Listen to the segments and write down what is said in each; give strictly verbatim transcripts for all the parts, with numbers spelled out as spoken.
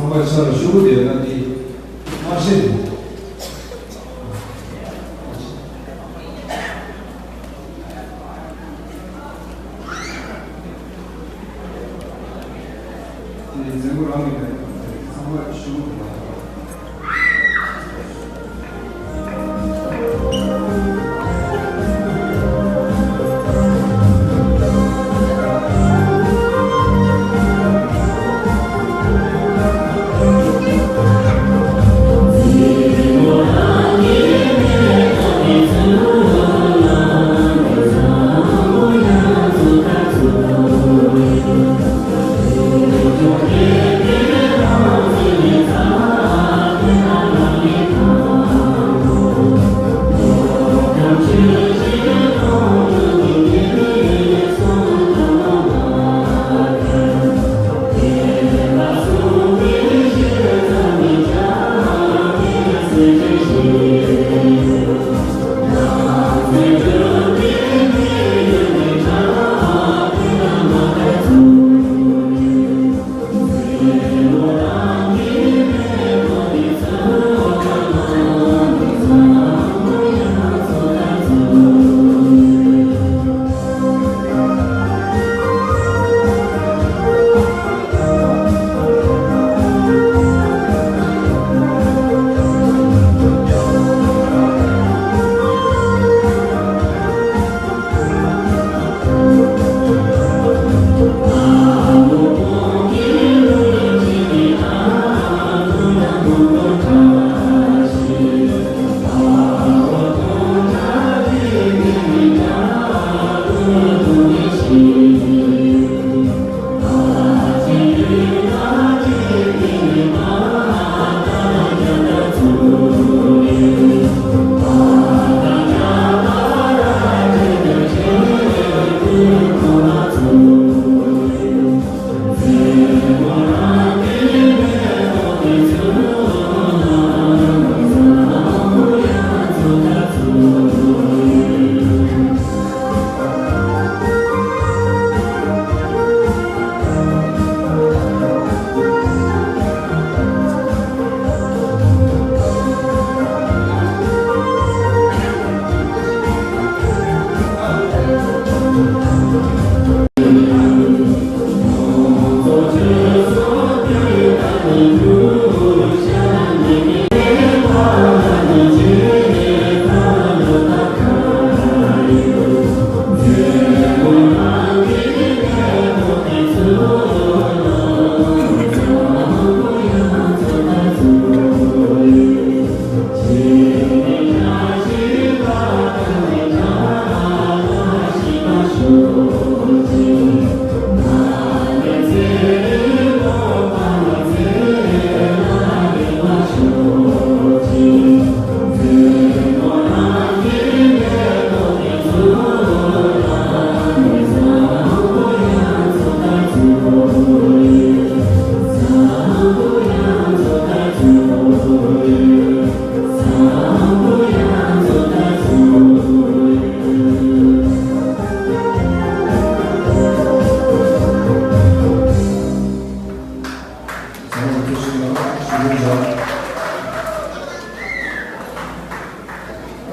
ཁང་པ་ཆ་ལ་ཤོག་བུ་དེ་ན་དེ་མ་ཤེས་དེ། དེ་འཛིན་པོ་རང་གི་མེད་པ་དེ་ཚང་མ་ཤོག་བུ་དེ་ལ།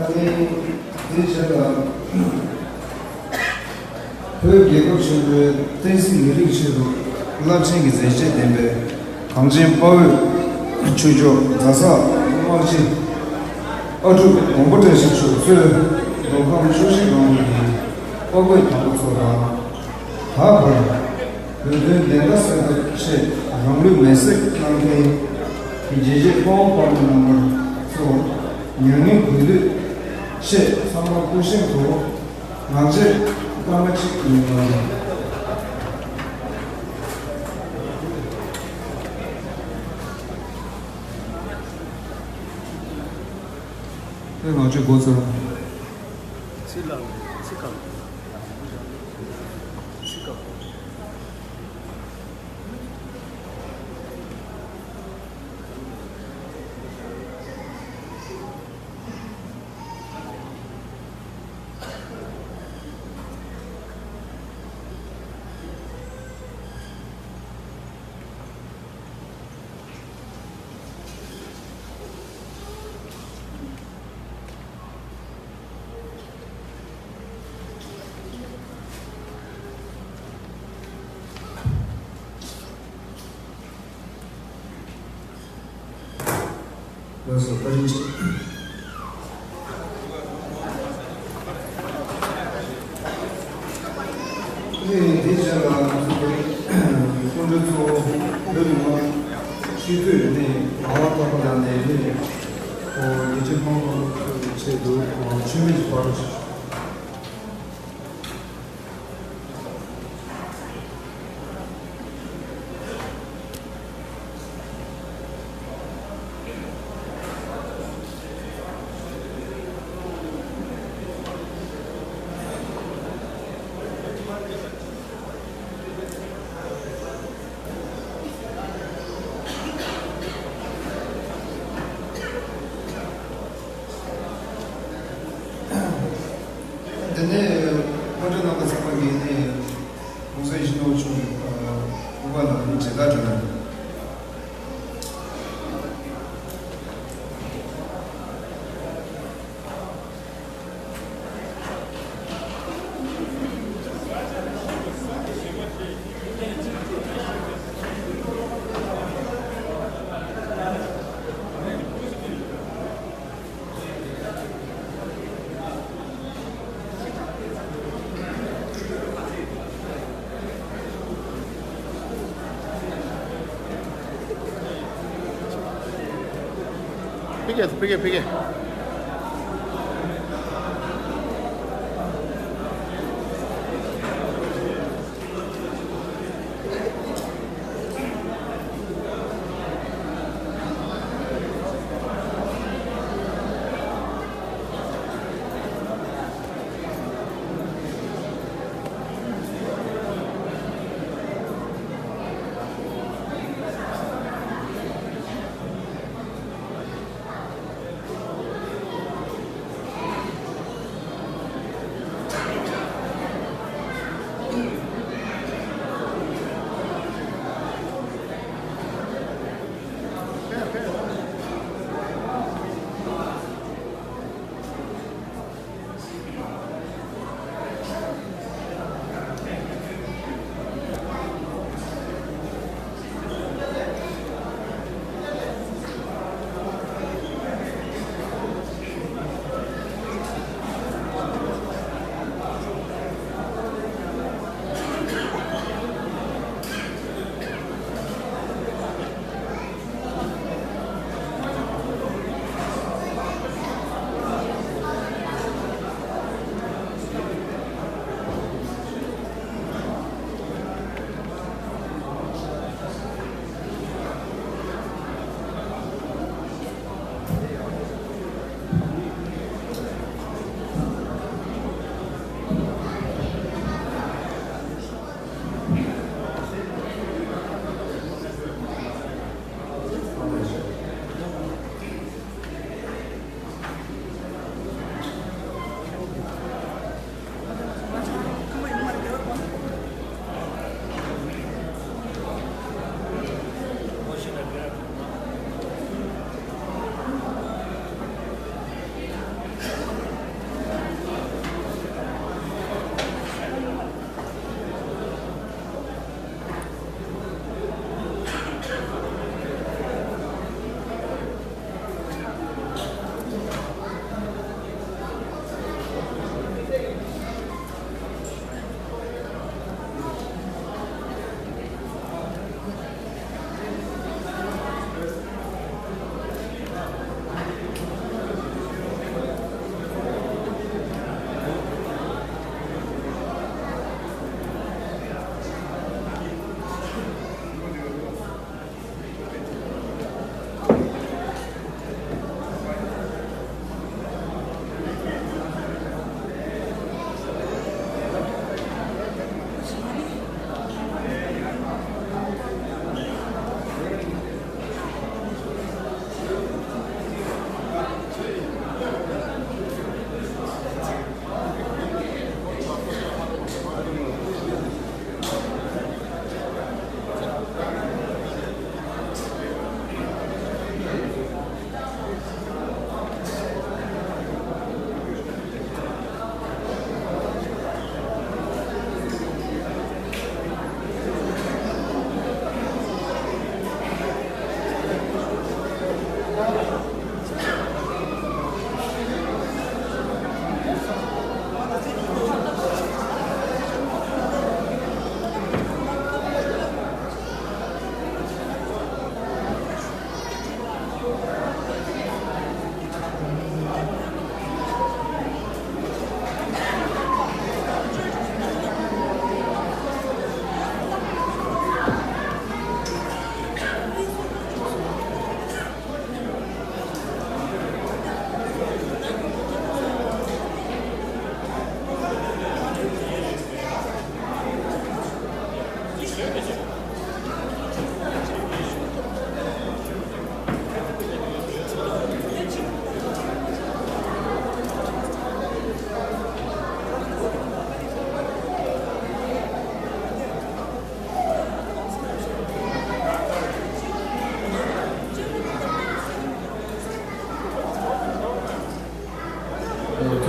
ཨ་ནི་དེའི་རྗེས་ལ། བོད་རྒྱལ་ཁབ་ཆེན་པོའི་བསྟན་སྲིད་མི་རིགས་ཆེད་དུ་རླབས་ཆེན་གྱི་མཛད་རྗེས་ལྡན་པའི་གངས་ཅན་དཔའ་བོས་ཆོས་སྐྱོང་རྫ་ས་དམག་སྤྱི་ཨ་ཀྲུག་དགོངས་པ་བཀྲ་ཤིས་མཆོག་གཙོས་མདོ་ཁམས་ཆུ་བཞི་སྒང་དྲུག་གི་དཔའ་རྒོད་དམ་པ་ཚོ་དང་། ད་བར་བོད་དོན་བདེན་མཐའ་གསལ་ཐབས་ཆེད་རང་ལུས་མེར་སྲེག་གནང་མཁན་གྱི་རྒྱལ་གཅེས་དཔའ་བོ་དཔའ་མོ་རྣམ་པ་ཚོར་མྱ་ངན་གུས་འདུད་ཆེད་ཚང་མ་སྐུ་བཞེངས་ཐོག་ངག་བཅད་སྐར་མ་གཅིག་ཉན་གནང་། ཨེ། ང་ཚོས་འགོ་ཚུགས། ཚིག་ལ་ཚིག་གམ། ཚིག་གམ། ལགས་སོ། བཀའ་དྲིན་ཆེ། ཨེ། དེའི་རྗེས་ལ་ང་ཚོ་སྐུ་མགྲོན་གཙོ་བོ་བོད་མི་མང་སྤྱི་འཐུས་རེད་ནས་ངག་དབང་ཐོག་པ་ལགས་ནས་ནས་ཉིན་བྱེད་ཕོན་ཆེད་དུ་མཆོད་མེ་ཞིག་སྤར། དེ་ནས་སྐུ་མགྲོན་རྣམ་པ་ཚང་མ་གིས་ནི་༸གོང་ས་སྐྱབས་མགོན་ཆེན་པོ་མཆོག་གི་སྐུ་པར་ལ་ནི་མཇལ་དར་སྒྲོན་གནང་། ཕ་གི་ཕ་གི་ཕ་གི།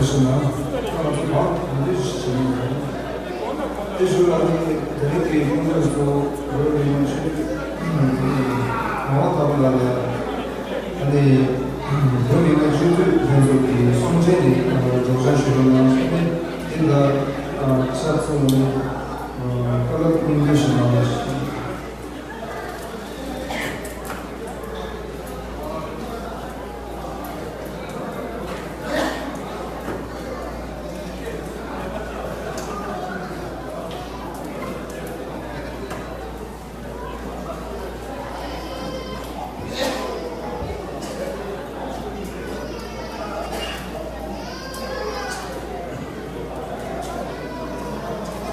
ཞུ་ན། ང་ཚོ་བར་དང་འདྲེས་ཤིག་བྱེད་ཀྱི་ཡོད། དེ་ཞུ་ལ་ནི་དེ་རིང་གི་ཁོང་ཚོས་ཚོ་བོད་མི་མང་ཆེ་ངོ་བོ་ལྟ་བུ་ལ་ལ་ཨ་ནི་བོད་མི་མང་སྤྱི་འཐུས་ལྷན་ཚོགས་ཀྱི་གསུང་ཆོས་ནི་སྒྲོག་སྦྱང་ཞུ་རོགས་གནང་ཞུ་ནས། དེ་འདྲ་ཆབ་སྲིད་ནི་བཀའ་སློབ་སྙིང་བསྡུས་ཤིག་གནང་རོགས་ཞུ།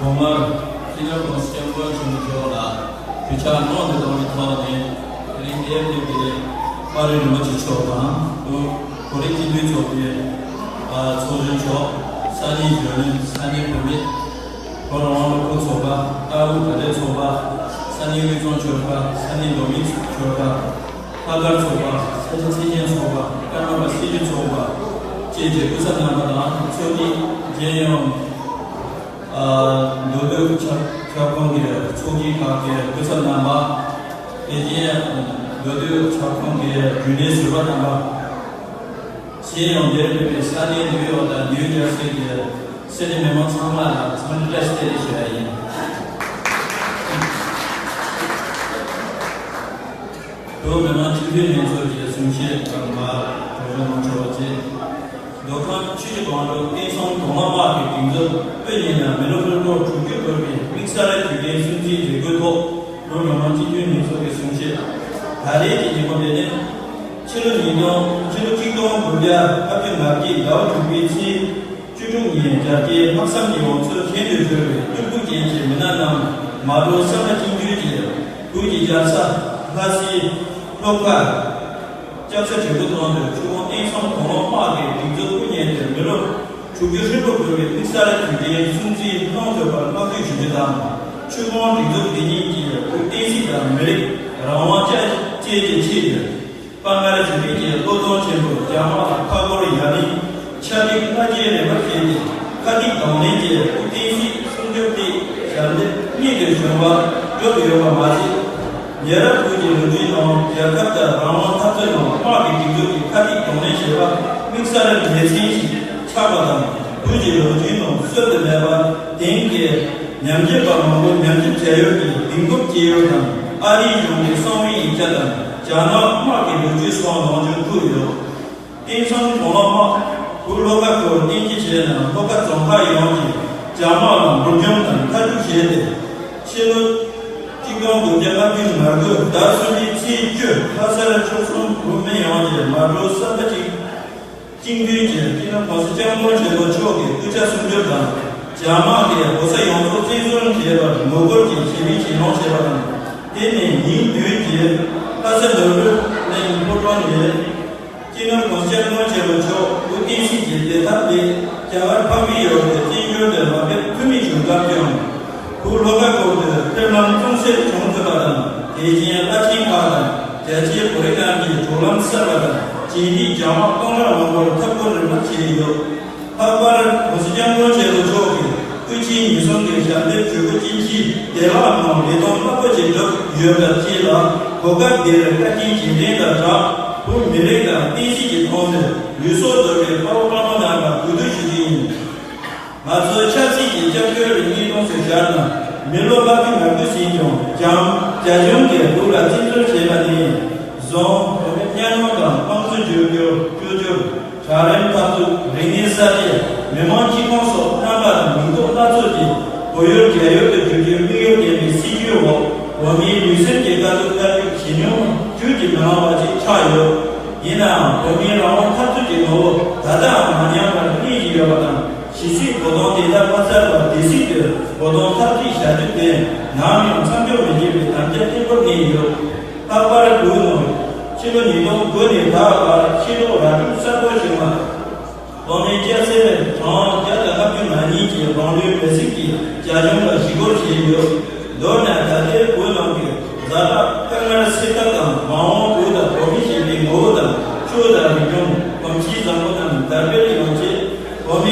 ཐོག་མར་སྤྱི་ནོར་༸གོང་ས་༸སྐྱབས་མགོན་ཆེན་པོ་མཆོག་ལ་གུས་ཕྱག་སྔོན་དུ་བཏང་བའི་ཐོག་ནས། དེ་རིང་ཨེ་ཨེཕ་ཊི་གི་དཔའ་རིས་རིན་པོ་ཆེ་མཆོག་དང་། དབུས་བོད་རིགས་སྤྱི་མཐུན་ཚོགས་པའི་ཚོགས་གཞོན་མཆོག་ས་གནས་གཞོན་ནུ། ས་གནས་བུད་མེད། བོད་རང་དབང་སློབ་ཕྲུག་ཚོགས་པ། ཨ་དབུས་བོད་སྡེ་ཚོགས་པ། ས་གནས་དབུས་གཙང་ཆོལ་ཁ། ས་གནས་མདོ་སྨད་ཆོལ་ཁ། ལྷག་དཀར་ཚོགས་པ། ས་ཆ་ཚད་ཆེན་ཚོགས་པ། ཀརྨ་པ་སྲི་ཞུ་ཚོགས་པ་བཅས་ཀྱི་སྐུ་ཚབ་རྣམ་པ་དང་། ཚོགས་ཀྱི་རྒྱལ་ཡོངས་མདོ་སྟོད་ཁྱབ་ཁྱབ་ཁོངས་ཀྱི་ཚོགས་ཀྱི་ཁག་གི་སྐུ་ཚབ་རྣམ་པ། དེ་བཞིན་མདོ་སྟོད་ཁྱབ་ཁོངས་ཀྱི་རྒྱུན་ལས་ཟུར་པ་རྣམ་པ། གཞན་ཡང་འདིར་ཕེབས་པའི་ས་གནས་ནིའུ་ཡོག་དང་ནིའུ་ཇར་སི་གྱི་སྲིད་དོན་མི་མང་ཚང་མ་ལ་འཚམས་འདྲི་བཀྲ་ཤིས་བདེ་ལེགས་ཞུ་ཡ་ཡིན། བོད་མི་མང་སྤྱི་འཐུས་ལྷན་ཚོགས་ཀྱི་གསུང་བཤད་མར་སྒྲོག་སྦྱང་གནང་ཆོག་པ་བྱས། མདོ་ཁམས་ཆུ་བཞི་སྒང་དྲུག་བསྟན་སྲུང་གདོང་ལ་དམག་གི་སྒྲིག་འཛུགས་དབུ་བརྙེས་ནས་མི་ལོ་ཧྲིལ་པོ་དྲུག་ཅུ་འཁོར་བའི་དམིགས་བསལ་དུས་དྲན་སྲུང་བརྩིའི་མཛད་སྒོའི་ཐོག་བོད་མི་མང་སྤྱི་འཐུས་ལྷན་ཚོགས་ཀྱི་གསུང་བཤད། ད་རེས་ཀྱི་ཉིན་མོ་དེ་ནི་ཕྱི་ལོ་ཉིས་སྟོང་། ཕྱི་ལོ་གཅིག་སྟོང་དགུ་བརྒྱ་ལྔ་བཅུ་ང་བརྒྱད་ཟླ་བ་དྲུག་པའི་ཚེས་བཅུ་དྲུག་ཉིན་རྒྱ་བསྐྱེད་དམག་མཚམས་ཀྱི་འོག་ཚུར་གྱེན་དུ་བསྐྱུར་བའི་སྐྱོ་སྡུག་ཅན་གྱི་མི་སྣ་རྣམས་མ་འགྲོ་བསམ་པ་གཅིག་གྱུར་གྱིས་བོད་ཀྱི་རྒྱལ་ས་ལྷ་སའི་ལྷོ་ཁ་ལྕགས་ས་བྲག་ཕུག་ཐང་དུ་ཆུ་དབང་བསྟན་སྲུང་གདོང་ལ་དམག་གི་སྒྲིག་འཛུགས་དབུ་བརྙེས་ཏེ་མི་ལོ་དྲུག་ཅུ་ཧྲིལ་པོ་འཁོར་བའི་དམིགས་བསལ་དུས་དྲན་སྲུང་བརྩི་གནང་ཐུབ་པར་བསྔགས་བརྗོད་ཞུ་རྒྱུ་དང་། ཆུ་དབང་སྒྲིག་འཛུགས་འདི་ཉིད་ཀྱིས་བོད་བསྟན་སྲིད་དང་མི་རིགས་རང་དབང་བཅས་ཀྱི་ཆེད་དུ། དཔའ་ངར་ཞི་བདེ་ཀྱི་བློ་གཏོང་ཆེན་པོས་རྒྱ་དམག་ལ་མཐའ་བསྐོར་ཡ་ལན་ཆབ་སྦྲགས་སྔ་རྗེས་རིམ་པར་བྱས་ཏེ། ཁ་གཏད་གདོང་ལེན་གྱིས་བོད་བསྟན་སྲིད་སྲུང་སྐྱོབ་ཐད་ཞབས་འདེགས་སྙིང་དུ་ཞུགས་པ་བརྗོད་ཡོད་པ་མ་ཟད། ཉེ་རབས་བོད་ཀྱི་ལོ་རྒྱུས་ནང་རྒྱལ་ཁབ་དང་རང་དབང་འཐབ་རྩོད་ནང་དམག་གི་སྒྲིག་འཛུགས་ཀྱི་ཁ་གཏད་གདོང་ལེན་བྱེད་པ་དམིགས་བསལ་ལེ་ཚན་ཞིག་ཆགས་པ་དང་། བོད་ཀྱི་ལོ་རྒྱུས་ནང་བསུབ་ཏུ་མེད་པ་དེང་གི་ཉམས་ཞིབ་པ་མང་པོས་ཉམས་ཞིབ་བྱ་ཡུལ་གྱི་གདེང་སྤོབས་སྐྱེ་ཡུལ་དང་། ཨ་རིའི་གཞུང་གི་གསང་བའི་ཡིག་ཆ་དང་རྒྱ་ནག་དམག་གི་ལོ་རྒྱུས་སོགས་ནང་འཇུག་ཐུབ་ཡོད། བསྟན་སྲུང་གདོང་ལ་དམག་བོད་ལྷོ་ཁ་ཁུལ་བསྟན་སྤྱི་བྱས་ན། ལྷོ་ཁ་རྫོང་ཁག་ཡོངས་ཀྱིས་རྒྱ་དམག་ལ་འབུར་འཇོམས་དང་མཐའ་སྐྲོད་བྱས་ཏེ། ཕྱི་ལོ་གཅིག་སྟོང་དགུ་བརྒྱ་ལྔ་བཅུ་ང་དགུ་ཟླ་གསུམ་པའི་ཚེས་བཅུ་ལྷ་སར་ཆོལ་གསུམ་བོད་མི་ཡོངས་ཀྱིས་མ་འགྲོ་བསམ་པ་གཅིག་གཅིག་མཐུན་གྱིས་སྤྱི་ནོར་༸གོང་ས་༸སྐྱབས་མགོན་ཆེན་པོ་མཆོག་གི་སྐུ་ཕྱྭ་སྲུང་སྐྱོབ་དང་། རྒྱ་དམག་གིས་༸གོང་ས་ཡོངས་རྫོགས་བཙན་བཟུང་བྱས་པར་ངོ་རྒོལ་གྱི་ཞི་བའི་གྱེན་ལངས་བྱས་པ་དང་། དེ་ནས་ཉིན་བདུན་རྗེས་ལྷ་ས་ནོར་བུ་གླིང་ཕོ་བྲང་ནས་སྤྱི་ནོར་༸གོང་ས་༸སྐྱབས་མགོན་ཆེན་པོ་མཆོག་བོད་བསྟན་སྲིད་ཀྱི་བདེ་ཐབས་ལ་རྒྱ་གར་འཕགས་པའི་ཡུལ་དུ་བཙན་བྱོལ་དུ་མ་ཕེབས་ཐུབ་མེད་བྱུང་སྟབས་ཀྱང་། བོད་ལྷོ་ཁ་ཁུལ་དུ་ཕེབས་ལམ་སྟོང་ཟད་བྱུང་ཐུབ་པ་དང་། དེ་བཞིན་བླ་ཆེན་ཁག་དང་རྒྱ་ཆེའི་བོད་རིགས་རྣམས་ཀྱིས་གྲོལ་ལམ་གསར་པ་དང་། རྗེས་འདེད་རྒྱ་དམག་གཏོང་རག་མང་པོར་མཐའ་སྐོར་རིམ་པར་བྱས་ཡོད། ལྷག་པར་༸གོང་ས་༸སྐྱབས་མགོན་ཆེན་པོ་མཆོག་གིས་དབུ་ཆེན་ཉེར་གསུམ་གྱི་ཞབས་འདེགས་གྲོས་འགོ་ཅན་གྱི་བདེ་བླག་ངང་ལས་དོན་རླབས་པོ་ཆེ་བསྒྲུབས་ཡོད་པ་བཅས་ལ། གོ་སྐབས་འདིར་བཀའ་དྲིན་རྗེས་དྲན་དང་སྦྲགས། བོད་མི་རིགས་དང་བསྟན་སྲིད་ཀྱི་དོན་དུ་ལུས་སྲོག་གཏོར་བའི་དཔའ་བོ་དཔའ་མོ་རྣམས་ལ་གུས་འདུད་ཞུ་རྒྱུ་ཡིན། ང་ཚོའི་ཆབ་སྲིད་ཀྱི་སྐྱབས་བཅོལ་བའི་བརྙན་ཐུང་ཚོ་བཞག་ན། མི་ལོ་ལྔ་བཅུ་ང་དགུ་ཟིན་ཀྱང་རྒྱ་རྒྱ་གཞུང་གིས་བོད་ལ་བཙན་འཛུལ་བྱས་པ་ནས་བཟུང་། བོད་མི་གཉའ་གནོན་དང་དམངས་གཙོ་བཅོས་བསྒྱུར། བཅོས་བསྒྱུར། གྲལ་རིམ་འཐབ་རྩོད། རིག་གནས་གསར་བརྗེ། མི་མང་སྤྱི་ཁོངས་སོགས་རྣམ་པ་དང་མིང་འདོགས་སྣ་ཚོགས་ཀྱིས་བོད་ཡུལ་རྒྱ་ཡུལ་དུ་བསྒྱུར་རྒྱུའི་དམིགས་ཡུལ་ལྡན་པའི་སྲིད་བྱུས་འོག་བོད་མིའི་ལུས་སེམས་ཀྱི་དཀའ་སྡུག་ལྟ་རྒྱུ་ཇེ་ཉུང་བཅུད་ཀྱིས་མི་ལང་བ་ཞིག་ཆགས་ཡོད། ཡིན་ནའང་། བོད་མིའི་རང་དབང་འཐབ་རྩོད་ཀྱི་ངོ་བོ་ད་ལྟའང་མ་ཉམས་པར་གནས་བཞིན་ཡོད་པ་དང་། ཇི་སྲིད་བོད་དོན་བདེན་མཐའ་མ་གསལ་བར་དེ་སྲིད་དུ་བོད་དོན་འཐབ་རྩོད་བྱ་རྒྱུ་དེ་ནམ་ཡང་མཚམས་འཇོག་མི་བྱེད་པའི་དམ་བཅའ་བརྟན་པོར་གནས་ཡོད། ལྷག་པར་བོད་ནང་ཕྱི་ལོ་ཉིས་སྟོང་དགུ་ནས་ད་བར་ཕྱི་ལོ་རབ་བྱུང་གསར་འགོད་བྱུང་བ། བོད་མིའི་སྐྱ་སེར་གྲངས་བརྒྱ་དང་ལྔ་བཅུ་ང་གཉིས་ཀྱིས་རང་ལུས་མེར་སྲེག་གིས་རྒྱ་གཞུང་ལ་ཞི་རྒོལ་བྱས་ཡོད། མདོར་ན་ད་ལྟའི་བོད་ནང་གི་ཛ་དྲག་དཀའ་ངལ་སེལ་ཐབས་དང་། མ་འོངས་བོད་དང་བོད་མི་ཞེས་པའི་ངོ་བོ་དང་། ཆོས་དང་རིག་གཞུང་། གོམས་གཤིས་བཟང་པོ་རྣམས་དར་སྤེལ་ཡོང་ཆེད། བོད་མི།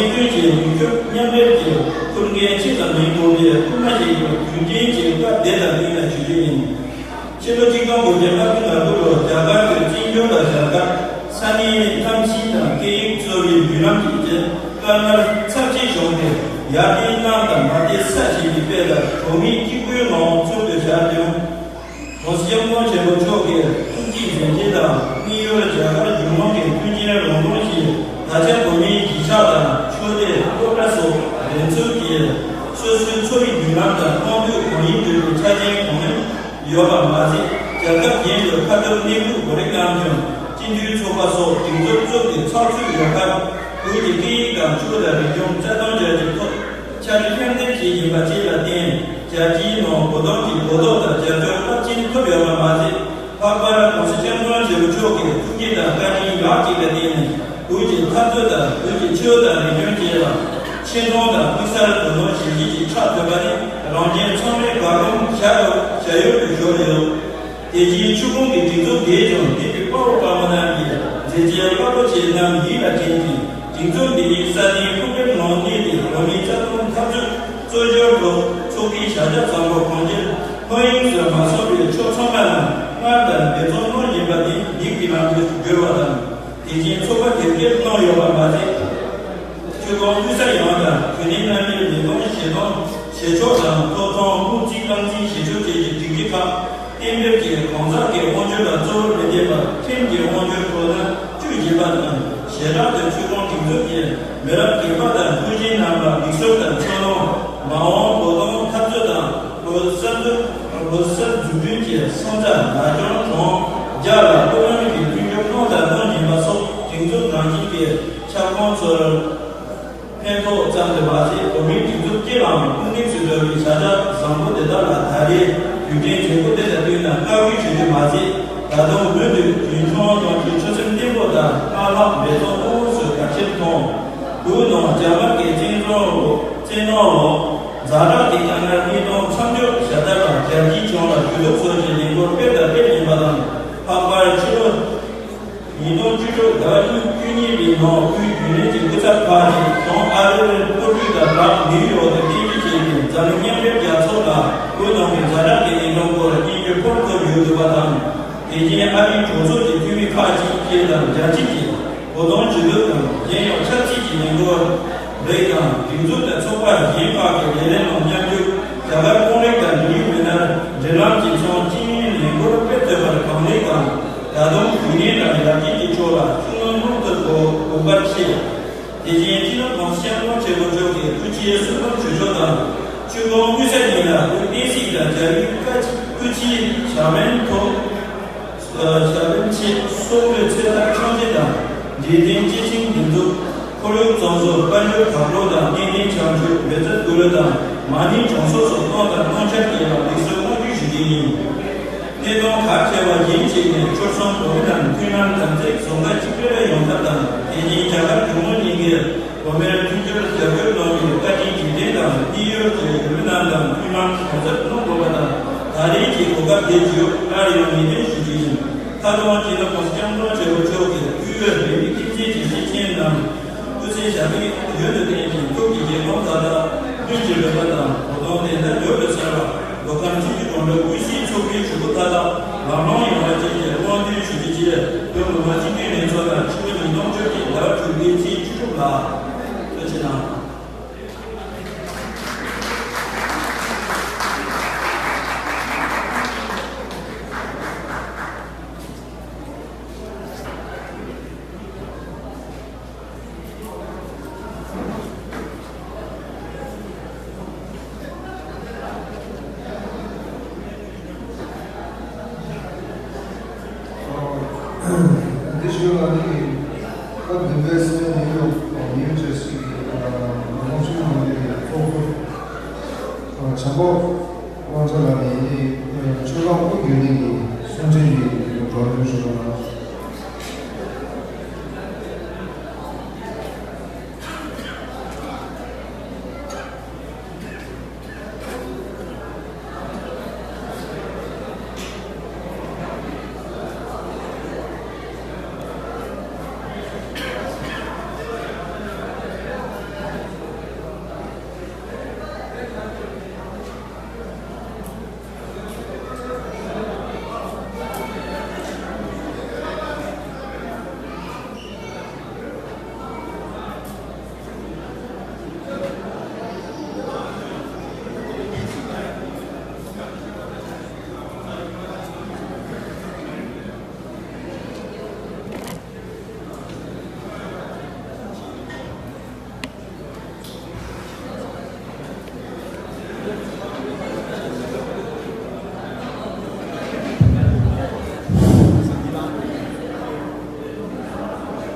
ཕྱི་ལོ་གཅིག་སྟོང་དགུ་བརྒྱ་ལྔ་བཅུ་ང་དགུ་ལོར་རྒྱ་གར་གྱི་བཙན་བྱོལ་དང་རྒྱ་གར་ས་གནས་ཐམས་ཅད་དང་སྐད་ཡིག་གཙོ་བའི་བརྒྱུད་ལམ་གྱི་དཀའ་ངལ་ཚབས་ཆེ་བྱུང་སྟེ་ཡར་ཐོན་གནང་དང་མར་ཐོན་ས་བྱེད་པའི་དཔེ་ལ་གྲོགས་མེད་གཅིག་པུའི་ངང་ཚུལ་དུ་བཞག་ཀྱང་། གོང་ས་སྐྱབས་མགོན་ཆེན་པོ་མཆོག་གིས་ཐུགས་བསྐྱེད་མཛད་རྗེས་དང་དམིགས་ཡུལ་རྒྱ་གར་གཞུང་མང་གི་མཐུན་རྐྱེན་རོགས་རམ་གྱིས་ད་ཆ་བོད་མིའི་གཞིས་ཆགས་དང་ཆོས་སྡེ་སློབ་གྲྭ་སོགས་རྒྱ་མཚོ་གིས་སོ་སོའི་འཚོ་བའི་བརྒྱུད་ལམ་དང་དབང་སྡུད་གང་ཡིན་འདོད་པའི་ཆ་རྐྱེན་གང་ཡང་ཡོད་པ་མ་ཟད། རྒྱལ་ཁབ་གཞན་དུ་ཁ་ཐོར་གནས་སྤོས་དགོས་རིགས་རྣམས་ཀྱང་སྤྱི་འཐུས་ཚོགས་པ་སོགས་སྒྲིག་འཛུགས་གཙོས་ཀྱི་ཚགས་ཚུད་ཡོད་སྟབས། བོད་ཀྱི་སྐད་ཡིག་དང་ཆོས་དང་རིག་གཞུང་རྩ་དོན་སྦྱར་རྒྱུའི་ཐོག་ཕྱག་ཕྱིད་ལྷུར་ལེན་བྱེད་བཞིན་པ་བཅས་ལ་བརྟེན། རྒྱལ་སྤྱིའི་ནང་བོད་དོན་གྱི་གོ་རྟོགས་དང་རྒྱབ་སྐྱོར་རླབས་ཆེན་ཐོབ་ཡོད་པ་མ་ཟད། ལྷག་པར་གོང་ས་སྐྱབས་མགོན་ཆེན་པོ་མཆོག་གི་ཐུགས་བསྐྱེད་དང་བཀའ་དྲིན་ཡག་ཅིག་ལ་བརྟེན་ནས། བོད་ཀྱི་འཐབ་རྩོད་དང་བོད་ཀྱི་ཆོས་དང་རིག་གཞུང་བཅས་ལ་ཆེ་མཐོང་དང་དམིགས་བསལ་དོ་སྣང་བྱེད་ཀྱི་ཆགས་ཐུབ་པ་ནི་རང་རྒྱལ་ཚང་མའི་བཀའ་དགོངས་བཞག་ཡོད་བཞག་ཡོད་དུ་ཤོར་ཡོད། དེ་བཞིན་ཆུ་ཁོངས་ཀྱི་སྒྲིག་འཛུགས་འདིས་ཀྱང་འདས་པའི་དཔའ་བོ་དཔའ་མོ་རྣམས་ཀྱི་མཛད་རྗེས་རླབས་པོ་ཆེ་རྣམས་ཡིད་ལ་དྲན་ཅིང་། སྒྲིག་འཛུགས་འདི་ཉིད་སྲ་བརྟན་ཕུགས་འགྲིལ་ངང་གནས་ཏེ། བོད་མིའི་རྩ་དོན་འཐབ་རྩོད་རྩོད་བཞག་ཐོག་ཚོགས་ཀྱི་བྱ་གཞག་བཟང་པོ་གང་ཅིར་ལྷོད་གཡེང་སུ་མ་སོང་བའི་ཕྱོགས་ཚང་མ་ལ་སྔར་ལྟར་འབད་བརྩོན་གནང་བཞིན་པ་དེ་མིག་གི་ལམ་དུ་བསྒྱུར་བ་དང་། དེ་བཞིན་ཚོགས་པ་དེབ་སྐྱེལ་གནང་ཡོད་པ་མ་ཟད། ཆུ་ཁོངས་དབུས་ས་ཡོངས་དང་དུད་སྣེ་རྣམ་པའི་ལས་དོན་བྱེད་སྟངས་བྱེད་ཕྱོགས་དང་ཐོབ་ཐང་དངུལ་རྩིས་རྐང་འཛིན་བྱེད་ཕྱོགས་བཅས་ཀྱི་སྒྲིག་གཞི་ཁག་གཏན་འབེབས་ཀྱིས་གང་ཟག་གི་དབང་སྒྱུར་ལ་གཙོ་བོར་མི་བསྟེན་པར་ཁྲིམས་ཀྱི་དབང་སྒྱུར་ཁོ་ན་བཅོས་བྱས་པ་དང་། བྱེ་བྲག་ཏུ་ཆུ་ཁོངས་སྒྲིག་འཛུགས་ཀྱིས་མི་རབས་རྒན་པ་དང་ཕོ་གཞོན་རྣམས་ལ་མིག་ཟུར་དང་ཚོད་ལོང་། མ་འོངས་བོད་དོན་འཐབ་རྩོད་དང་བོད་གསར་འཛུགས་བོད་གསར་འཛུགས་སྐྲུན་གྱི་བསམ་འཆར་ལ་སྦྱོང་གྲོང་རྒྱ་ལ་སློབ་ཡོན་གྱི་མཐུན་འགྱུར་གནང་དང་གནང་བཞིན་པ་སོགས་སྒྲིག་འཛུགས་ནང་བཞིན་གྱི་ཁྱབ་ཁོངས་ཚོར། ཕན་ཐོགས་ཙམ་དུ་མ་ཟད། བོད་མིའི་སྒྲིག་འཛུགས་སྤྱི་ལའང་སྐུ་ངལ་སེལ་འགྲོ་བའི་བྱ་གཞག་བཟང་པོ་དེ་དག་ལ་ད་རེས་དུས་དྲན་མཛད་སྒོ་འདི་དང་བསྟུན་ནས་བཀའ་འགུག་ཞུ་རྒྱུ་མ་ཟད། ད་དུང་མུ་མཐུད་རྒྱུན་འཁྱོངས་གཏོང་རྒྱུའི་ཆོད་སེམས་བརྟན་པོ་དང་སྔར་ལྷག་འབད་བརྩོན་དངོས་སུ་གལ་ཆེར་མཐོང་། བོད་ནང་རྒྱ་དམར་གྱི་བཙན་བཟུང་འོག་བཙན་གནོན་འོག་ཛ་དྲག་གི་དཀའ་ངལ་གནས་སྟངས་མཚམས་འཇོག་བྱ་ཐབས་ལ་རྒྱལ་སྤྱིའི་ཁྱོན་ལ་ཞུ་གཏུག་སོགས་ཀྱི་ལས་འགུལ་སྤེལ་དང་སྤེལ་བཞིན་པ་དང་། ལྷག་པར་ཕྱི་ལོ། ཉིས་སྟོང་བཅུ་དྲུག་ཟླ་བ་བཅུ་གཉིས་པའི་ནང་དབུས་རྒྱུན་ལས་ཀྱི་སྐུ་ཚབ་ཁག་གིས་བྱང་ཨ་རིར་སྐོར་སྐྱོད་དང་སྦྲགས་ནིའུ་ཡོག་ཏུ་རྟེན་གཞི་བྱས་ཏེ་འཛམ་གླིང་མཉམ་འབྲེལ་རྒྱལ་ཚོགས་ལ་བོད་ནང་གི་ཛ་དྲག་གི་གནད་དོན་སྐོར་སྙན་ཞུ་ཕུལ་ཐུབ་ཡོད་འདུག་པ་དང་། དེ་བཞིན་ཨ་རིའི་གྲོས་ཚོགས་ཀྱི་འཐུས་མི་ཁག་ཅིག་བཅས་དང་རྒྱལ་སྤྱི་གི་བོད་དོན་ཞུ་གཏུག་དང་གཞན་ཡང་ཆབ་སྲིད་ཀྱི་ལས་འགུལ་རིགས་དང་སྒྲིག་འཛུགས་དང་ཚོགས་པ་གཞན་ཁག་གི་ལས་རིམ་ནང་མཉམ་ཞུགས། རྒྱ་གར་ཚོང་རིག་དང་འབྲེལ་ཡོད་མི་སྣར་འབྲེལ་ལམ་གྱི་ཚོང་ཅི་ནས་ལས་འགུལ་སྤེལ་ཐུབ་པར་གང་ལེགས་དང་། ད་དུང་རྒྱུན་གནས་དང་ཡར་རྒྱས་ཀྱི་ཕྱོགས་ལ་ཤུགས་སྣོན་སློང་ཐུབ་དགོས་དགོས་པར་བཤད། དེ་བཞིན་སྤྱི་ནོར་གོང་ས་སྐྱབས་མགོན་ཆེན་པོ་མཆོག་གིས་ཐུགས་ཆེའི་གསོལ་འདེབས་ཞུ་ཕྱོགས་དང་། ཆུ་ཁོངས་དབུས་ས་གཉིས་ལ་བོད་བསྟན་སྲིད་དང་རྒྱལ་བའི་བཀའ་ཐུགས་ཆེའི་བྱ་བའི་ཐོག་ཞབས་པད་ཆེ་སོགས་ལུས་ཚེ་ཐར་ཆོས་རྗེ་དང་འབྲས་ལྡན་སྐྱེས་ཆེན་འདི་ཚོ་ཁོར་ཡུག་བཙོང་བཟོ་དཔལ་འབྱོར་བག་ལོག་དང་གནས་བརྟན་བྱང་ཆུབ་མི་ཚེ་དགུ་ལོ་དང་མ་ཎི་བྱང་སོགས་སོགས་གཏོང་དང་གཏོང་འཆར་གྱི་ལ་ལུགས་སྲོལ་སྔོན་འཇུག་ཞུ་རྒྱུ་ཡིན། གནད་དོན་གལ་ཆེ་བ་གཞན་གཅིག་ནི་ཆོལ་གསུམ་བོད་མི་རྣམས་མཐུན་ལམ་དམ་ཚིག་ཟུང་འབྲེལ་གཅིག་སྒྲིལ་ཡོང་ཐབས་དང་དེ་བཞིན་རྒྱ་གར་གཞུང་གཉིས་ཀས། བོད་མིར་མཐུན་འགྱུར་རྒྱབ་སྐྱོར་གནང་བའི་བཀའ་དྲིན་རྗེས་དྲན་དང་དམིགས་ཡུལ་གྱི་ཡུལ་མི་རྣམས་དང་མཐུན་ལམ་གོང་གསལ་གནང་དགོས་པ་དང་། ད་རེས་ཀྱི་གོ་སྐབས་དེ་བརྒྱུད་སླར་ཡང་ངེས་གཏན་ཞུ་རྒྱུ་ཡིན། མཐའ་དོན་སྤྱི་ནོར་གོང་ས་སྐྱབས་མགོན་ཆེན་པོ་མཆོག་གིས་དབུས་འོས་འདེམས་པའི་ཁྱིམ་མཚེས་ཀྱི་སྤྱི་ཆིངས་རྣམས་སྐུ་ཚེ་ཞབས་པད་རྒྱུན་དུ་བརྟན་ཅིང་ཐུགས་ཀྱི་དགྱེས་སྐོམ་མཐའ་དག་ལྷུན་གྱིས་གྲུབ་པ་དང་། བོད་དོན་བདེན་མཐའ་མྱུར་དུ་གསལ་བ། མདོ་ཁམས་ཆུ་བཞི་སྒང་དྲུག་དབུས་སའི་ཚོགས་པའི་གྲོས་འགོ་མཐའ་དག་ལམ་ལྷོང་ཡོང་བ་བཅས་ཀྱི་སྨོན་འདུན་ཞུ་རྒྱུ་བཅས། བོད་མི་མང་སྤྱི་འཐུས་ལྷན་ཚོགས་ནང་ཕྱི་ལོ་ཉིས་སྟོང་བཅོ་བརྒྱད་ཟླ་བ་དྲུག་པའི་ཚེས་བཅུ་དྲུག་ལ་གསལ་བཤད་གནང་། འདི་ཞུ་ལ་ནི་སྐབས་བདུན་པའི་སེ་ནིའུ་ཡོག་ནིའུ་ཇར་སི་གི་ནང་ཆོས་ནང་ལས་ཚོགས་གཙོ་བྱམས་པ་དབང་ཆ་ལགས་ནི་ཆོས་ལག་དབུ་བརྒྱུད་ནས་ཀྱི་གསུང་འཕྲིན་གྱི་གྲོགས་རིམ་ཞུ་བ་ལ།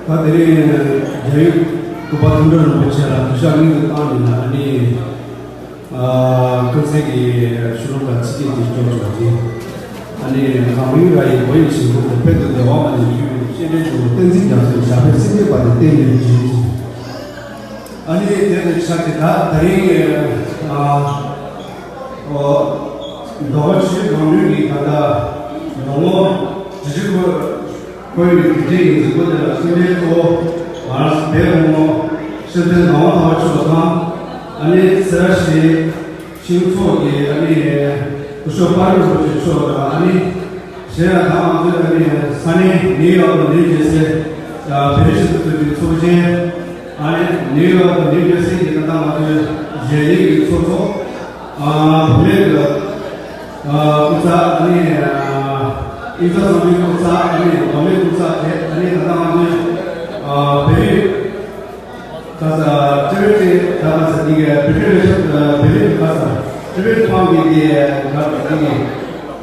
ད་དེ་རིང་རྒྱལ་ཡུམ་སྐུ་པར་ཐུན་གྲོལ་རིན་པོ་ཆེ་ལ་གུས་ཞབས་སྙིང་དུ་བཏང་ནས་ཨ་ནི། ཨ། སྐུ་ཚེ་གི་ཤུལ་ལུང་དང་ཚིག་བརྒྱད་ཅིག་སྐྱོར་བྱུང་རྗེས། ཨ་ནི་གངས་རིའི་ར་ཡི་སྒོ་ཡི་ཞིང་ཁམས་དང་། དཔལ་དུ་བདེ་བ་མ་ནས་བརྒྱུད་པའི་སྤྱན་འདྲེན་ཇོ་བོ་བསྟན་འཛིན་རྒྱ་མཚོའི་ཞབས་པད་སྲིད་མཐའི་བར་དུ་བརྟན་ལྷིང་ཅིག་ཨ་ནི་དེ་ནི་ཆ་དེ་ད་ད་རིང་གི། ཨ། ཨོ། ཟླ་བ་ཆུ་ཚོད་གང་ནུས་ཀྱི་ད་ལྟ་ལོ་ངོ་བཞི་བཅུ་འཁོར་བའི་དུས་དྲན་གྱི་མཛད་སྒོ་དེ་ལ་གསུང་མཁན་གཙོ་བོ་ང་རང་བོད་མི་སྤྱི་འཐུས་ངག་དབང་ཐར་པ་མཆོག་དང་། ཨ་ནི་སེ་ར་བྱེས་ཆོས་ཚོགས་ཀྱི་ཨ་ནི་སྐུ་ཞབས་དཔལ་རིན་པོ་ཆེ་མཆོག་དང་། ཨ་ནི་གཞན་ཡང་ད་ང་ཚོའི་ཨ་ནི་ས་གནས་ནིའུ་ཡོག་དང་ནིའུ་ཇར་སི་བོད་རིགས་སྤྱི་མཐུན་ཚོགས་པའི་ཚོགས་ཆེན། ཨ་ནི་ནིའུ་ཡོག་དང་ནིའུ་ཇར་སི་གི་ད་ལྟ་ང་ཚོའི་གཞོན་ནུའི་གི་ཚོགས་གཙོ། ཨ། བུད་མེད་ཀྱི། ཨ། སྐུ་ཚབ། ཨ་ནི། ཨ། དབུས་གཙང་ཚོགས་པའི་སྐུ་ཚབ། ཨ་ནི་མདོ་སྨད་སྐུ་ཚབ་བཅས། ཨ་ནི་ད་ལྟ་ང་ཚོའི། ཨ། བོད་རིགས་ཁ་ས་ཊི་བེ་ཊི་ད་ཁ་ས་འདི་གའི་བོད་རིགས་ལས་ཁ་ས་ཊི་བེ་ཊི་ཕང་གི་འདི་ག་འདི་གི།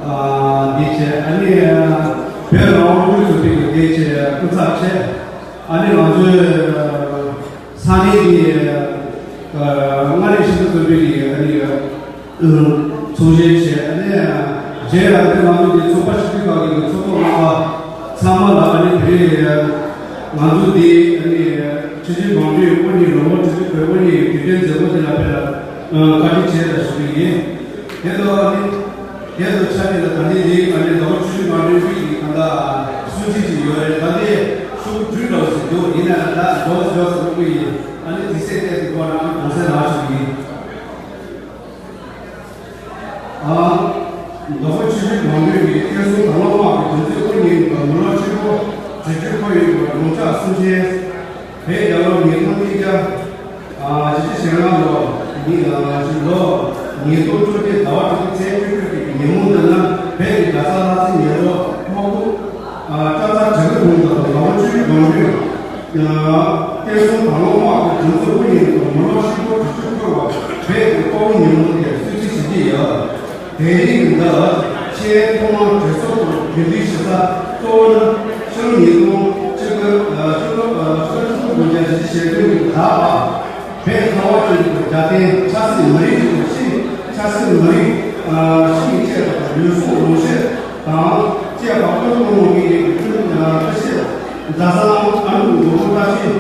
ཨ། འདི་བྱས། ཨ་ནི་བོད་རང་དབང་སློབ་ཕྲུག་ཚོགས་པའི་གི་འདི་བྱས་སྐུ་ཚབ་བྱས། ཨ་ནི་ང་ཚོའི། ས་གནས་ཀྱི། ཨ། མངའ་རིས་སྤྱི་མཐུན་ཚོགས་པའི་གི་ཨ་ནི་ཚོགས་གཞོན་བྱས། ཨ་ནི་རྗེས་ལ་ཨ་ནི་ང་ཚོ་གི་ཚོགས་པ་ཆེ་ཁག་གི་ཚོགས་གཙོ་རྣམ་པ་ཚང་མ་ལ་ཨ་ནི་དེ་རིང་ང་ཚོ་འདི་ཨ་ནི་ཁྲི་ཆེན་བང་སྒྲོན་དབུ་བརྙེས། ལོ་ངོ་ཁྲི་ཆེན་བོད་དབུ་བརྙེས་ཀྱི་དུས་དྲན་མཛད་སྒོ་དེ་ལ་ཕེབས་ལ་བཀའ་དྲིན་ཆེ་ལ་ཞུ་གི་ཡིན། དེ་ལྟར་ཨ་ནི། དེ་ཚོ་ཆ་ནས་ལ་ད་ལྟའི་འདི་ང་ཚོའི་ཟླ་བ་བཅུ་བཞི་ང་འདྲེན་དཔེ་ཡིན་གང་ལྟར་སྲུང་བརྩི་ཅིག་ཡོད་རེད། ད་ལྟའི་ཤོག་བུ་བྲིས་འདྲ་བོ་ཞིག་འདུག་ཡིན་ན་ད་འགྲོ་འགྲོ་ཟེར་བ་ཀུན་ཡིན། ཨ་ནི་དེ་སྲས་ཏེ་དེ་གོ་རང་གོང་སེང་རང་ཞིག་ཡིན། ཨ། ཟླ་བ་བཅུ་བཞི་ང་འདྲེན་པའི་བསྟན་སྲུང་དང་བླངས་དམག་གི་དོན་ཚན་དབུ་བརྙེས་པ་མི་ལོ་ཆིག་སྟོང་བརྒྱད་བརྒྱ་འཁོར་ཡོད་པའི་ལུང་ཕྱོགས་སེམས་ཅན། བོད་རྒྱལ་ལོ་ཉིས་སྟོང་ཉིས་བརྒྱ། ཨ། བཞི་བཅུ་ཞེ་ལྔ་ལོ། ཉི། ཨ། ལོ་ཉིས་སྟོང་བཅོ་བརྒྱད་ཟླ་བ་དྲུག་པའི་ཚེས་བཅུ་དྲུག་གི་ཉིན་མོ་འདི་ན་བོད་ཀྱི་རྒྱལ་ས་ལྷ་སའི་ཉེ་འགྲམ་ཧོར་ཁུག་ཨ། སྐྲ་རྩ་བྲག་རི་གུང་དུ་ཟླ་བ་བཅུ་བཞི་ང་འདྲེན་པའི་བསྟན་སྲུང་དང་བླངས་དམག་གི་དོན་ཚན་དབུ་བརྙེས་པ་མི་ལོ་ཆིག་སྟོང་དྲུག་ཅུ་འཁོར་བ་བོད་ཀྱི་དཔའ་བོའི་ཉིན་མོ་དེ་གསོལ་ཚིགས་ཞུ་རྒྱུ་ཡོད། དེ་རིང་འདི་ཆེས་ཐོག་མར་གྲོས་ཚོགས་ཐོག་རྒྱུན་སྡོད་ཞུ་ས་གཙོ་བོ་ནི་ཕྱི་ལོ་ཉིས་སྟོང་བཅུ་དགུ། ཨ། ཕྱི་ལོ། ཨ། ཕྱི་ལོ་ཆིག་སྟོང་དགུ་བརྒྱ་བཞི་བཅུ་ཞེ་བདུན་གྱི་ཟླ་བར་བོད་ཁ་བ་ཅན་གྱི་རྒྱལ་བསྟན་ཆབ་སྲིད་མི་རིགས་ཀྱི་ཤིང་། ཆབ་སྲིད་མི་རིགས་ཤིང་བཅས་དང་ལུས་ཟུངས་ལོངས་སྤྱོད་དང་བཅས་པ་ཀུན་སློང་གི་ཡིན་པའི་ཀུན། ཨ། ཀུན་ཤེས་རྫ་ས་ཨ་ནུ་མགོན་པོ་བཀྲ་ཤིས།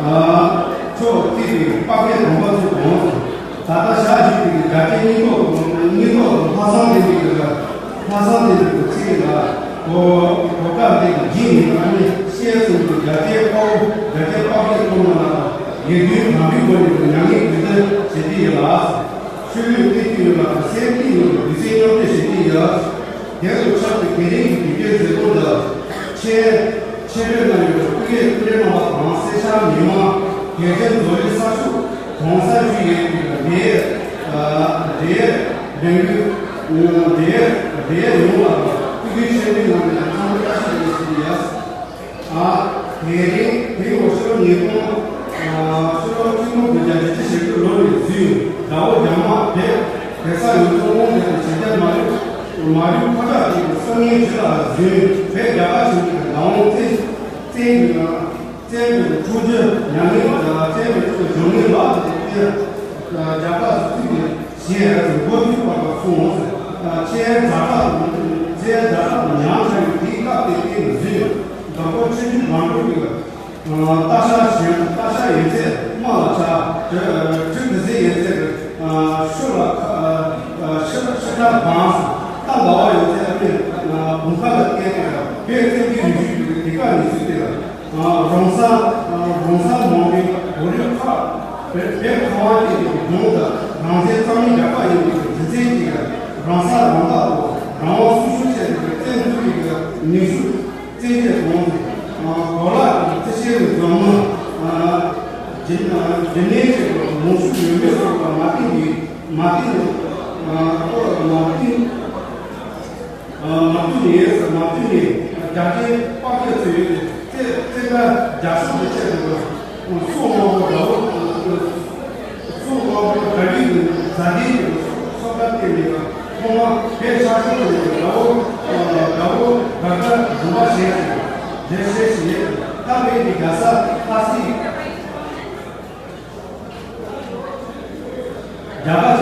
ཨ། མཆོག་བརྩིས་པའི་དཔའ་རྒོད་གདམས་པ་ཚོ་དང་། ད་ལྟ་ཞལ་བཞུགས་པའི་རྒྱལ་གཅེས་སྙིང་སྟོབས་དང་། སྙིང་སྟོབས་དང་ལྷག་བསམ་ལྡན་པའི། ལྷག་བསམ་ལྡན་པའི་ཚིག་ལ་གོ་གོ་སྐབས་འདི་བརྒྱུད་ནས་ཨ་ནི་ཤེས་གསུམ་གྱི་རྒྱལ་གཅེས་དཔའ་བོ། རྒྱལ་གཅེས་དཔའ་རྒོད་ཚོ་རྣམས་ལ་ཡིད་མཐུན་དམ་པའི་སྒོ་ནས་མྱ་ངན་གུས་འདུད་བྱེད་ཀྱི་ཡོད་ལ། ཆོས་ལུགས་གཏན་ཁེལ་ཡོད་པ་དང་། སེམས་གཏིང་ནས་གུས་བརྩི་སྙིང་བསྡུས་བྱེད་ཀྱི་ཡོད། དེ་དང་ཆབས་ཅིག་དེ་རིང་གི་དུས་དྲན་མཛད་སྒོ་འདི་ཆེད། ཆེད་ཕེབས་གནང་ཡོད་པའི་སྐུ་སྒེར་སྐུ་ཕྲེང་རྣམ་པ་དང་། སེར་བྱེས་མི་མང་། དགེ་ཆེ་མཛོ་ལི་ས་ཕྱོགས་གོང་ས་ཞུ་ཡས་ཀྱི་འབྲེལ་ཡས། ཨ། འབྲེལ་ཡས་ལས་འགུལ། འབྲེལ་ཡས་འབྲེལ་ཡས་ཡོངས་ལ་སྐུ་སྒེར་ཆེད་ཕེབས་གནང་བའི་ཚང་མ་བཀྲ་ཤིས་བདེ་ལེགས་ཞུ་གི་ཡོད། ཨ། དེ་རིང་དེ་ཡང་ཕྱི་ལོ་ཉིས་སྟོང་། ཨ། ཕྱི་ལོ་ཆིག་སྟོང་དགུ་བརྒྱ་བཞི་བཅུ་ཞེ་དགུ་ལོ་ནས་བཟུང་དགྲ་བོ་རྒྱ་དམག་བོད་གེ་སར་ཡུལ་ཚོ་དབང་བསྡུས་ཏེ་ཞི་རྒྱ་མ་ལུས་མ་ལུས་ཁ་གྲག་ཅན་གྱི་སྲོལ་ངན་ཇི་ལ་བཟུང་བོད་རྒྱ་གར་བྱུང་བའི་བདག་དབང་བཙན་བཙན་གྱི་བཙན་གྱི་འཕྲོག་རྒྱུ་མྱ་ངན་བཙན་གྱི་འཕྲོག་གཞུང་ངན་ལག་ཏུ་སྟེར། རྒྱ་གར་སུ་ཚུགས་ཀྱི་ཞེས་མགོ་མཐུད་པར་གསུངས། ཆེས་ཛ་དྲག་ཏུ། ཆེས་ཛ་དྲག་ཏུ་ཉམས་ཆག་པའི་དེའི་སྐབས་དེ་སྟེང་དུ་བཟོས། བདག་པོ་ཆུ་བཞི་སྒང་དྲུག་གི། ཨ། སྟག་ཤར་གཞོན། སྟག་ཤར་ཡོད་ཚད་དམག་ལ་ཆགས། གྲི་གྲི་གུ་ཟེ་ཡོད་ཚད་ཀྱི། ཨ། ཤུ་ལ་ཁ། ཨ། ཤུ་ཤུ་ཁྲ་སྦངས། རྟ་ལ་བ་ཡོད་ཚད་ཨ་ནི། ཨ། དགུན་ཁ་ལ་བསྟན་ཏེ། བོད་བཙན་པོའི་རིག་གཞུང་གི་དེ་ག་ནས་བཟུང་སྟེ། ཨ། རོང་ས། ཨ། རོང་ས་མང་པོའི་བོད་རིགས་ཁག་བོད་བོད་ཁ་བ་ཅན་གྱི་གཞུང་དང་རང་བཙན་རྩ་མེད་རྒྱག་པ་ཡིན་པའི་རྒྱུ་མཚན་གྱིས། རང་ས་རང་བདག་དང་རང་དབང་སྲུང་སྐྱོབ་བྱས་ཏེ་བཙན་འཛུལ་གྱི་ནུས་ཤུགས། བཙན་བྱོལ་གོང་དུ་གོ་ལ་དང་རྩིས་བཤེར་གྱི་འཛམ་གླིང་རྒྱུན་རྒྱུན་གནས་བྱེད་པར་ནུས་ཤུགས་ཡོད་མེད་སོགས་ལ་མ་བརྟེན་པའི། མ་བརྟེན། མ་བརྟེན། མ་བརྟེན་ནས། མ་བརྟེན་ནས་རྒྱ་ཆེའི་དཔའ་རྒོད་ཚོས་བཙན་བཙན་དགའ་རྒྱ་ཤོག་ཏུ་ཆེད་དུ་སྲོག་དམར་པོ་དགྲ་བོ། སྲོག་དམར་པོ་དགྲ་ཡུལ་གྱི་མཛའ་གདན་གྱི་སྲོག་དཀར་བསྟན་ནས། ཐོག་མར་བོད་ཤར་ཕྱོགས་ནས་དགྲ་བོ། དགྲ་བོ་དགྲ་དགྲ་འདུལ་བ་ཞེས་ཞེས་ཞེས་ཞེས། ད་བོད་ཀྱི་རྒྱལ་ས།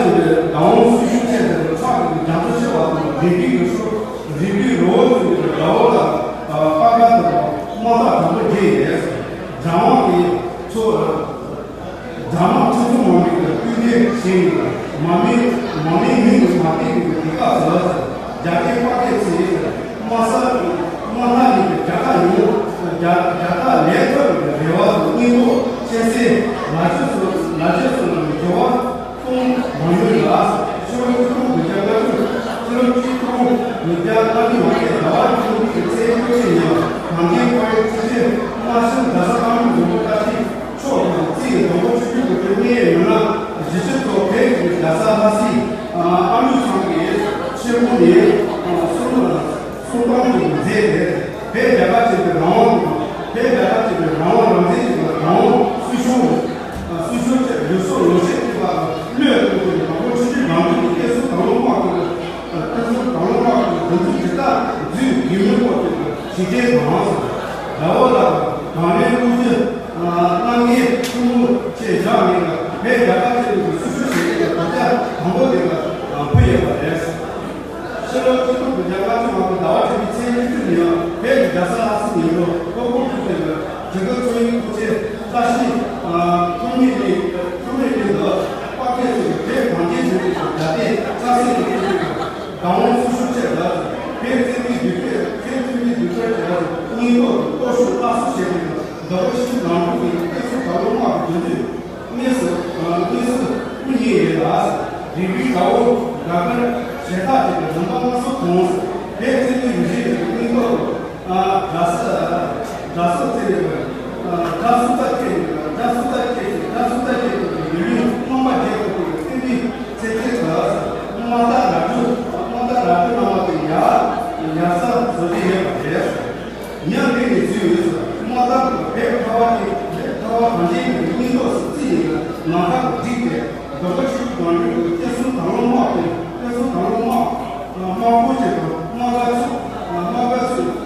བདག་དབང་སྲི་ཞུ་ཆེད་དུ་ཕྱག་གི་རྒྱ་མཚོ་ཆེ་བ་དང་རིགས་རྒྱུད་ཀྱི་སྲོལ་རིགས་རྒྱུད་རི་བོ་ཚོ་གི་དགྲ་བོ་ལ་དཔའ་རྒོད་དང་དམག་རྟགས་དྲག་པོ་རྒྱས་ཡོད། རྒྱ་དམག་གི་ཚོ་རྒྱ་དམག་ཆུ་ཚོད་མང་པོའི་སྐུལ་འདེད་བྱས་ནས་མ་མའི་མ་མའི་མིང་དུ་མ་བསྟན་པའི་དུས་སྐབས་སུ་རྒྱ་སྐད་དཔའ་སྐད་ཚོས་དམག་ས་དམག་སྣ་ཡིན་པའི་རྒྱ་ཁ་ཡོང་རྒྱ་རྒྱ་ཁ་ལས་ཐོབ་པའི་རེ་བ་དང་སྙིང་སྟོབས་ཆེ་སའི་ལ་རྒྱ་སོགས་ལ་རྒྱ་སོགས་ལ་འགྱུར་བ། གཏོང་མ་ཡོང་ལ། ཕྱི་ལོ་ཆིག་སྟོང་དགུ་བརྒྱ་ལྔ་བཅུ། ཕྱི་ལོ་ཆིག་སྟོང་དགུ་བརྒྱ་ལྔ་བཅུ་ང་བརྒྱད་ཟླ་བ་བཅུ་གཉིས་ཀྱི་ཚེས་བཅུ་གཅིག་ཉིན་གངས་ཅན་དཔའ་བོའི་སྲིད་ཆེན་དམར་ཤོག་རྡ་ས་ཀརྨ་རིན་པོ་ཆེ་མཆོག་དང་རྩིས་མདོ་སྔགས་ཆོས་བརྒྱུད་ཀྱི་སྤྲུལ་སྐུའི་མི་སྣ་གཞིས་བྱེས་ཚོ་བོད་ཀྱི་རྒྱལ་ས་ལྷ་སའི་ཨ་ལུ་ཚང་གི་ཆེན་མོ་ནས་གསུང་གསུང་གཏམ་གྱི་མཛད་དེ། བོད་རྒྱལ་ཁབ་ཅིག་གི་རང་དབང་དང་བོད་རྒྱལ་ཁབ་ཅིག་གི་རང་དབང་རང་བཙན་ཅིག་གི་རང་དབང་སྲིད་གཞུང་སྲིད་གཞུང་ཆེད་ཡུལ་སྲོལ་ལོ་ཆེད་ཅིག་ལ་བློས་གཏོང་དགོས་པའི་དང་པོ་ཆུ་བཞི་སྒང་དྲུག་གི་བསྟན་སྲུང་དང་བླངས་དམག་གི་བསྟན་སྲུང་དང་བླངས་དམག་གི་འདུ་འཛི་ཇི་ལྟར་འཛུལ་དགོས་མིན་སྐོར་གྱི་ཞིབ་ཕྲའི་དང་དགྲ་བོ་ལ་གང་ལེན་བློ་རྒྱུ་གནང་མཁན་ཐུན་མོང་ཆེད་བཞག་མེད་ལ་བོད་རྒྱལ་ཁབ་ཆེད་དུ་སྲིད་གཞུང་ཞིག་གི་དོ་ཁྱབ་དང་པོ་དེ་ལ་ཕུལ་ཡོད་པ་རེད། ཕྱི་ལོ་ཆིག་སྟོང་དགུ་བརྒྱ་ལྔ་བཅུ་ང་དགུ་ཟླ་བ་བཅུ་པའི་ཚེས་ཉི་ཤུ་ཉིན་བོད་ཀྱི་རྒྱལ་ས་ལྷ་སའི་ཉིན་མོ་ལྷོ་སྒོར་དུ་སྤེལ་བའི་དྲུག་པ་ཚོགས་གཉིས་སྐུ་ཚེ་བཀྲ་ཤིས་ཐོགས་མེད་གླིང་ཐོགས་མེད་གླིང་དུ་དཔའ་སྐད་ཚོས་བོད་གངས་ཅན་ལྗོངས་ཀྱི་རྒྱལ་བསྟན་རྩ་གསལ་དུ་གཏོང་བའི་བདག་དབང་སྲུང་སྐྱོབ་ཆེད་དུ་བོད་བཙན་པོའི་ལུས་སྟོད་བོད་བཙན་པོའི་ལུས་སྟོད་ཀྱི་སྙིང་སྟོབས་དང་སྟོབས་ཤུགས་སླར་གསོ་བྱས་ཏེ་མདོ་དབུས་ཆེན་ནང་ལུགས་ཀྱི་བསྟན་སྲུང་དང་བླངས་དམག་གི་འདུ་འཛིན། དངོས་སུ་དངོས་སུ་སྐུ་ཉིད་ཡིན་ལ། རིག་པའི་དགའ་བོ་དགའ་དཀར་ཞལ་ཐག་ཅིག་གི་རིམ་པ་སྣ་ཚོགས་གོང་བོད་བཙན་པོའི་ཡུལ་གཞིས་ཀྱི་སྙིང་སྟོབས་དགྲ་ས་དགྲ་ས་བཙན་པོའི་དགྲ་སུ་ད་ཁྱེད་དགྲ་སུ་ད་ཁྱེད་ཀྱི་དགྲ་སུ་ད་ཁྱེད་ཀྱི་ཡུལ་ལུང་རྣམ་པ་བརྒྱད་དུ་བཀོད་པའི་བཙན་པོའི་བཙན་པོའི་དགྲ་དམག་དར་ར་ཏྲུ་དམག་དར་ར་ཏྲུ་རྣམ་པ་དེ་ཡར་ཡར་ས་བཟོ་གི་ཡོད་པ་རེད། ཉམས་ལེན་གྱི་ཚུལ་ཡོད་ཟེར། དམག་དར་བོད་ཁ་བ་ཅན་བོད་ཁ་བ་གངས་ཅན་གྱི་སྙིང་སྟོབས་སུ་བརྩིས་ཡོད་ན་ཁ་དུ་བསྒྲིགས་ཏེ་རྡོ་ཁ་ཆུ་བཞི་སྒང་དྲུག་གི་བསྟན་སྲུང་དང་བླངས་དམག་དེ་བསྟན་སྲུང་དང་བླངས་དམག་དམག་འཁོར་བཅས་དང་དམག་སྒར་ཚོ་དམག་སྒར་ཚོའི་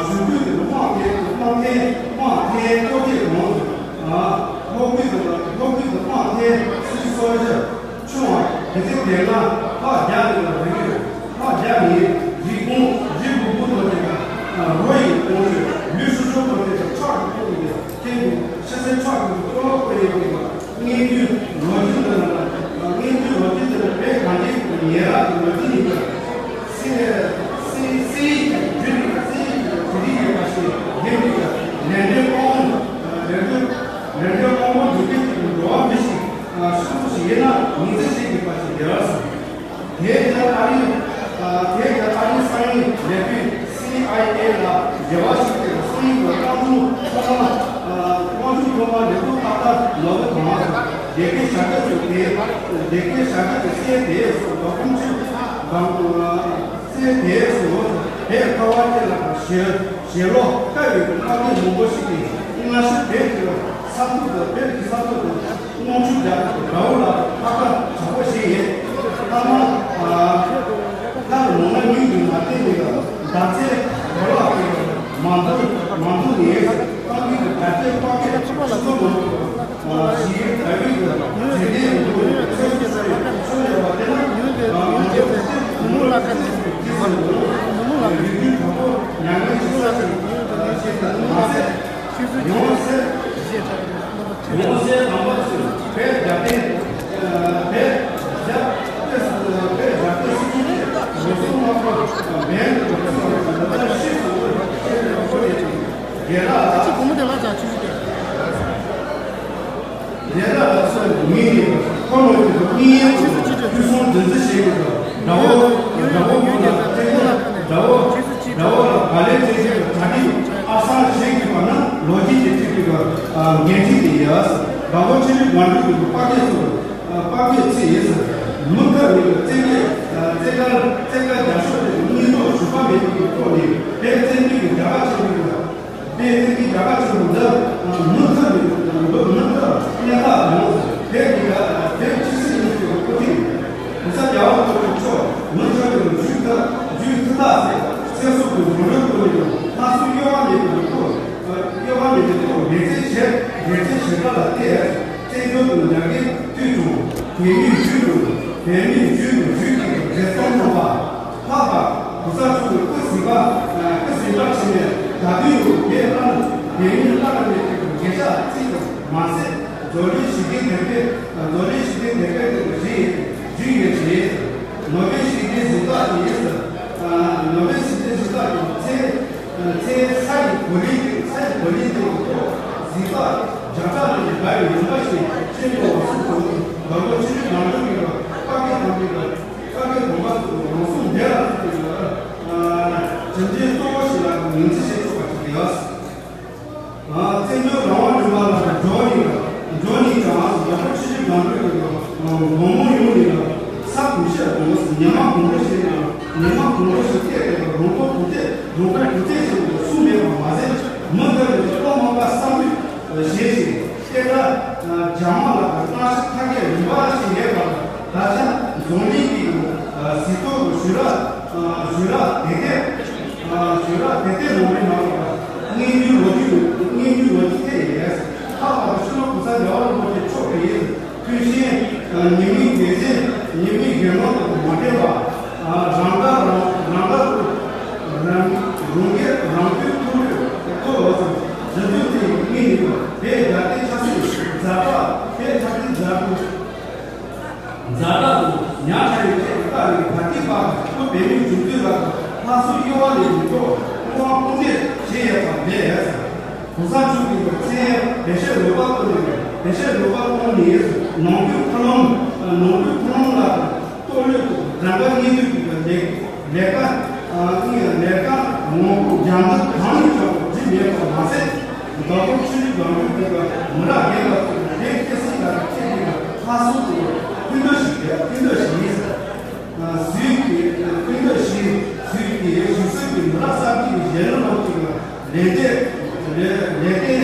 གཞུང་རྒྱུད་དུ་དམག་དེ་དམག་ཐེན་དམག་ཐེན་གཏོར་རྒྱས་གཏོང་ལྷོ་ཁུལ་དུ་ལྷོ་ཁུལ་དུ་དམག་ཐེན་སུད་སོར་ཞི། ཆུང་བ་དེ་ཚེ་དེ་ལ་ཕག་རྒྱག་ནས་ལ་རིག་རིག་ཕག་རྒྱག་ནས་རིག་གོང་རིག་གོང་བུ་དང་དེ་དང་རོ་ཡི་གོང་ཚོས་ལུས་སྲུང་སྐྱོབ་དང་དེ་དང་ཁྲག་གི་ཁོག་ནས་ཐེངས་དུ་ཤ་ཚའི་ཁྲག་གི་ཁོག་ལོག་པ་ཡོད་པའི་སྔོན་དུས་ལོ་རྒྱུས་འདི་ལ་སྔོན་དུས་ལོ་རྒྱུས་འདི་ལ་བོད་གངས་ཅན་གྱི་ཉེ་རབས་ཀྱི་ལོ་རྒྱུས་ཡིན་པ། སི་སི་སི་ཡིག་གི་རྒྱུད་ནས་སི་ཡིག་གི་རྒྱུད་ཡིན་པ་ཞིག་ཡིན་པའི་ལས་འབྲས་དབང་པོ་ལས་འབྲས་ལས་འབྲས་དབང་པོ་འདུས་སྡོད་ཀྱི་འགྲོ་བ་མི་ཞིག་ཤུགས་ཆེ་ཡིན་ན་ཉིན་མཚན་ཞིག་གི་བར་ཞིག་ཡོད་ཟེར། དེའི་རྒྱ་ཨ་རི་དེའི་རྒྱ་ཨ་རི་གསང་བའི་ལས་འགུལ་སི་ཨའི་ཨེ་ལ་འབྲེལ་བ་ཞིག་དེར་གསང་ཡིག་ལ་རྐང་བཙུགས་ཐོག་མ་རྐང་བཙུགས་ཐོག་མ་ལས་ཁུངས་ཏག་ཏག་ལོག་གི་དང་སྡེ་དགེ་བཞག་རྒྱ་ཚོས་དེ་སྡེ་དགེ་བཞག་རྒྱ་ཚོས་སའི་དེའི་སོགས་ལོག་ཁུངས་ཆུ་དང་སའི་དེའི་སོགས་བོད་ཁ་བ་ཅན་ལ་ཞེ་ཞེ་ལོ་དཀའ་བའི་དམག་མི་མང་པོ་ཞིག་གིས་སྔ་ཕྱི་བོད་ཀྱི་ས་ཐོག་ཏུ་བོད་ཀྱི་ས་ཐོག་ཏུ། དངོས་ཆུ་རྒྱ་དགའ་བོ་ལ་ལྷག་དཀར་དྲག་པོ་ཞིག་ཡིན། ཐ་མ་སླར་མོ་ང་ཉིད་ཀྱི་མ་བསྟན་ནས་ལ་མདའ་རྩེ་གོ་ལག་གི་མ་འདུག་མ་འདུག་ནས་གཏམ་རྒྱུད་ཀྱི་དྲ་རྒྱའི་དཔའ་སྐད་ཆུ་ཚོད་མང་པོ་ཞིག་དྲ་བའི་གི་ཟིན་ལས་འདུག་ཚོད་ཀྱི་ཚོད་ཡོད་པ་དེ་ན་ང་ངོ་ཚོད་ཀྱི་ཚོད་ཀྱི་ངོ་ལ་ཁ་ཚིག་ཚིག་ཚིག་ཚིག་ཚིག་ངོ་ལ་ཡུལ་རྒྱུན་དྲག་པོ་མྱ་ངན་ཞིག་ས་ཞིག་ཞིག་མ་ཟད། ཡོང་སྲིད། ཡོང་སྲིད་དམ་པ་ཚོས་བོད་རྒྱལ་བསྟན། བོད་རྒྱལ་བོད་རྒྱལ་བསྟན་སྲིད་གཞུང་ཆེད་ལོ་གསུམ་མ་གཏོགས་འབེན་དུ་ལོ་གསུམ་ལ་ལོ་ལྟར་ཤེས་སུ་འོས་ཤེས་སུ་འོས་རྒྱལ་རབས། ལ་ཅི་གོ་མོ་དེ་ལ་ཅག་ཆུ་ཆུ་དེ། རྒྱལ་རབས་ལ་སོགས་མི་ཡི་ཁོ་ལོ་ཡི་གཉིས་ཡན་དུ་ཕུན་སུམ་བདུན་འཛི་ཞེས་པའི་དགྲ་བོ་དགྲ་བོ་ཀུན་ལ་བརྟེན་ནས་དགྲ་བོ། དགྲ་བོ་ལ་ག་ལེར་བཙན་ཤེད་ཀྱི་གྲ་སྒྲིག་ཨ་སང་བྱེད་དགོས་པ་ནི་ལོ་རྒྱུས་ཀྱི་ཁྲིད་པའི་འགན་འཁྲི་དེ་ཡིན། དགྲ་བོ་ཆེ་རིགས་ང་འགྲོ་དགོས་པའི་དཔའ་སྐད་ཚོ་དཔའ་སྐད་ཚེ་ཡིན་ཟེར། མུ་མཐའ་མེད་པའི་བཙན་རྒྱལ་བཙན་རྒྱལ་བཙན་རྒྱལ་རྒྱ་ཤོག་དེ་སྙིང་སྟོབས་ཞུམ་པ་མེད་པའི་ཐོག་ནས་བོད་བཙན་པོའི་རྒྱལ་ཁབ་ཆེན་པོའི་བོད་བཙན་པོའི་རྒྱལ་ཁབ་ཆེན་པོ་འདི་མུ་མཐའ་མེད་པའི་མུ་མཐའ་གནས་ཐབས་དང་བོད་ཀྱི་བོད་ཆོས་སྲིད་གཉིས་ཀྱི་སྐུ་ཕྲེང་། གེ་སར་རྒྱལ་བ་ཐུབ་པའི་མཆོག་མི་ཆོས་ཀྱི་རྒྱུད་མཐའ་རྒྱུད་མཐུ་ཐག་ཚད་ཚད་སོགས་ཀྱི་ངོ་སྤྲོད་སྐོར་ནས་ལྷ་སྲུང་གཡོ་བ་མེད་པའི་ཐོག་གཡོ་བ་མེད་པའི་ཐོག་འགན་འཛིན་བྱས་འགན་འཛིན་བྱེད་པ་ལ་བརྟེན་བཙན་བྱོལ་དུ་རྒྱ་རྒན་དུས་དང་དེ་ཉིད་ཞུས་དང་ བོད་མིའི་རྒྱུད་དུ་རྒྱུད་ཀྱི་རྗེ་ཙོང་ཁ་པ་ལྷག་པ་གོང་ས་མཆོག་གི་སྐུ་གཟི་བརྗིད་སྐུ་གཟི་བརྗིད་ཕྱིན་ནས། ད་དུང་ཡང་བོད་ལྷ་བོད་མིའི་ལྷ་རབ་གནས་ཀྱི་དགེ་བཤེས་གཅིག་ཏུ་མ་ཟད། མཛོད་བློན་ཞི་བདེའི་དེབ་དཔེ། མཛོད་བློན་ཞི་བདེའི་དེབ་དཔེ་དེ་བཞི་ཡིན། བཞི་ཡོད་ཅེས། ནོ་བེལ་ཞི་བདེའི་གཟེངས་རྟགས་ཀྱི། ནོ་བེལ་ཞི་བདེའི་གཟེངས་རྟགས་ཀྱི་ཚེ། ཚེ་ས་ཡི་གོ་ལའི་སྟེང་། ས་ཡི་གོ་ལའི་སྟེང་དུ་གཟེངས་རྟགས་བརྒྱ་ཕྲག་ལས་བརྒལ་བའི་ཡོང་འབབ་ཞིག་སྤྲད་ཡོད་པ་གསུངས་སོང་། མདོ་དབུས་ཆོས་ལུགས་ལམ་ལུགས་ཀྱི་དཔའ་སྐད་དམ་པའི་དཔའ་སྐད་དམ་པ་ཚོས་རང་སྲོག་འབེན་ལ་བཙུགས་པའི་གྲུབ་འབྲས་གཙོ་བོ་ཞིག་ལ་ངོས་འཛིན་བྱེད་ཆོག་པ་ཞིག་ཡོད། བཙན་བྱོལ་རང་དབང་རིམ་པ་ལ་འགྱོ་ནས་ལ་འགྱོ་ནས་ཀྱང་། ཡག་པོ་ཆུ་ཆུ་གང་འགྲོ་ཡོད་ལ། མང་མང་ཡོང་ནས་ལ། ས་གོང་ཤར་གོང་ས་ཉི་མ་གོང་པོ་ཞིག་ལ། ཉི་མ་གོང་པོ་ཞིག་བལྟས་ཏེ་ལ། རོང་པོ་གོང་ཐད་རོང་པོ་གོང་ཐད་ཞིག་ལ་གསུངས་མེད་པ་མ་ཟད། མི་འདི་ལ་བློ་མང་པ་བསམ་བློ་བཞེས་ཤིང་། སྐད་གྲགས་རྒྱ་དམག་ལ་གཏམ་ཤི་ཐ་སྐད་རིམ་པ་ཞིག་ཡོད་པ་ལ། ད་ཆ་འཛམ་གླིང་གི་གཟེངས་རྟགས་ཞུ་རག་ཞུ་རག་དེ་དེ། ཞུ་རག་དེ་དེ་ནང་མི་མང་བ་དངོས་ཡོད་ལོ་རྒྱུས། དངོས་ཡོད་ལོ་རྒྱུས་ཐད་ཡོད། ལྷག་པར་དུ་སྤྱི་ནོར་གོང་ས་རྒྱལ་བ་རིན་པོ་ཆེ་མཆོག་གིས་ཐུགས་བཞེད་ཉི་མའི་འགན་འཛིན། ཉི་མའི་འགན་ལོང་དུ་མ་འདྲེས་པ། རང་དགར་རང་རང་དགར་རང་རང་སྐད་རང་སྐྱོན་ཐུབ་ལོས་ཐོབ་ལོས་སུ་རྒྱུ་དུས་དེ་ཡི་དངོས་ཡིན་པ། དེའི་རྒྱ་སྐད་ཆབ་སྲིད་ཛ་དྲག་དེའི་ཆབ་སྲིད་ཛ་དྲག་ཏུ། ཛ་དྲག་ཏུ་ཉག་ཕྲ་བའི་ཐད་དུ་ལྟ་བའི་བར་ཐིག་པ་སྐུ་བལ་མོའི་བྱུང་ཚུལ་ལ་ལྷ་སྲུང་གཡོ་བ་ལས་མི་འགྲོ་སྐུ་དབང་དཔུང་འདེགས་བྱེད་ཡས་པ་ལས། གོང་ས་མཆོག་གིས་མཚན་བེ་ཤེ་ལོ་པ་བཏོན་ནས། བེ་ཤེ་ལོ་པ་བཏོན་ནས་ནང་ཁུལ་མཐུན་ལམ། ནང་ཁུལ་མཐུན་ལམ་ལ་གཏོར་བློས་ཐོག་རང་དགར་གཉིས་འདུས་ཀྱི་ལས་ལས་ཀ་ཨ་ཨིན་ལས་ཀ་ངོ་རྒོལ་རྒྱབ་འདེགས་གང་ཡིན་ཀྱང་འགྲིག་མེད་པ་མ་ཟད། མདོ་དབུས་ཆོས་ལུགས་ལམ་ལུགས་ཀྱི་མི་རབས་རྒན་པ་ཚོས་དེ་སྐད་སྲིད་ལ་ཁྱེད་ཀྱིས་ལྷ་སྲུང་དུ་ཕུལ་འདོད་ཞིག་རེད། ཕུལ་འདོད་ཞིག་ཡིན། ཟུར་གྱི་ཕུལ་འདོད་ཞིག་ཟུར་གྱི་ཞིག་ཟུར་གྱི་མི་རབས་གསར་བརྗེ་གི་གཞོན་ནུ་ལམ་གཅིག་ལ་ལས་དེ་ལས་ལས་དེ་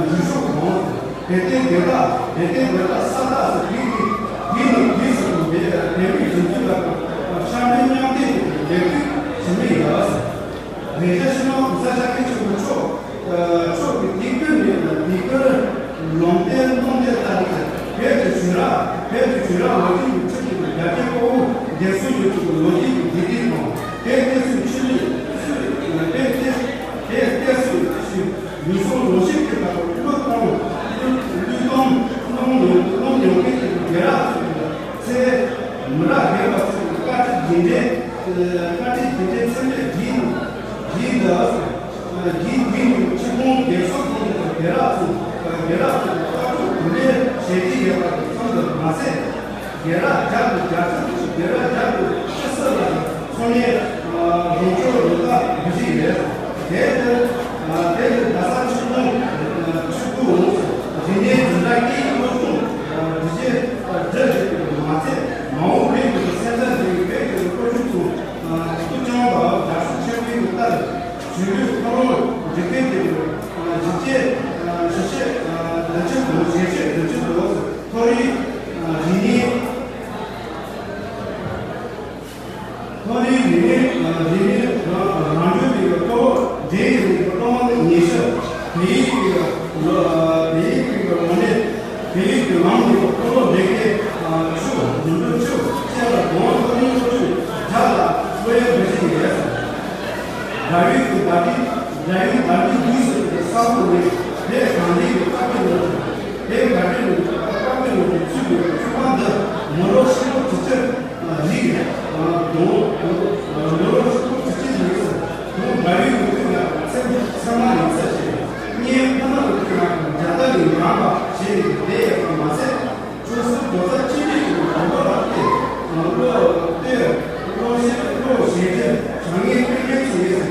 འཇུ་ཤོག་གོང་དེ་ལྟའི་དེ་དག་དེ་ལྟའི་དེ་དག་ས་དག་སུ་དེ་གི་དེ་ནི་དུས་སུ་དེ་དེ་མི་བྱུང་ཚུལ་ལ་ཤ་མེད་མཉམ་བསྡད་ཀྱི་ལས་འགུལ་ཞིག་མི་ཡོད། རེ་ཞིག་ཕྱི་ནང་གོང་ས་སྐྱབས་མགོན་ཆེན་པོ་མཆོག་མཆོག་གི་དེབ་དཔེ་ནས་དེབ་དཔེར་ལུང་བསྟན་རྣམ་འགྱུར་ལྟར་གྱི་བོད་ཀྱི་བྱུས་ར་བོད་ཀྱི་བྱུས་ར་ལོ་རྒྱུས་ཀྱི་ཁྲིད་ཀྱི་རྒྱ་སྐད་ཀོ་བོ་རྒྱལ་སྲུང་ཡོད་ཀྱི་ལོ་རྒྱུས་ཀྱི་དེབ་དེ་དང་། དེབ་དེ་ཚོའི་ཆོས་ལུགས་སུ་དེབ་དེ་དེབ་དེ་ཚོའི་ཆོས་ཡུལ་སྲོལ་ལོ་ཤས་ཀྱི་བར་དུ་བློས་གཏོང་བློས་གཏོང་གནང་མྱོང་གནང་མྱོང་མཁན་གྱི་དགེ་རག་ཚོ་ཚེ་མི་རབས་རྒན་པ་ཚོས་བཀའ་ཁྲིད་རྒྱུན་འབྲེལ། བཀའ་ཁྲིད་རྒྱུན་འབྲེལ་ཚེ་འདས་བགྱིས་བགྱིས་འདུག་བགྱིས་བགྱིས་ནས་ཆིག་སྟོང་བརྒྱད་བརྒྱ་སོ་གོང་གི་དགེ་རག་ཚོས་དགེ་རག་ཚོས་བཀའ་ཁྲིད་རྒྱུན་འབྲེལ་བྱེད་ཀྱི་ཡོད་པ་དང་མཚམས་སུ་མ་ཟད། དགེ་རག་རྒྱབ་ཏུ་རྒྱ་ཚ་དགེ་རག་རྒྱབ་ཏུ་ཆུ་སྲིན་ལ་ཚོང་ལས་རོགས་སྐྱོར་རོགས་ལྟ་བྱེད་ཀྱི་ཡོད། དེ་ལྟར་དེ་ལྟར་ད་ས་ཆིག་སྟོང་ཆིག་སྟོང་དགུ་བཞི་ནས་འཛིན་གྲྭ་སྐད་ཡིག་སློབ་སྦྱོང་འབྲི་རྒྱུ་འབྲི་བཞིན་པ་མ་ཚད། མ་འོངས་བོད་ཀྱི་སེམས་ལ་འཛིན་པའི་བོད་ཀྱི་སློབ་ཕྲུག་ཚོ་སྐུ་སྤྱང་དང་རྒྱ་སྲིད་ཆེན་པོའི་ལྟར་གཞིས་ལུས་ཁོ་རང་འབྲི་མཁན་གྱི་གཞིས་བྱེས་གཞིས་བྱེས་བདུན་ཅུ་དང་གཞིས་བྱེས་བདུན་ཅུ་དང་མཐོ་རིས་རིག་གནས། མཐོ་རིས་རིག་གནས་རིག་གནས་རང་སྐྱོང་གི་གཙོ་བོ་འབྲེལ་ཡོད་ཀྱི་ཀྲུང་དབྱང་ཉི་ཤུ། བོད་ཡིག་གི་ལོ་བོད་ཡིག་གི་ལོ་ནས་བོད་ཡིག་གི་ལམ་ནས་ཀྲུང་ལོ་ལས་ཀའི་ཆུ་འབྲུ་ཆུ་བཅས་ལ་གོང་མཐོ་རིམ་སློབ་ཆུ་བརྒྱ་ལ་སློབ་ཡོན་སྤྲོད་བཞིན་ཡོད། དགྲ་ཡུལ་གྱི་བརྡ་སྤྲོད་དགྲ་ཡུལ་བརྡ་སྤྲོད་དུས་སུ་ས་ཁུལ་ནས་བོད་གངས་ཅན་གྱི་དཔའ་བོའི་ངོ་བོ་བོད་གངས་ཅན་གྱི་དཔའ་བོའི་ངོ་བོ་ཚུད་པའི་ཚོགས་པ་འདི་མི་ལོ་ཧྲིལ་པོ་དྲུག་ཅུ་རིག་དང་ལོ་ལོ་ཧྲིལ་པོ་དྲུག་ཅུ་ཡིན་ཟེར། དུང་འདྲ་བའི་ངོ་བོའི་ནང་ཚེ་ཚེ་མ་ཡིན་ཚེ་ཞེས་བརྙན་ཕུ་ནག་གི་ཁུག་ནང་རྒྱ་སྟག་གི་ངང་པ་ཞེས་པའི་ལས་ཡོད་པ་མ་ཟད། ཆོས་སྲིད་རྡོག་རྩ་གཅིག་སྒྲིལ་གྱི་དགོངས་པ་ལ་བརྟེན། བློ་བསྟོད་བློ་ཞེན་བློ་ཞེན་ཅན་བྱང་ངན་ཀུན་ལྡན་ཚོ་ཡི་ལས་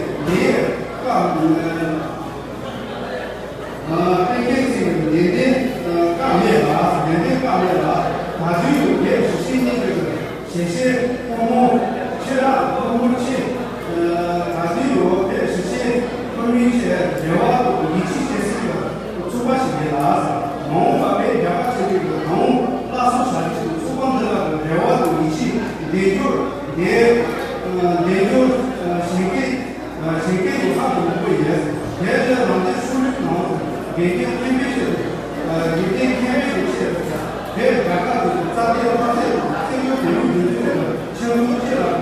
ཀ་ཀུན་ལྡན་ཚོ་ཡི་ལས་འདི་ཀ་མེད་ལ་ལས་འདི་ཀ་མེད་ལ་ད་དུང་ཡང་ལས་ཞིག་བྱེད་ཉེན་ཡོད། ཞལ་བཞེས་ཕོ་མོ་ཁྱེད་རང་ཕོ་མོ་ཆེ། ད་དུང་ཡང་ལས་ཞིག་བྱེད་ཕོ་མོའི་ཆེད་རེ་བ་དང་ཡིད་ཆེས་བྱེད་སྲིད་པ། ཚོགས་པ་ཞིག་ཡིན་ལ། མ་འོངས་པ་བོད་རྒྱལ་ཁབ་ཆེན་པོའི་ནང་སླར་གསོ་བྱ་རྒྱུ་དང་ཚོགས་པ་འདི་ལ་རེ་བ་དང་ཡིད་ཆེས་འདེགས་སྐྱོར་འདེགས་འདེགས་སྐྱོར་གཞན་སྐད་གཞན་སྐད་ཀྱི་ལྷག་ཏུ་མང་པོ་ཡོད། དེ་ལྟར་རང་བཙན་སྲུང་རིགས་ནང་དུ་འགན་འཁྱེར་མཁན་པའི་ཆེད་དུ་ཡིད་བརྟན་མཁས་པའི་ཆེད་དུ་བོད་རྒྱལ་ཁབ་ཀྱི་རྩ་དོན་དམངས་གཙོའི་ ཆེན་པོ་དེ་ལུགས་ཡོད་ཚད་ལ་ཆེན་པོ་ཅི་ལ་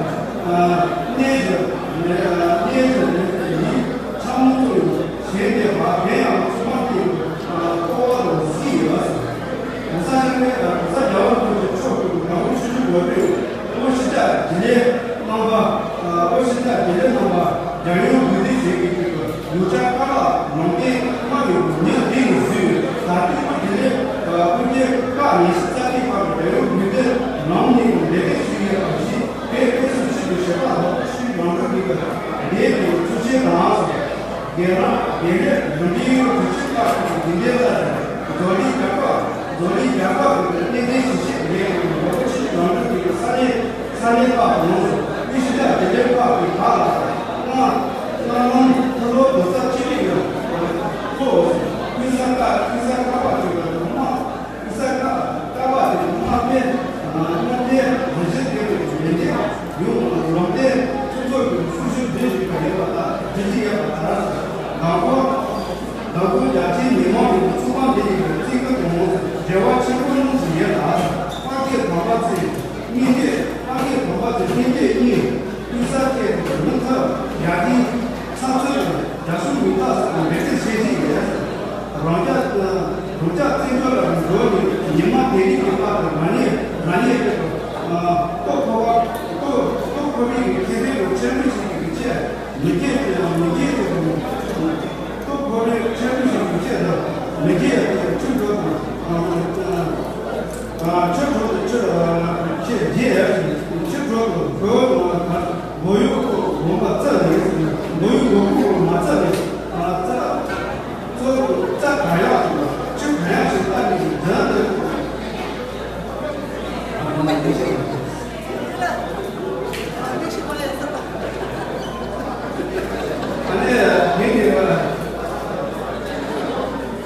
གནས་ཀྱི་གནས་ཀྱི་གནས་ཀྱི་ཡིད་ཕྱག་མོ་ཚོ་ཡོད་གཞན་དེ་བ་དེ་ཡང་ཚོགས་མ་དེ་ལྟོ་བ་དང་གཟིགས་ཡོད་ཟེར། གོང་ས་ཤར་ནས་གོང་ས་རྒྱལ་བ་རིན་པོ་ཆེ་མཆོག་གི་དགའ་བོ་ཆུ་ཆུ་འགོ་པས་ཨོ་ཤི་ཅག་དགེ་ལས་རྣམ་པ། ཨོ་ཤི་ཅག་དགེ་ལས་རྣམ་པ་རྒྱལ་ཡོངས་འགུལ་སྟེགས་བྱེད་ཀྱི་ཡོད་པ། ཡོངས་ཁྱབ་ཀ་ལ་ནང་བསྟན་སྔར་ཡོད་ཉིན་འདི་ནས་བཟུང་ད་ལྟའི་བོད་དེ་ནས་ཨ་ཀུན་མཁྱེན་ཀ་ཉི་ཤུ་རྩ་གཅིག་པ་རྒྱལ་ཡོངས་ཡུལ་དེ་ནང་ནས་ལས་ཀ་ཞུ་ཡས་པ་བཞི་དེ་དཔེ་སྲིད་སྤྱི་དུ་བྱེད་པ་ལ་ཤུལ་ཡོང་གྲུབ་ཀྱི་ལས་ཀྱི་ཚུལ་ཆེན་དང་། རྒན་རང་རྒན་ལས་རིམ་པའི་ཡོད་དུ་ཆེ་བཀའ་ཁྲིད་ཀྱི་འདི་འདྲའི་ལྟར་མཛོད་ལི་རྒྱ་གར་མཛོད་ལི་རྒྱ་གར་གྱི་གནས་བརྟན་ཞིང་གཤེགས་ལས་ཀྱི་ལོ་ཆེན་ཡོང་གྲུབ་ཀྱི་ས་གནས་ས་གནས་ཁག་ཡོངས་སུ་དབུས་ཕྱི་དྲག་དགེ་ལས་ཁག་གི་བར་ལ་སྔ། སྔ་ལམ་ཕ་ལོ་རྡོ་རྩ་ཆེ་རིགས་ཡང་ཐོག་ཀུན་ས་ཀ་ཀུན་ས་ཀ་པ་ཅིག་ལ་དུ་མ་ཀུན་ས་ཀ་ཀ་པ་དེ་མ་དཔེ་མ་དཔེ་རི་ཞིག་དེ་རུ་མེད་དེ་ཡོང་ལོག་སྟེ་སྤྱི་ཚོགས་ཀྱི་སྲུང་ཞུ་འདི་ཞིག་ག་ཡོད་པ་དང་འདི་ཞིག་ཡོད་པ་དང་དང་པོ་དང་པོ་རྒྱ་ཆེའི་མི་མང་གི་ཚོགས་པ་འདི་ཡི་རྩིས་ཁ་དང་འབྲེལ་བ་ཆེན་པོ་གནང་བཞིན་ཡོད་ལ་སྤ་རྒྱལ་དམ་པ་ཚེ་གཉིས་ཏེ་སྤ་རྒྱལ་དམ་པ་ཚེ་གཉིས་ཏེ་གཉིས། དབུས་ས་ཁྱེད་ཀྱི་མི་ཐབས་ཡར་ཐིག་ཚགས་ཚུད་དང་རྒྱ་གཞུང་མི་ཐག་སོགས་ཀྱི་འབད་བརྩོན་བྱེད་ཀྱི་ཡོད། རང་རྒྱ་རང་རྒྱ་བཙན་བྱོལ་ལ་འགྲོ་ནས་ཉི་མ་དེ་རིང་གི་བར་དུ་ང་ནི་ང་ནི་ལྟོ་ཕོ་བ་ལྟོ་ལྟོ་ཕོ་བའི་ཁེ་ཕན་དུ་ཆེན་པོ་ཞིག་གི་ཆེད་མི་སྐྱེས་ཀྱི་མི་སྐྱེས་ཀྱི་ལྟོ་ཕོ་བའི་ཆེན་པོ་ཞིག་གི་ཆེད་དུ་མི་སྐྱེས་ཀྱི་ཁྲིམས་སྒྲོག་དང་། ཆུ་གྲོགས་ཆུ་ཆུ་རྗེས་ཆུ་གྲོགས་བོད་མོ་ཡུག་མོ་པ་རྩ་ནས་མོ་ཡུག་མོ་པོ་མ་རྩ་ནས་རྩ་རྩ་ག་ཡག་ཆུ་ག་ཡག་ཞིག་ལྟ་ནས་དོན་དུ། ཨ་ནི་དེ་ནས་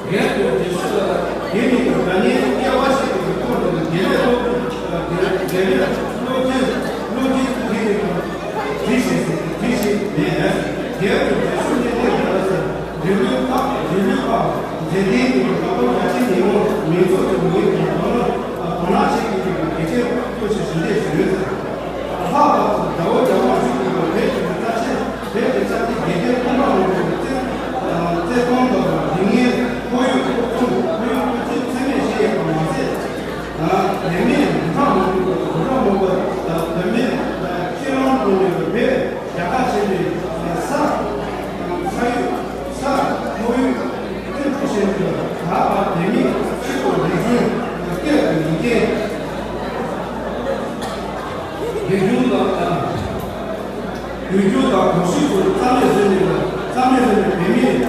རྒན་དུ་དེ་ཚོ་དེ་ནས་དགའ་ཉེ་སྐྱེ་བ་ཞིག་གི་ཐོག་ཏུ་དགེ་ལས་སློབ་དགེ་ལས་སློབ་ཆེན་སློབ་ཆེན་དེ་ནས་དེ་ཞིག་དེ་ཞིག་མེད། རྒན་དུ་དེ་ཚོ་གནས་བརྟན་དགའ་ས་རིགས་ལུས་ཁག་རིགས་ལུས་ཁག་འཛིན་ལྡན་གྱི་བདག་པོ་རྒྱ་ཆེན་ཉིན་མོ་མིང་ཚོགས་ཀྱི་མི་དང་དོ་སྣང་དོ་སྣང་བྱེད་ཀྱི་ཡོད་པའི་གལ་ཆེན་པོ་ཞིག་ཞིབ་འདེད་ཞུས། ལྷག་པར་དུ་དགྲ་བོ་རྒྱ་དམག་ཞུགས་དགོས་པའི་བོད་ཀྱི་རྩ་ཆེན་བོད་ཀྱི་རྩ་ཆེན་དགེ་རྒན་སྟོན་པ་ལུང་པའི་བརྩེ་བརྩེ་དུང་དང་སྡུག་བསྔལ་ཁོར་ཡུག་ཁོར་ཡུག་ཁོར་ཡུག་ཚད་མེད་བཞེས་ཡོད་པ་མ་ཟད། བོད་མིའི་རིན་ཐང་མ་ལུས་པ་དང་རིན་ཐང་མ་ལུས་པ་བོད་མིའི་སྤྱི་བླང་དང་ལྡན་པའི་བོད་རྒྱལ་ཁབ་ཆེན་པོའི་ས་ས་ཡུལ་ས་ཁོར་ཡུག་ཀུན་ཏུ་ཞེན་པའི་ད་བར་དེ་ཉིད་ཕྱི་དུ་རིག་འཛིན་སྐད་དུ་ཡི་གེ་རིག་གཞུང་དང་རིག་གཞུང་དང་གོམས་གཤིས་སོགས་རྩ་མེད་བཟོས་ནས་རྩ་མེད་བཟོས་ནས་བོད་མི་བོད་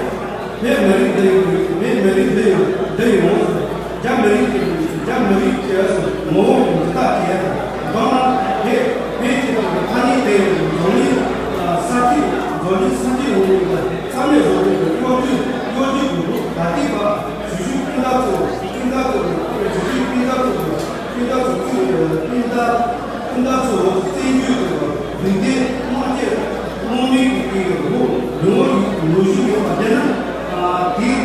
མི་རིགས་འདི་ཡོད་བོད་མི་རིགས་འདི་ཡོད་འདི་ཡོད་རྒྱ་མི་རིགས་ཀྱི་རྒྱ་མི་རིགས་ཀྱི་ངོ་བོ་ཡི་འདི་དག་བྱས་མདོར་ན་བོད་བོད་ཀྱི་ཐོག་གི་ཐ་སྙད་དེ་འཛམ་གླིང་ས་ཆའི་འཛམ་གླིང་ས་ཆའི་ངོ་བོ་ཡི་རྩ་མེད་བཟོ་བའི་གཡོ་ཇུས་གཡོ་ཇུས་ཀྱི་ལུགས་ད་ལྟའི་བར་གཞིས་བཞུགས་སྤུན་ཟླ་ཚོ་སྤུན་ཟླ་ཚོ་གཞིས་བཞུགས་སྤུན་ཟླ་ཚོ་སྤུན་ཟླ་ཚོ་སྤུན་ཟླ་སྤུན་ཟླ་ཚོ་བཙན་བྱོལ་དུ་རིག་ལྡན་དམངས་ཀྱི་དམག་མི་གི་ལུགས་ལུགས་ལུགས་ཞུགས་ཡོད་པ་དེ་ནི་དེའི།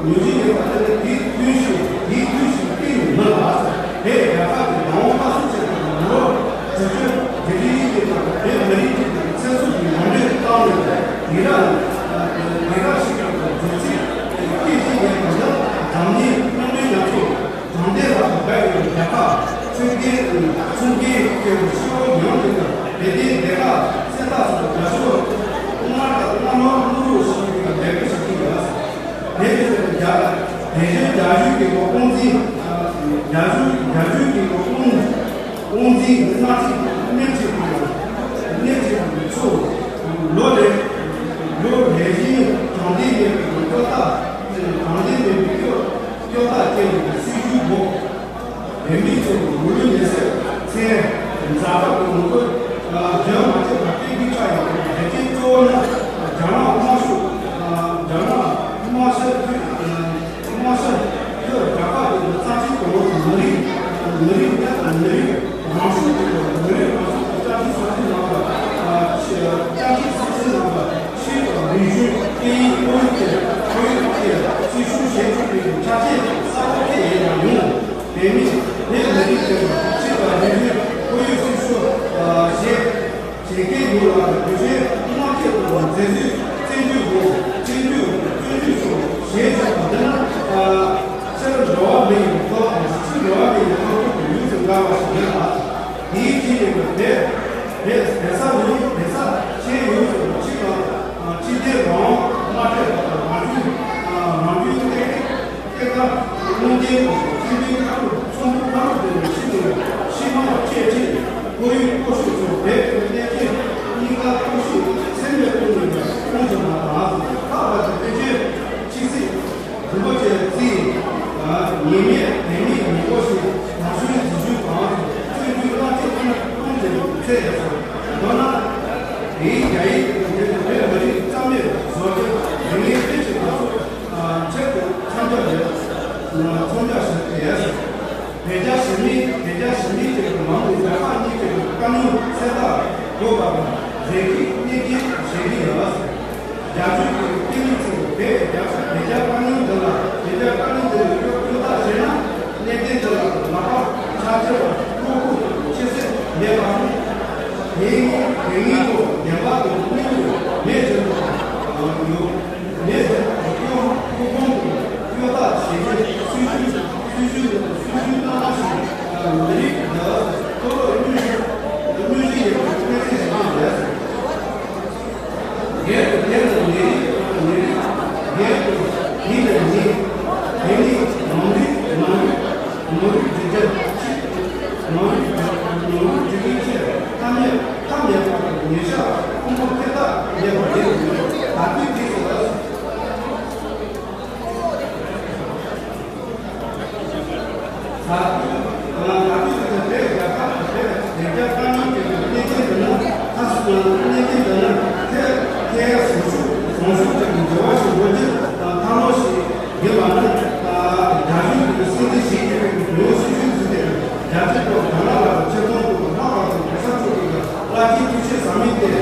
ཉོ་ཆ་ཡོད་པ་དེ་ནི་དེའི་མཐུན་ཤོས་དེའི་མཐུན་ཤོས་གཏན་ནས་མིན་ལ། དེ་རྒྱལ་ཁབ་ཀྱི་བདག་དབང་སྤར་གསུམ་བྱས་པ་དང་ལོ་དྲུག་ཅུ་དེ་རིང་ཡིན་པའི་སྐབས་བོད་མི་རིགས་ཀྱི་ཚེ་སྲོག་གི་ཡོངས་འབྲེལ་བཏང་ནས་ཡུན་རིང་ཡུན་རིང་ཞིག་གི་འཛུགས་ཚིག་སྐད་ཅིག་ཡིན་པ་ནི་འཛམ་གླིང་མཉམ་འབྲེལ་རྒྱལ་ཚོགས་དྲང་བདེན་ལ་དགའ་བའི་རྒྱལ་ཁབ་ཚུལ་ལྡན་ཚུལ་ལྡན་གྱི་ཤེས་རོགས་ཡོང་གི་དང་དེ་ལྟའི་བདེ་ཁག་སེམས་ཐག་སོགས་རྒྱ་ཕྱོགས་སྔར་དང་སྔ་མ་སྔོན་འགྲོ་ཞིག་གི་ལས་འགུལ་ཞིག་ཡིན་ལ། དེ་ནི་རྒྱ་དེ་བཞིན་རྒྱ་གཞུང་གི་དབང་འཛིན། རྒྱ་གཞུང་རྒྱ་གཞུང་གི་དབང་དབང་འཛིན་མནའ་ཚིག་སྣེ་ཁྲིད་པའི་སྣེ་ཁྲིད་པའི་ཚོ་ལོ་རེ་ལོ་རེ་བཞིན་དྲང་བདེན་མེད་པའི་སྐྱོ་ཐག་དྲང་བདེན་མེད་པའི་སྐྱོ་སྐྱོ་ཐག་སྐྱེ་བའི་སྲིད་ཇུས་འགོག་བོད་མིའི་ཚོགས་པའི་མི་ལུས་མེ་སྲེག་མཚན་འཛའ་བར་དུ་ངོ་རྒོལ་རྒྱུན་མ་ཆད་པར་སྤེལ་རྒྱུའི་ཆ་ཡོད་པའི་རྒྱུ་རྐྱེན་གཙོ་བོ་ནི་རྒྱ་ནག་དམར་ཤོག་རྒྱ་ནག་དམར་ཤོག་དམར་ཤོག་ཁུལ་རྒྱ་གར་གྱི་རྩ་ཁྲིམས་གོང་འོག་གི་མི་རིགས་མི་རིགས་ཉག་དང་མི་རིགས་རང་སྐྱོང་གི་མི་རིགས་རང་སྐྱོང་གི་བཅའ་ཁྲིམས་སྲིད་ཇུས་ནང་ལ་བཅའ་ཁྲིམས་སྲིད་ཇུས་ནང་ལ་ཆོས་དང་རིག་གཞུང་སྐད་ཡིག་ཁོར་ཡུག་བཅས་ཁོར་ཡུག་བཅས་སྲིད་སྐྱོང་བྱེད་ཆོག་པའི་ཆ་རྐྱེན་གསར་པ་དེ་ཡིན་ན་ཡང་། བོད་མི་བོད་མི་རིགས་ཀྱི་ཆོས་དང་རིག་གཞུང་ དེ་ཚོའི་བཙན་བྱོལ་སྒོ་བཙན་བྱོལ་བཙན་བྱོལ་སོགས་ཞེས་བྱ་བ་འདི་ནི་ཕྱིར་འགྲོ་བ་མི་ཡི་ཐོབ་ཐང་ཕྱིར་འགྲོ་བ་མི་ཡི་ཐོབ་ཐང་དུ་ཡོངས་སུ་འགལ་བ་ཞིག་ཡིན་ལ། དེའི་ཕྱིར་ཡིན་པ་དེ་བས་བས་ས་ནི་བས་ས་ཆེས་ཡོངས་སུ་ཕྱི་དང་ཕྱི་དེ་རང་མ་འཕྲད་པ་དང་མ་བྱུང་མ་བྱུང་སྟེ། སྐྱེ་རྒ་ན་འཆིའི་ཆེན་པོའི་ཁ་ལུ་ཚོམ་བུ་ཁ་ལུ་དེ་ནས་ཤི་ནས་ཤི་མ་བཅད་ཅིང་ཁོར་ཡུག་སྟོབས་ཤུགས་ཀྱང་བེད་སྤྱོད་གནས་ཆེན་གཉིས་ཀ་སྟོབས་ཤུགས་ཚད་མེད་དུ་གནས་པའི་དབང་དུ་མ་དང་ལྷག་པར་དུ་དཔེ་ཆའི་ཆིག་སྲིད་རིན་པོ་ཆེ་རྩིས་ཉེས་མེད་བེད་མེད་ཉེས་པོ་ཞིག་ནག་ཆུའི་འཛིན་སྐྱོང་དང་བཙོན་འཇུག་བརླག་བཅོམ་གཏོང་བྱེད་པའི་ཚད་ཡོད་ཚུལ། མདོར་ན། དེའི་རྒྱ་ཡིག་གི་དོན་དེ་བོད་མི་རིགས་རྩ་མེད་བཟོ་རྒྱུ་རིག་གནས་དཔེ་ཆའི་ནང་སོགས། ཆེད་དུ་འཚམས་འཇོག་ཡོད། འཚམས་འཇོག་ཞུ་གི་ཡོད། བོད་རྒྱ་ཞི་མོལ་བོད་རྒྱ་ཞི་མོལ་བྱེད་པའི་ནང་དུ་རྒྱ་དཀར་གཉིས་ཀྱི་དཀའ་རྙོག་སེལ་ཐབས་དགོས་པ་དང་རེ་སྐུལ་བསྙེན་སྐྱོན་བྱེད་ཀྱི་ཡོད། རྒྱ་ཆོས་ཀྱི་བསྟན་ལུགས་ཚོས་བོད་རྒྱ་བོད་རྒྱ་དཀའ་རྙོག་འདི་ལ་བོད་རྒྱ་དཀའ་རྙོག་འདི་ལ་སྐྱོ་སྐྱོ་ཐག་བྱས་ན་གནད་དོན་འདི་ལ་ལག་པ་འཆང་ཆེ་བ་བློ་ཁོག་ཆེ་སེམས་མེད་པ་ནི། དེ་ཡིན་དེ་ཡིན་དུ་བདེན་པ་དང་གནས་ལུགས་མེད་བཞིན་དུ་ཡོད། མེད་ཀྱང་སྐྱོ་སྐྱོ་སྐོང་དུ་སྐྱོ་ཐག་བྱེད་ཀྱི་སྲིད་ཇུས་སྲིད་ཇུས་སྲིད་ཇུས་སྣ་མང་ཞིག་མི་རིགས་འདི་ཐོག་ལ་དངོས་གཞི་དངོས་གཞི་ཡོད་པའི་གནས་ཚད་ཞིག་ཡིན་པས། སྒེར་དུ་དེ་ནི་མི་རིགས་མི་རིགས་སྒེར་དུ་ཡིན་ནས་ཡིན། དེ་ནི་ནང་རིགས་ནང་རིགས་ནང་རིགས་སྒྲིག་གཞི་ནང་རིགས་ནང་རིགས་སྒྲིག་གཞིའི་ཆེད་ཐ་སྙད། ཁམས་ཡག་པ་དང་ཉེ་ཤ་ཕུང་པོ་ཐེབས་རྟགས་ཡག་པ་ཡིན་ཡོད། ད་ལྟའི་དུས་སུ། ད་ལྟའི་དུས་སུ་བོད་རྒྱ་ཁབ་ཏུ་བོད་བདེ་འཇགས་དཀའ་ངལ་གྱི་གནད་དོན་འདི་ནི་ཁ་གནད་དོན་འདི་ནི་ཐད་ཐད་ཟུང་ཤུགས་ཟུང་ཤུགས་ཀྱི་འབྲེལ་བ་ཞིག་འགོད་རྒྱུ་དང་ཐབས་ལམ་ཞིག་ཡོད་པ་ནི། རྒྱ་གཞུང་གིས་སྲིད་འཛིན་ཞི་ཅིན་ཕིང་གི་བོད་སྲིད་བྱུས་བརྩིས་ཏེ། རྒྱ་སྤྱི་ཐོག་རྒྱ་ནག་ལ་ཆེ་མཐོང་དང་ལྷག་པར་དུ་གོང་ས་མཆོག་གིས་རླབས་ཆེན་ཐུགས་བཞེད་ཟབ་མོ་སྟེ།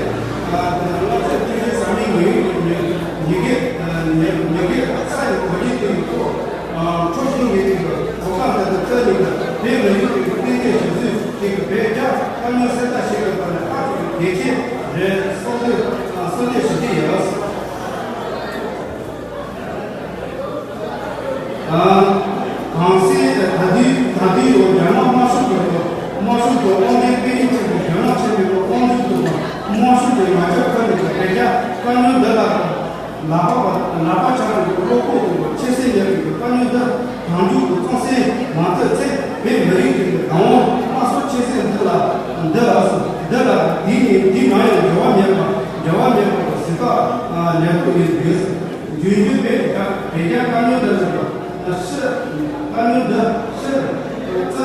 རླབས་ཆེན་ཐུགས་བཞེད་ཟབ་མོའི་ཉི་འོད་ཉི་འོད་ཉི་འོད་ས་ཡི་གོ་རྒྱུ་དེ་ཡི་ཐོག་འཕྲོ་བརླག་ངེས་ཀྱི་གོ་སྐབས་འདི་དང་བསྟུན་ནས་བོད་མི་རིགས་ཀྱི་བསྟན་རྒྱས་ཞིག་བཟོས་ཏེ། བོད་རྒྱ་དཀའ་རྙོག་སེལ་ཐབས་བྱེད་དགོས་པ་ནི་ཧ་ཅང་གལ་ཆེན་རེད་བསམ་དུས་གསལ་སྟོན་ཞུ་གི་ཡོད། གངས་སེང་ད་དུས་ད་དུས་ཡོད་རྒྱ་ནག་དམར་ཤོག་གི་དམར་ཤོག་གི་དབང་ལྡན་དཔོན་རིགས་ཚོས་རྒྱ་ནག་ཆེན་པོའི་དབང་འཛིན་དུ་དང་དམར་ཤོག་གི་ང་རྒྱལ་ཁ་ནས་བོད་རྒྱ་དཀའ་རྙོག་འདི་ལ་ལག་པ་ལག་པ་འཆང་བའི་བློ་ཁོག་དང་ཆེ་སེམས་ཡོད་པའི་དཀའ་རྙོག་འདི་གང་མགྱོགས་ཀྱི་གཙང་སེལ་མ་ཐུབ་ཚེ་བོད་མི་རིགས་ཀྱི་བདག་དབང་དམར་གསོད་བྱེད་སྲིད་འདི་ལ་འདི་ལ་འདི་ལ་དེའི་ནས་དེའི་ནང་ཡང་འགྱུར་བ་མེད་པ་འགྱུར་བ་མེད་པ་གཟི་རྟགས་ལེགས་པོ་ཡོད་ཡོད། རྒྱུན་དུ་བོད་རྒྱ་བོད་རྒྱ་དཀའ་རྙོག་འདི་ལ་ཕྱིར་དཀའ་རྙོག་འདི་ཕྱིར་རྩ་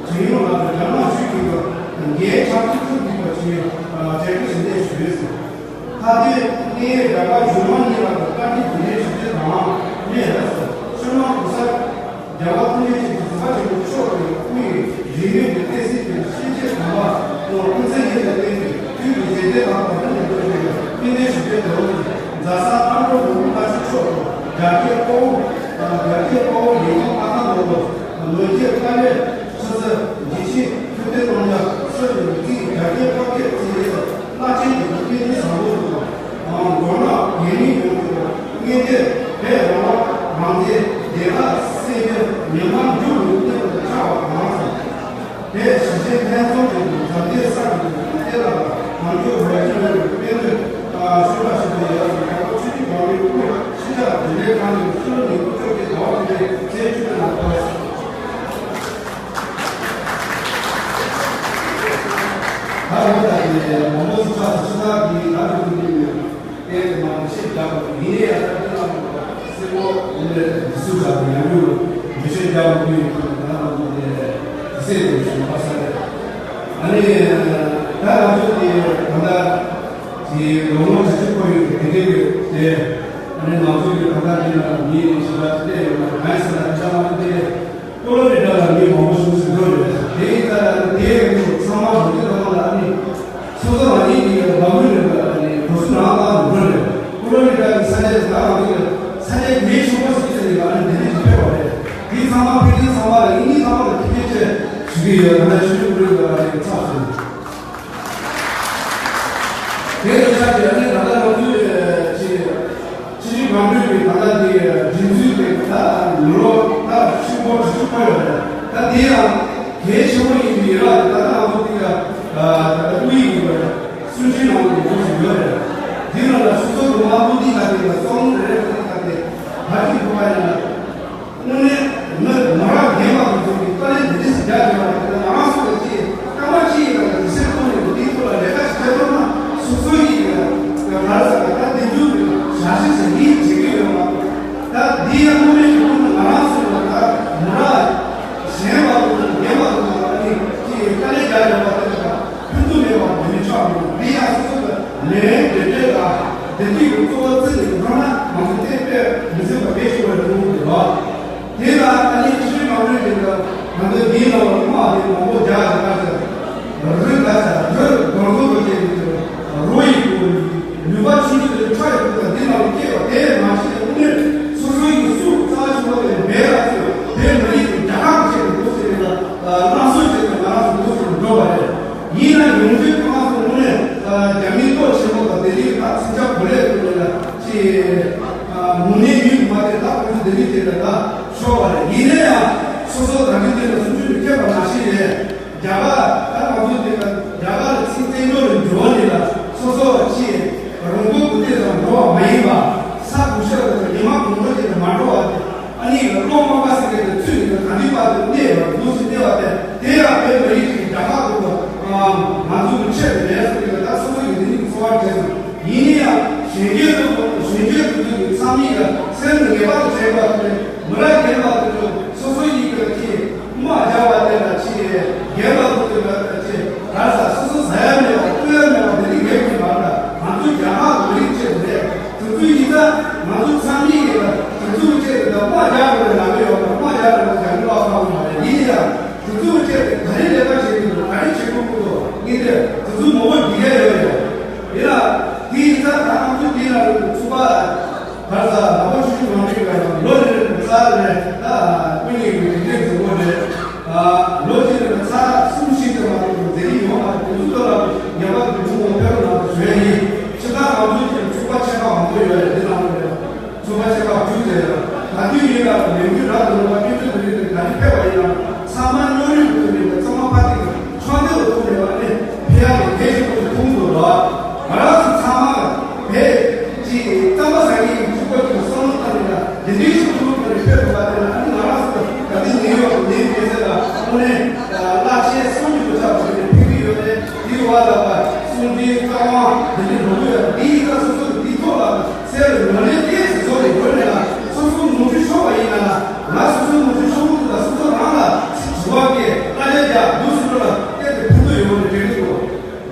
ཇི་ཡོང་ལ་རྒྱ་ནག་གཞུང་གིས་འགན་ཆབས་ཅིག་ཐུབ་ཐུབ་པ་ཞིག་གྲ་སྒྲིག་ཞུ་འདོད་ཞུས་སོང་། མཐའ་དོན་གནད་ཡོད་རྒྱ་གར་གཞུང་མང་གཉིས་ལ་བཀའ་དྲིན་རྗེས་དྲན་ཞུ་རྒྱུ་དང་སྨན་རེད་སོ། ཕྱི་ནང་གོང་ས་རྒྱལ་བ་ཐུགས་རྗེ་ཆེན་གྱི་གཟིགས་པ་ཆེན་པོ་མཆོག་གི་སྐུ་ཡི་རིང་མོས་ཀྱི་བསྟན་སྲིད་ཀྱི་ཤེས་བྱའི་དམ་པ་དང་སྐུ་ཚེ་ཡུན་དུ་བརྟན་ཅིང་དུས་ཀྱི་རྗེས་དྲན་དང་བར་དུ་འགྲོ་བའི་སྨོན་འདུན་ཞུ་རྒྱུ་དང་། མཛད་བཟང་མཁའ་འགྲོ་མགོན་པོ་ལྷ་རྗེ་མཆོག་དང་རྒྱ་སྐྱེས་དཔའ་བོ་རྒྱ་སྐྱེས་དཔའ་བོ་ལི་ཐང་ཨ་ཐང་ལོ་ལོ་ལོ་རྒྱས་དཀའ་ལས་ཆུ་ཚོད་འཇིགས་ཆེན་ཐུབ་བསྟན་རྣམ་རྒྱལ་སྲིད་ལ་རྩིས་རྒྱ་སྐྱེད་དཔའ་སྐད་རྩིས་ལས་སུ་བླ་ཆེན་གྱི་དམིགས་ཡུལ་བཟང་པོ་དང་མགོ་ནག་རྒྱལ་མིའི་ཡོངས་ཀྱི་མངོན་འདོད་བོད་རང་དབང་རང་བཙན་བདེན་མཐའ་གསལ་རྒྱུ་ཉམས་པ་མཇུག་ལ་གནས་པར་ཆགས་པ་དང་། བོད་གཞིས་བྱེས་ལྷན་འཛོམས་ཀྱི་འཛམ་གླིང་ས་གི་གཏེར་ལ་གང་མགྱོགས་རོལ་ཅིང་རོལ་བའི་དཔེ་མཛོད་ཤོག་ཁག་ཞིག་ཏུ་ཡོད་ཟིན། རྒྱལ་པོ་ཆོས་ཀྱི་འགྲོ་བའི་སྐུ་ཕྱི་ཕྱག་བདེ་ལེགས་ཁང་གི་ཕྱི་ལོ་ཉིས་སྟོང་བཅོ་བརྒྱད་ཟླ་བ་བདུན་པའི་ཚེས་བཅུ་དྲུག་ལ་ཕེབས། ད་འོ་ད་དེ་མང་པོ་ཞིག་ཆགས་སུ་ཕྱི་ཐག་གི་ད་དུ་ཀུན་གྱི་མེད་པའི་དེ་མང་པོ་ཞིག་བརྒྱབ་པ་ཡིན་ནའི་ཡང་ད་དུ་ལ་སེ་མོ་ཡིན་ནའི་དུས་སུ་བཞག་ནས་ཡང་ཡོད་ལུགས་མི་ཆོས་རྒྱག་པ་ཀུན་ཡིན་ཁུལ་ད་ལ་མང་པོ་དེ་དུས་སེ་དུ་ཞུ་བ་ས་རེད། ཨ་ནི་ད་ང་ཚོ་དེ་ད་ལྟ་དེ་ལོ་ངོ་བཞི་བཅུ་འཁོར་ཡོད་པའི་དེ་རིང་གི་དེ་ཨ་ནི་ང་ཚོ་གི་ད་ལྟ་དེ་ལ་མི་ཞིག་ལ་དེ་ཡོད་ན་གང་ཡིན་ཟེར་ན་ད་ང་ཚོ་དེ། ཀོ་ལོ་རི་ཊ་ལ་མི་མང་པོ་ཞིག་འཛུལ་འགྲོ་ཡོད། དེ་ཡིན་ཙང་ལ་དེའི་རིང་ཚང་མ་འགྲོ་དུས་ཙམ་ལ་ནི་སོ་སོ་རང་ཉིད་ཀྱི་ལམ་ལུགས་ནས་ནི་འགྲོ་སོང་རང་ལ་འགྲོ་རེད། ཀོ་ལོ་རི་ཊ་གི་ས་ཆ་དེ་ད་རང་གི་ས་ཆ་གལ་ཆེན་པོ་ཞིག་ཟེར་ནས་ནི་འདི་ནས་ཅིག་ཕེབས་པ་རེད། དེ་ཚང་མ་ཕེབས་དུས་ཚང་མ་ལ་ཡིན་གཉིས་ཚང་མ་ལ་ཐུགས་རྗེ་ཆེ་ཞུ་གི་ཡོད། ད་ལྟ་ཆོས་ལུགས་ཀུན་ལ་ནི་ཚགས་སོང་། དེ་ལྟར་ཆགས་ཀྱི་ཨ་ནི་ད་ལྟ་ང་ཚོའི་ ལུས་པའི་ད་ལྟ་དེ་རྗེས་འཇུག་དེ་ད་ལོ་ད་ཧྲིལ་པོ་ཧྲིལ་པོ་ཡོད་རེད། ད་དེ་ཡང་གལ་ཆེན་པོ་ཡིན་པའི་ར་ད་ལྟ་ང་ཚོ་དེ་ཡ་ད་ལྟ་དབུ་ཡི་གི་སུན་ཁྲིན་ནང་དུ་འགྲོ་བཞིན་ཡོད་རེད། དེ་ནང་ལ་སོ་སོ་གི་མ་བུ་འདི་ལ་དེ་ལ་བསམ་བློ་རེ་རེ་བཏང་སྟེ་ད་ཅིག་ཐུབ་པ་ཡིན་ན། དངོས་གནས་མི་མ་རབས་རྒན་པ་དེ་ཚོ་གིས་དཀའ་ལས་འདི་འདྲ་ཞིག་རྒྱག་དགོས་པ་དེ་ལ་ང་རང་ཚོ་ལ་ཅིག་སྐར་མ་གཅིག་ཡིན་ན་དུས་ཚོད་ཐོག་ནས་དེའི་ཐོག་ལ་ལས་ཀ་ཞིག་བྱེད་ཐུབ་ན་སོ་སོ་ཡིས་ག་རེ་ཟེར་ད་དེ་འདུག་གི་བྱ་གཞི་ཞིག་ཡིད་བྱེད་ཀྱི་ཡོད་མ་གཏོགས། ད་འདི་ཡང་དངོས་གནས་ཀྱི་ཐོག་ནས་ང་རང་ཚོ་ལ་ད་མི་རབས་གཞོན་པ་དང་རྒན་པ་དང་ཨ་ནི་ཅིག་དཀའ་ལས་རྒྱག་དགོས་པ་དེ་ལ་ཕན་ཐོགས་མེད་པ་མི་ཆགས་མོད། འདི་ཡང་སོ་སོ་ལ་ལས་འབྲེལ་འབྲེལ་ལ་བདེ་སྐྱིད་ཀྱི་གཙོ་བོ་བརྩི་ནས་ཡོང་ན་ང་ཚོ་དེ་དཔེ་མི་སྲིད་པ་གལ་ཆེ་བ་རེད་འདུག་གི་རེད། དེ་ལ་ཨ་ནི་ཕྱི་མ་འོས་དེ་ལ་ང་ཚོའི་འདིའི་ནང་ལ་དམག་དེ་མང་པོ་རྒྱག་ཡོད་པ་ཟེར། རི་ལ་ཟེར་རི་རྡོ་རྡོ་རྡོ་བཅས་ཀྱི་རོ་ཡི་གུ་ལུས་པ་ཆུང་ཆུང་དེ་ཁྲག་ཡི་གུ་དང་འདི་ནང་ལ་སྐྱེས་པ་དེ་མ་ཤེས་ནས་དངོས་གནས་སོ་སོ་ཡི་སུ་རྩ་ཆེན་པོ་དེ་འབད་ལ་ཚོས་དེ་མ་ཡིན་དུ་རྒྱ་ཁག་བཅས་ཀྱི་འདུག་ཟེར་ནས་ལ་སླར་གསོ་བྱས་ཏེ་ང་རང་ཚོ་འདུག་ཟེར་འགྲོ་བ་རེད། ཡིན་ན་ཡོང་དུས་ཁོ་རང་ཚོ་དངོས་གནས་རྒྱ་མིའི་ཏོག་ཆེན་པོ་དང་ལྡི་ལིའི་ཁ་ཚིག་ཆ་གོ་ལས་ཐུབ་ནས་ལ་ཅི་མུ་ནས་ཡུལ་མ་དེ་ད་ཁོ་ཚོ་ལྡི་ལི་དེ་ལ་ད་ཤོར་བ་རེད། ཡིན་ན་ཡང་སོ་སོ་ད་གིན་དེ་ལ་སུམ་ཅུ་ནས་ཁྱད་པར་མ་ཤེས་རེད། རྒྱ་གར་ད་ང་ཚོ་དེ་ལ་རྒྱ་གར་ལ་ཚིག་བཙན་བྱོལ་ལ་འགྱུར་བ་ནས་ལ་སོ་སོ་ཅི་རང་མགོ་གུ་དེ་ཙམ་འགྲོ་བ་མ་ཡིན་པ་ས་གུ་ཤ་ལ་ཉི་མ་གུང་རོ་དེ་ལ་མ་འགྲོ་བ་དེ། ཨ་ནི་བློ་མ་དགའ་ཟེར་མཁན་དེ་ཚུད་ནས་ག་འདི་བར་དུ་གནས་པ་འདུག་སེ་གནས་པ་དེ་དེ་ཡང་བོད་མི་རིགས་ཀྱི་རྒྱལ་ཁབ་ཏུ་ང་ཚོ་གི་ཆེད་དུ་ལས་སུ་དེ་ད་སོ་སོ་ཡི་དེ་ནི་འཚོ་བ་བྱས་སོང་། ཡིན་ན་ཡང་གཞོན་སྐྱེས་ཚོ་གཞོན་སྐྱེས་ཚོ་ཚོ་གི་ཚང་མི་ལ་སེམས་ངེས་པར་དུ་བྱས་པ་དེ་མི་རབས་རྒན་པ་དེ་ཚོ་སོ་སོ་ཡི་གི་ཅི་དམག་རྒྱག་པ་དེ་ལ་ཅི་རྒན་པ་ཚོ་ཚོ་ལ་ཅི་ག་ས་སོ་སོ་ཟ་ཡ་མེད་པ་བཀོལ་ཡ་མེད་པ་དེ་རིགས་མེད་པ་ལ་ང་ཚོ་རྒྱལ་ཁབ་མི་རིགས་ཆེད་དུ་ལས། དེ་ཚོ་ཡིན་ཙང་ང་ཚོ་ཚང་མས་ཀྱི་ལ་དེ་ཚོའི་ཆེད་དུ་ལ་དམག་རྒྱག་དགོས་ལབ་ཀྱི་ཡོད་པ་དམག་རྒྱག་དགོས་ཀྱང་ལོག་ཁག་མ་རེད། ཡིན་ཡང་དེ་ཚོའི་ཆེད་དུ་ག་རེ་ལས་ཀ་བྱེད་ཀྱི་འདུག་ག་རེ་བྱེད་དགོས་ཀྱི་འདུག་ངས་དེ་དེ་ཚོ་མང་པོ་འདི་ག་ཡོད་རེད། ཡིན་ལ་དེ་ཡིན་ཙང་ད་ང་ཚོ་འདི་ལ་ཚུགས་པ་བར་ས་ལ་བ་ཆུ་ཆུ་མང་པོ་ཡོད་ལོ་རེ་རེ་ཚར་རེ་ད་ཀུན་ལེགས་ཀྱི་དེ་འདྲས་ཟེར་བ་རེད། ལོ་གཅིག་ལ་ཚར་གསུམ་བཞི་ཙམ་མ་གཏོགས་མཛད་རིགས་ཡོད་མ་རེད། དེ་ཚོ་ལ་ཉེ་བར་དུ་ཕྱུག་པོ་ཕེབས་རོགས་གནང་དུ་ཞུ་ཡ་ཡིན། ཕྱི་ཟླ་ང་ཚོའི་ཚོགས་པ་ཆེ་ཁག་མང་པོ་ཡོད་རེད། འདི་ནང་ལ་ཚོགས་པ་ཆེ་ཁག་བཅུ་ཙམ་ཡོད། ད་དུས་ཡིན་ལ་ལས་འགུལ་རབ་ཏུ་རིམ་པ་སྤུས་ཚད་དུ་རིགས་དེ་ག་རེ་ཕེབས་པ་ཡིན་ན་ཚང་མ་སྙོམས་རིག་ཏུ་རིགས་དེ་ཚང་མ་ཕ་ཏིག་ཕྱོགས་འདེགས་ཐུབ་ནས་བ་ནས་ཕེ་ཡག་གི་གལ་ཆེན་པོ་ཞིག་མཐོང་ཐུབ་རོགས། ང་རང་ཚོ་ཚང་མ་བས་ཅིག་རྩམ་པ་ཟ་མཁན་གྱི་ཕྲུ་གུ་ཅིག་བསམ་བློ་བཏང་ནས་ལ་འདི་འདྲའི་ཞིག་ཕྲུ་གུ་ཁོ་རེ་ཕེབས་ཐུབ་པ་དེ་ལ་ཨ་ནི་ང་རང་ཚོ་ད་ལྟའི་ནིའུ་ཡོག་ནས་ཕེབས་ཚེ་ལ་དངོས་གནས་བླ་ཆེན་གསུམ་གྱི་གོ་ཆ་བྱས་ནས་ཕེབས་ཀྱི་ཡོད་རེད། དེའི་བར་ལ་བ་གསུང་འཕྲིན་རྩ་དབང་འདི་འདྲའི་འགྲོ་གི་ཡོད་རེད། དེའི་ཁ་སོ་སོ་གི་དེའི་ཐོག་ལ་སེ་རུ་ངོས་ལེན་ཏོག་ཙམ་བཟོ་ནས་སྒོ་ནས་ལ་སོ་སོ་ནོར་འཁྲུལ་ཤོར་བ་ཡིན་ན་ལ་ང་སོ་སོའི་ནོར་འཁྲུལ་ཤོར་གི་འདུག་ལ་སོ་སོ་རང་ལ་ཚིག་དྲི་བ་སྐད་ལ་ལས་རྒྱག་འདུག་སེ་འགྲོ་ལ་གཏན་དུ་ཕན་ཐོགས་ཡོང་བ་ནས་དྲན་གི་འདུག་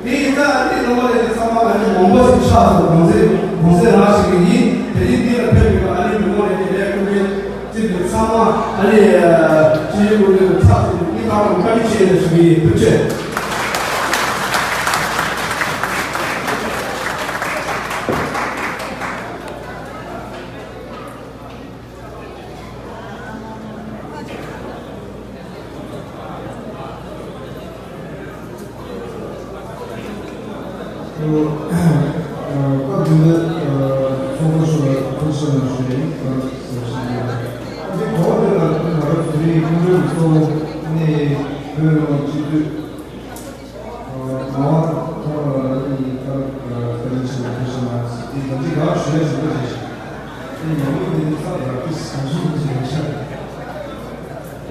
དེ་ཡིན་ཙང་ཨ་ནི་རྣམ་པ་ལས་ཀྱི་ཚང་མ་ཨ་ནི་མང་པོ་ཞིག་ཆགས་སོང་། གོང་ཚད་གོང་ཚད་རང་ཞིག་གི་ཡིན། དེ་རིང་འདི་ལ་ཕེབས་ཡོད་པ་ཨ་ནི་མི་མང་ལས་ཀྱི་ལས་ཁུངས་ཀྱི་ཚིག་གི་ཚང་མ་ཨ་ནི་སྤྱི་ཡོངས་ཀུན་གྱི་ཚབ་ཏུ་སྙིང་ཐག་པ་ནས་བཀའ་དྲིན་ཆེ་ཞུ་གི་ཡིན། ཐུགས་རྗེ་ཆེ། སྐབས་འདི་ནས་ཚོགས་གཙོ་མཆོག་ལ་ཐུགས་རྗེ་ཆེ་ཞུ་ཡིན། འདི་གོང་དེ་ལ་ང་རང་ཚོའི་ཀུན་གླེང་གཙོ་བོ་ནི་བོད་མི་མང་སྤྱི་འཐུས། མ་འོངས་ཐོག་ལ་ནི་ད་བཀའ་དྲིན་ཆེ་བའི་ཐུགས་རྗེ་གནང་། དེ་ད་ཅི་གང་ཞུ་ཡ་ཞིག་འདུག་ཅེས། དེ་ཉམས་མྱོང་དེ་ནི་ཚ་དྲག་གི་སང་ཞིག་འདུག་ཅེས་ཡང་ཤར།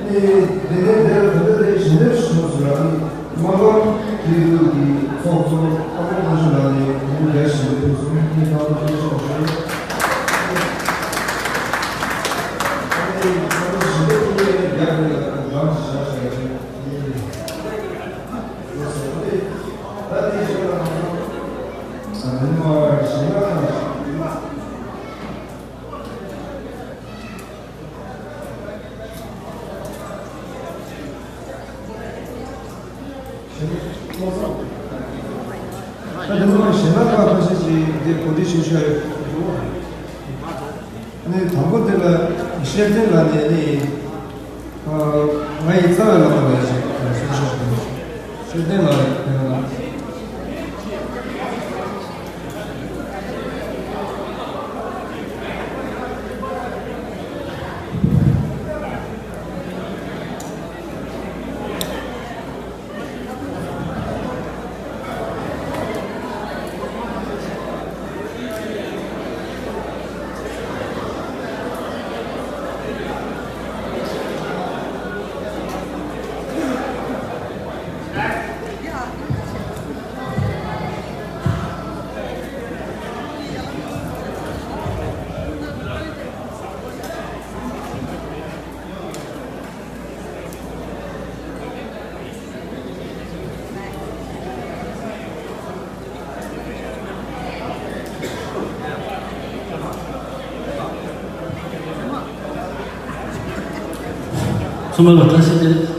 ནི་དེ་ནས་དེར་ད་ལྟ་དེ་ཞི་གནས་སུ་སོང་ཟེར་བ་ནི་མ་འོངས་དེ་དུས་ཀྱི་ཚོགས་གཙོ་ཨ་ཁུ་ལྷ་ཆོས་ལགས་ནས་ཉིན་བརྒྱ་ཞིག་ལས་ཕུལ་སོང་། ནི་ད་ལྟ་ཕུལ་སོང་ཞུ། ནི་ད་ལྟ་ཞི་གནས་ཐུགས་རྗེ་རྒྱ་བོད་ལ་འགྲམ་ཞིག་བཞག་བཞག་ཡ་ཆེ། ཨ་དེ་ཚོ་གཞན་པ་ཁག་ཁ་ཤས་ཀྱིས་འདི་གོ་སྒྲིག་ཞུ་བཞག་ཡོད་འདུག་ཨ་ནི་དང་པོ་དེ་ལ་ཤེར་ཕྲེང་ལགས་ནས་ནི། ཨ། ང་ཡི་རྩ་བའི་བླ་མ་ལ་ཞིག་གསུང་བཤད་ཞུ། ཤེར་ཕྲེང་ལགས་ཡིན་ན། ཚང་མ་ལ་བཀྲ་ཤིས་བདེ་ལེགས།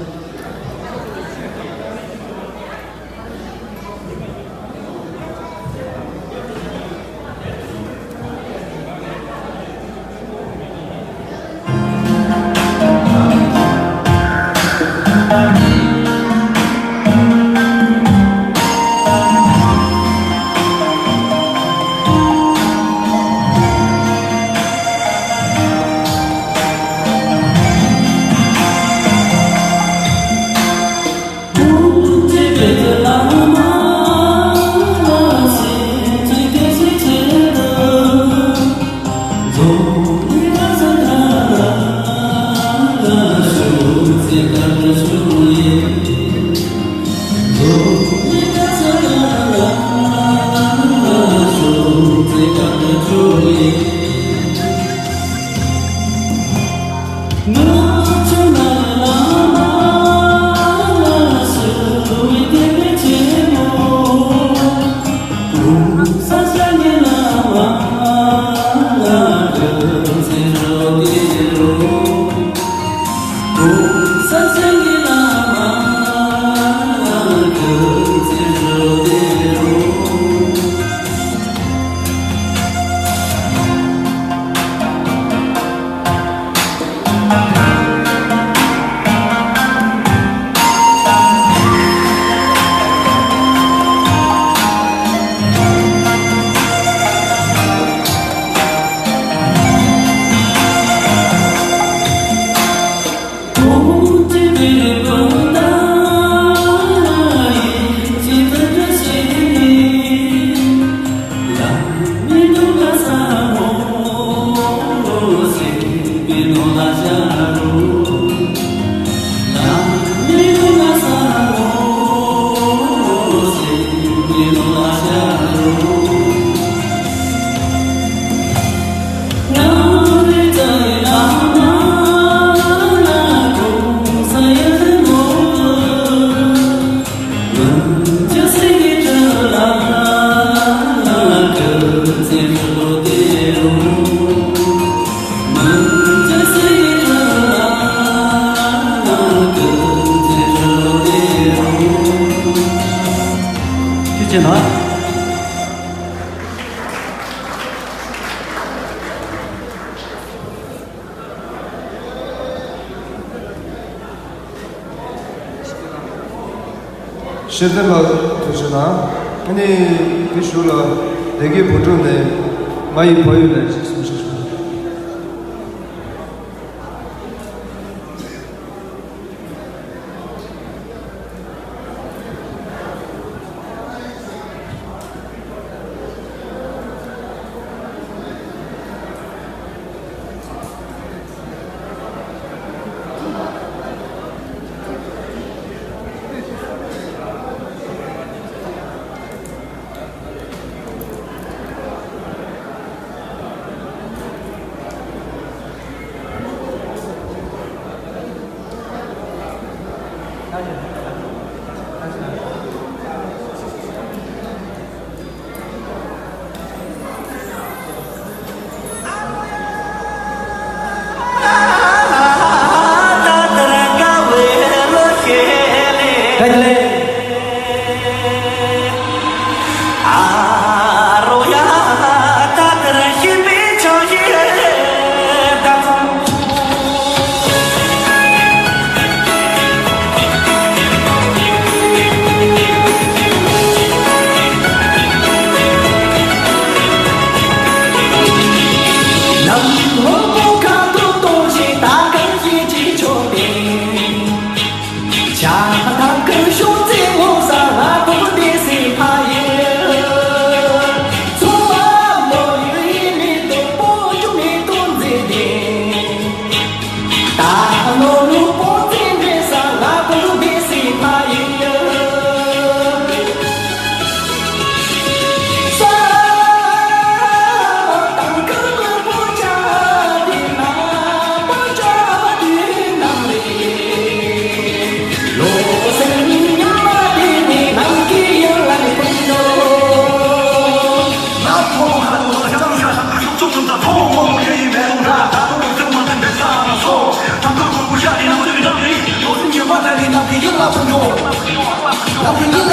ཐུགས་རྗེ་གནང་། ཤེས་ལྡན་པ་ཐུགས་རྗེ་གནང་། ཨ་ནི་དེ་གཞུག་ལ་སྡེ་དགེ་བོད་ཕྲུག་ནས་མ་ཡི་བག་ཡོད་ལས་ཅིག་གསུང་བཤད་ཞུ། བཀའ་དྲིན་ཆེ།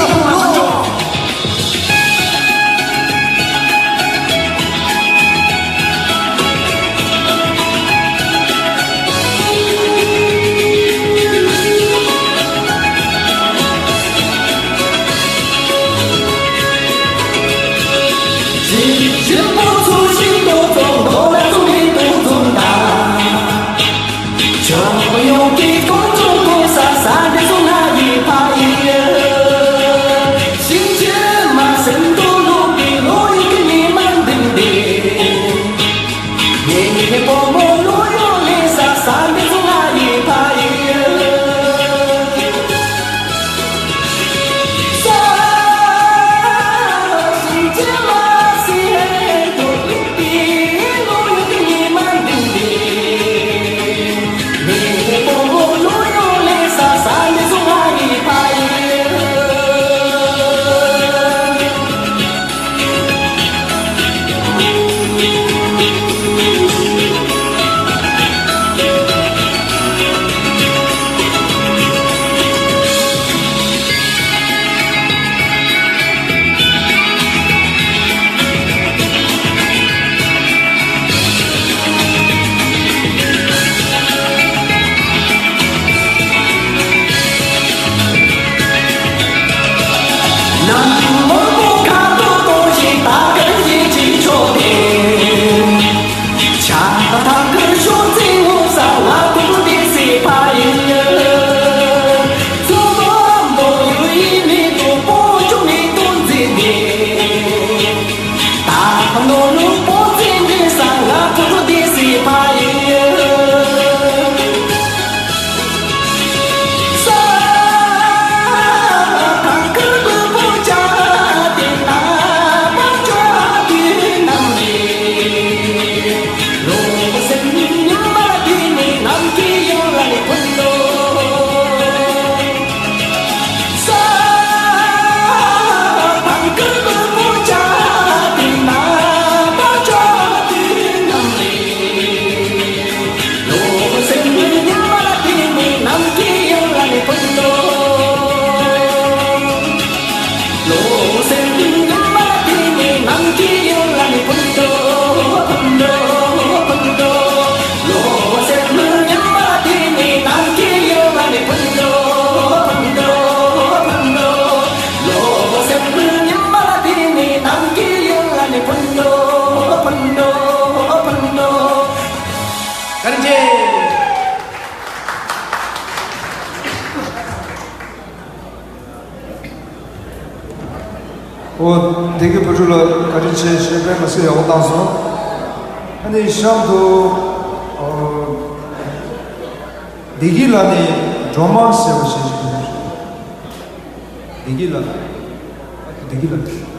ཨོ། བདེ་སྐྱིད་བུ་ཕྲུག་ལ་བཀའ་དྲིན་ཆེ་ཞེས་པས་མ་ཟད་ཡག་པོ་བཏང་སོང་། ཨ་ནི་གཤམ་དུ། ཨོ། བདེ་སྐྱིད་ལགས་ནས་སྒྲོལ་མ་ཟེར་བ་ཞིག་ཞུ་གི་ཡོད། བདེ་སྐྱིད་ལགས། བདེ་སྐྱིད་ལགས།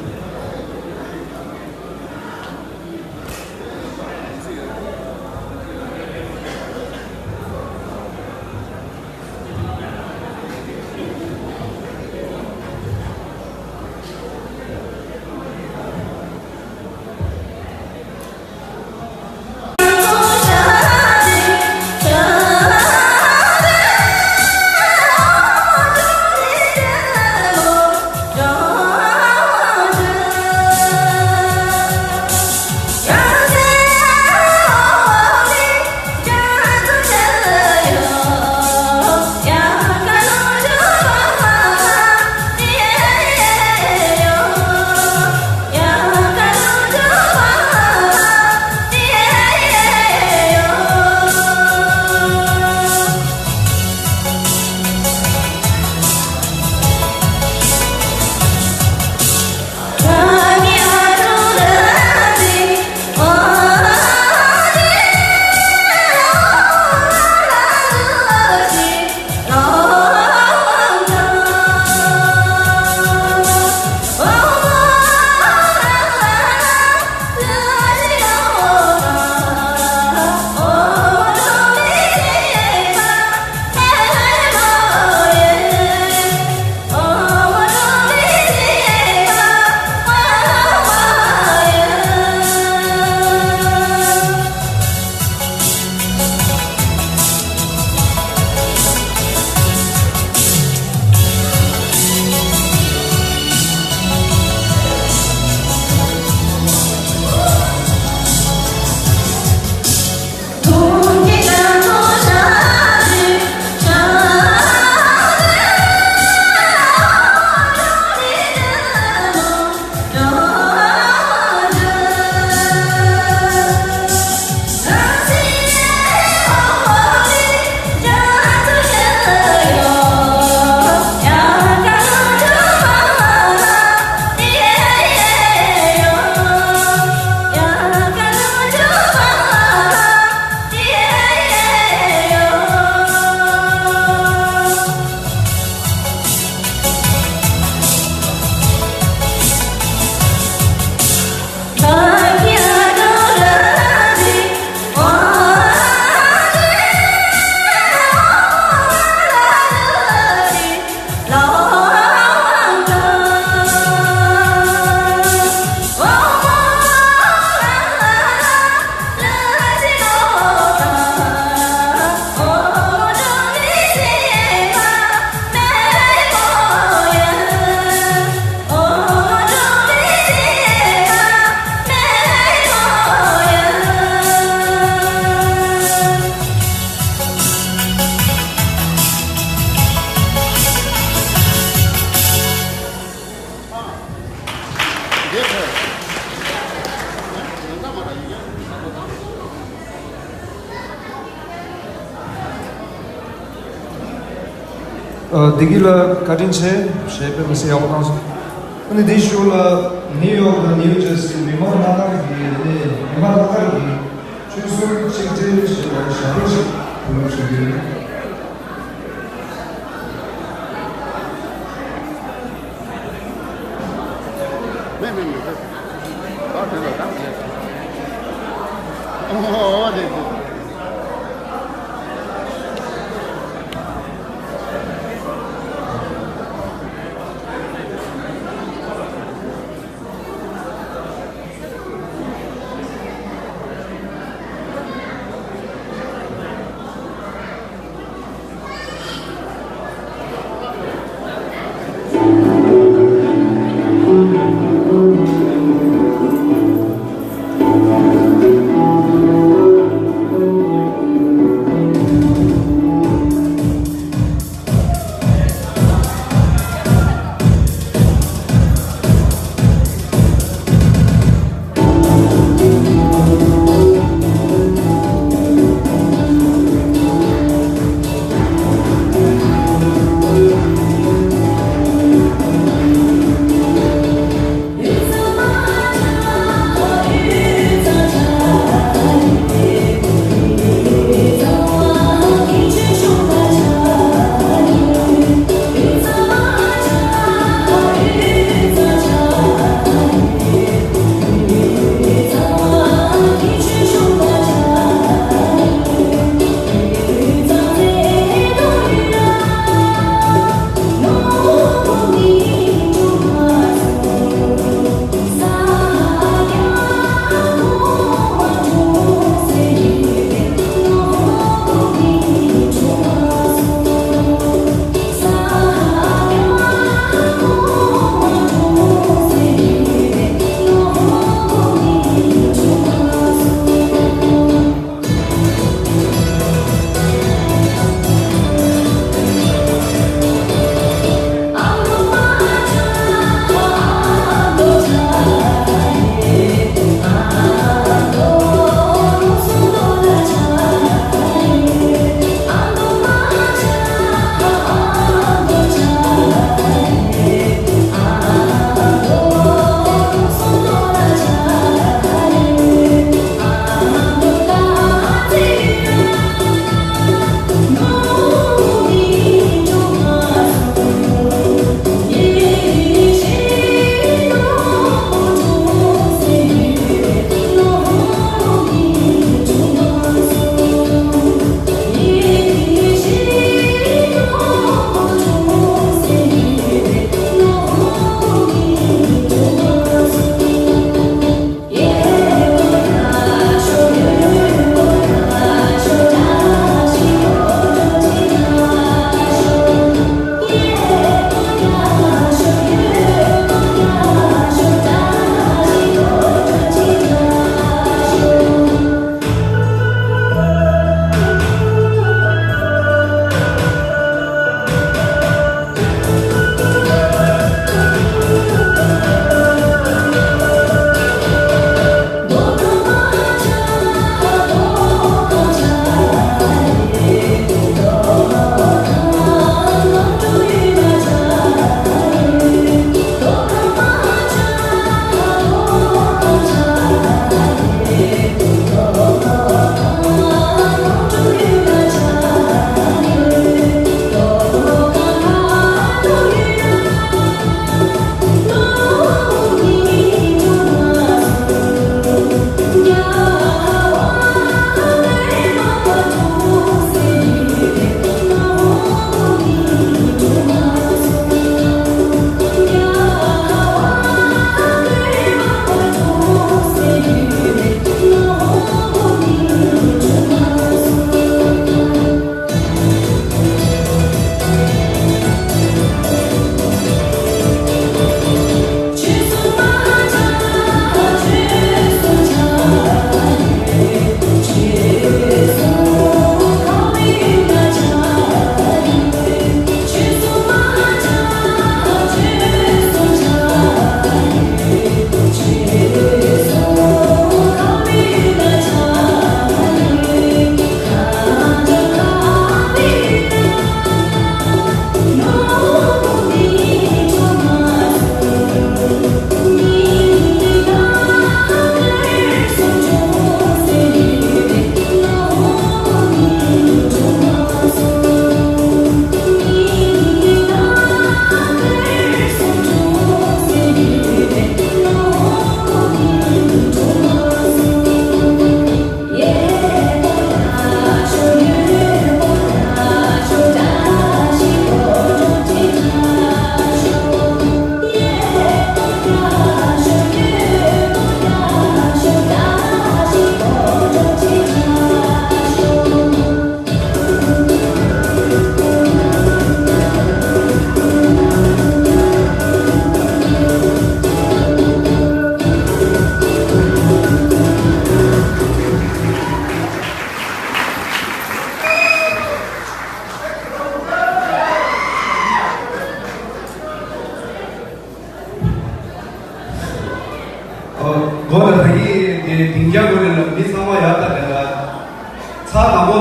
ཨ། བདེ་སྐྱིད་ལགས་བཀའ་དྲིན་ཆེ། གཞས་དཔེ་མི་སྲིད་ཡག་པོ་བཏང་སོང་། ཨ་ནི་དེའི་གཞུག་ལ་ནིའུ་ཡོག་དང་ནིའུ་ཇར་སི་མི་མང་ལྷན་ཁང་གི་ནི་མི་མང་ལྷན་ཁང་གི་ཆོལ་གསུམ་གཅིག་སྒྲིལ་ཞེས་པའི་ཞབས་བྲོ་ཞིག་ཕུལ་ལམ་ཞུ་རྒྱུ་ཡིན། མེད་མེད་མེད། ཨ་དེ་ལ་ད་མེད། ཨོ་དེ་དེ།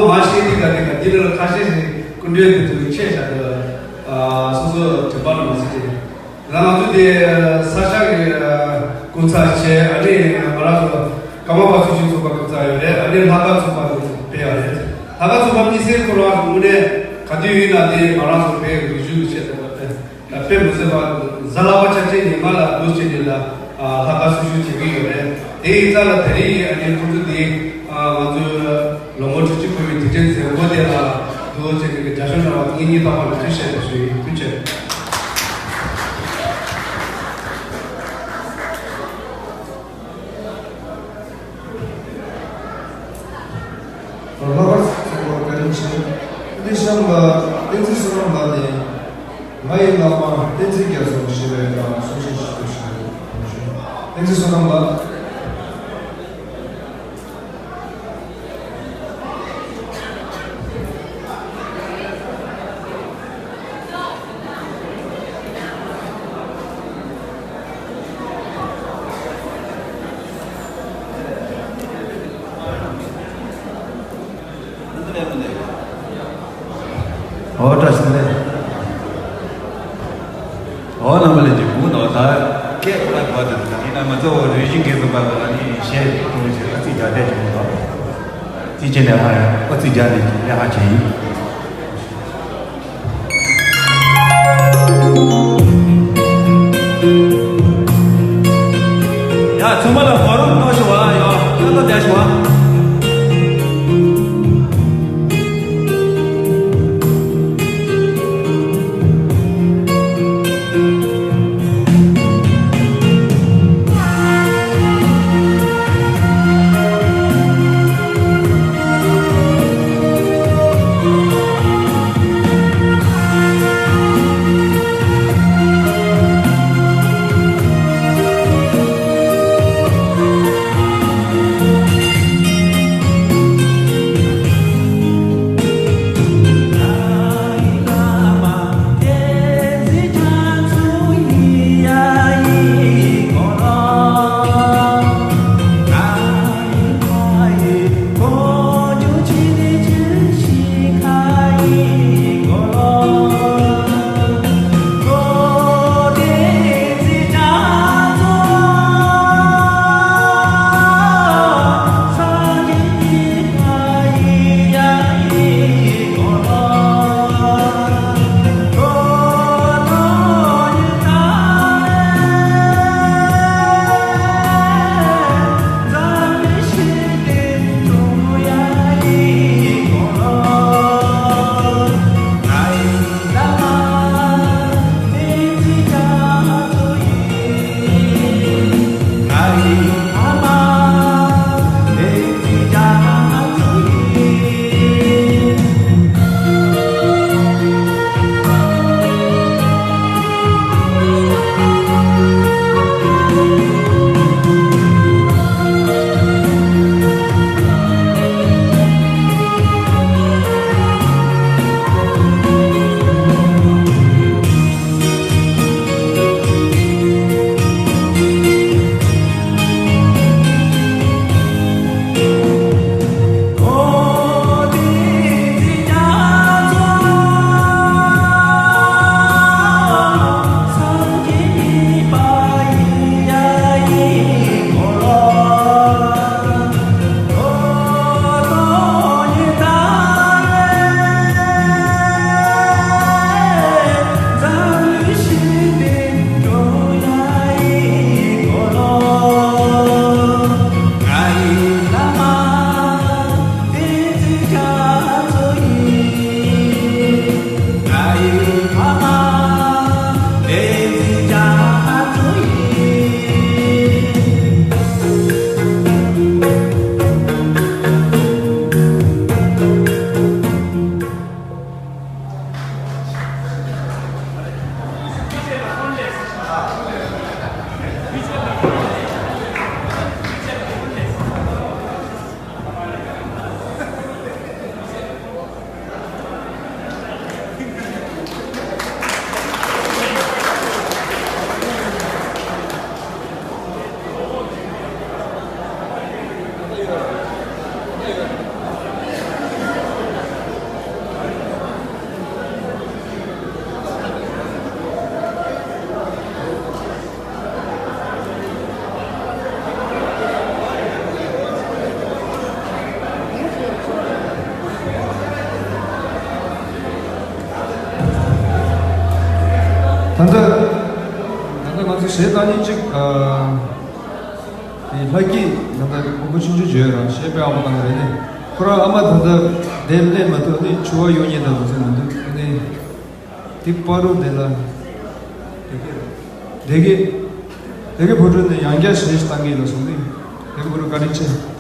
མ་ཤེས་དེ་ག་དེ་ག་དེ་ལ་ཁ་ཤས་ཤིག་སྐུ་མགྲོན་དེ་ཚོ་ཆེ་ཤ་དེ་སོ་སོ་དྲན་པ་ལ་མ་ཟིན་ཏེ། ད་ང་ཚོ་དེ་ས་ཆ་གི་སྐུ་ཚབ་བྱས། ཨ་ནི་ང་རང་ཚོ་ཀརྨ་པ་ཚུལ་ཁྲིམས་ཚོགས་པ་སྐུ་ཚབ་ཡོད་རེད། ཨ་ནི་ལྷག་དཀར་ཚོགས་པ་དེ་ཚོ་ཕེབས་ཡོད་རེད། ལྷག་དཀར་ཚོགས་པ་དམིགས་བསལ་ཁོ་རང་ཚོ་དངོས་གནས་ག་དུས་ཡིན་ན་དེ་ང་རང་ཚོ་བོད་རིག་གཞུང་གི་ཆེད་དུ་དཔེ་མི་སྲིད་པ་གཟའ་ལྷག་པ་ཆ་ཆེན་ཉི་མ་ལ་འདུག་བྱས་ནས་ལ་ལྷག་དཀར་གསོལ་ཞུ་བྱེད་ཀྱི་ཡོད་རེད། དེ་ཡིན་ཙང་ལ་དེ་རིང་ཡིན་ཨ་ནི་ཁོང་ཚོ་དེ་ང་ཚོའི་ལོ་ངོ་དྲུག་ཅུ་འཁོར་བའི་དུས་དྲན་མཛད་སྒོ་དེ་ལ་འདུག་བྱས་ནས་རྒྱ་ཤོག་འདྲ་བ་ངེད་གཉིས་ཐོག་མ་ནས་ཐུགས་རྗེ་ཆེ་ཞུ་ཡིན། ཐུགས་རྗེ་ཆེ། ལྷག་དཀར་ཚོགས་པ་བཀའ་དྲིན་ཆེ། བསྟན་འཛིན་བསོད་ནམས་ལགས་ནས་ང་ཡི་བླ་མ་བསྟན་འཛིན་རྒྱ་མཚོ་ཞེས་པའི་སྒང་གསུང་བཤད་ཞིག་གནང་ཞུ། བསྟན་འཛིན་བསོད་ནམས་ལགས། ཨོ་བཀྲ་ཤིས་བདེ་ལེགས། ཨོ་རྣམ་པ་ལྷན་རྒྱས་གུང་ནོ། ད་སྐད་ཁོ་ན་གོ་དེ་ད་ཡིན་ན་ང་ཚོ་རིག་གཞུང་འགན་འཛིན་པ་ལ་ནི་གཞས་གཏོང་བྱེད་ཨ་ཙི་རྒྱ་བསྡད་ཀྱི་མི་འདུག་ཙི་ཅེ་ནས་ཧ་ཡ་ཨ་ཙི་རྒྱ་ནས་ཀྱི་ལས་ཧ་བྱེད་ཡིན། ཡ་ཚང་མ་ལ་བར་རུང་གནང་ཞུ་བ། ཡ་ད་ལྟ་བསྡད་ཞུ་བ། ཞེས་བཏང་ནི་གཅིག་ཨ། དེ་ལྷ་སྐྱིད་ད་ལྟ་ཕྲུ་གུ་ཆུང་ཆུང་བརྗོད་རང་གཞས་དཔེ་ཡག་པོ་བཏང་གི་རེད་ནི། ཁོ་རང་ཨ་མ་ད་ལྟ་དེབ་ལས་མ་ཐུབ་ནི་ཕྱུ་པ་གཡུག་ཉེན་ད་དུ་ཚོད་མི་འདུག་ནི། དེ་པ་རུ་དེ་ལ་དེ་གི་དེ་གི་དེ་གི་བུ་ཕྲུག་ནི་ཡང་བསྐྱར་གཞས་ཤིག་བཏང་གི་ལ་སོང་ནི། དེ་གི་བུ་ཕྲུག་བཀའ་དྲིན་ཆེ།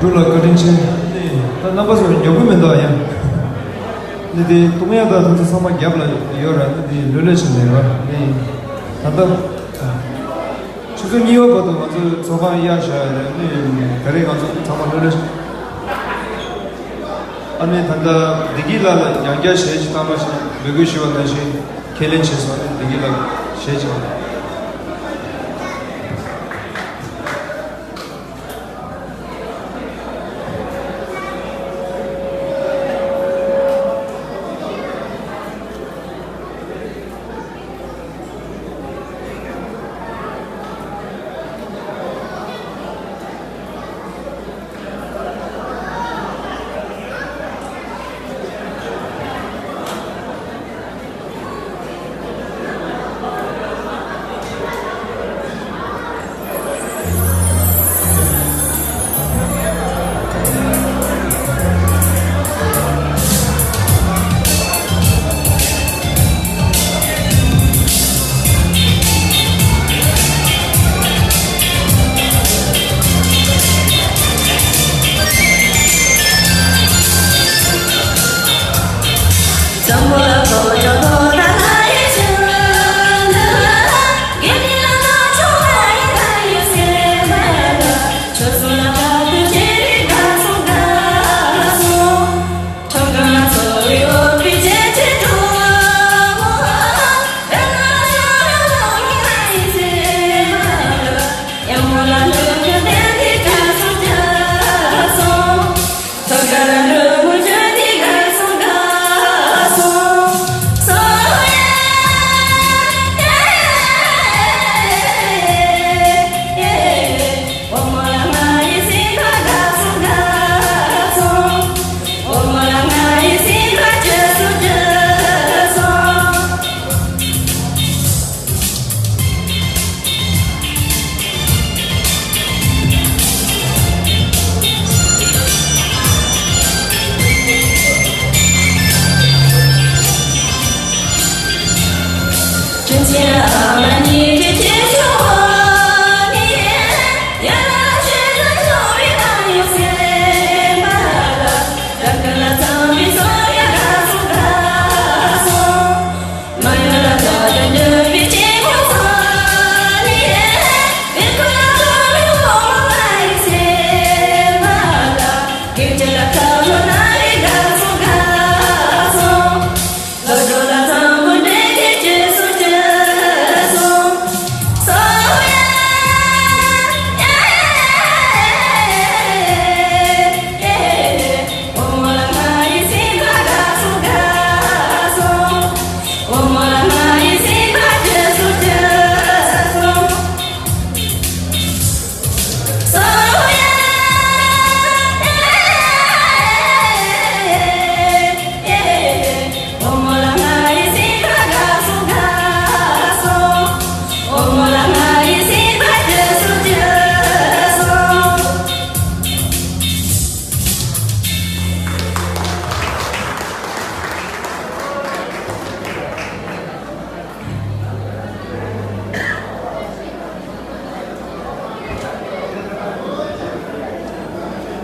འབྲུག་ལ་བཀའ་དྲིན་ཆེ། ནི་ད་རྣམ་པ་ཚོ་མགྱོགས་པོ་མི་འདུག་ཡང་། ནི་དེ་གཏོང་ཡག་དང་དེ་ཚོ་ཚང་མ་རྒྱབ་ལ་ཡོད་ར། ནི་དེ་ལྷོད་ལྷོད་བྱས་ནས་ར། ནི་ད་ལྟ་ཆུ་ཚོད་གཉིས་པ་བར་དུ་ང་ཚོ་ཚོགས་ཁང་གཡར་བཞག་ཡོད་རེད། ནི་ག་རེ་ང་ཚོ་ཚང་མ་ལྷོད་ལྷོད་བྱས། ཨ་ནི་ད་ལྟ་བདེ་སྐྱིད་ལགས་ལ་ཡང་བསྐྱར་གཞས་ཅིག་བཏང་རོགས་ཞེས་འབོད་སྐུལ་ཞུས་པ་ནང་བཞིན་ཁས་ལེན་བྱས་སོང་། ཨ་ནི་བདེ་སྐྱིད་ལགས་གཞས་ཅིག་བདེ་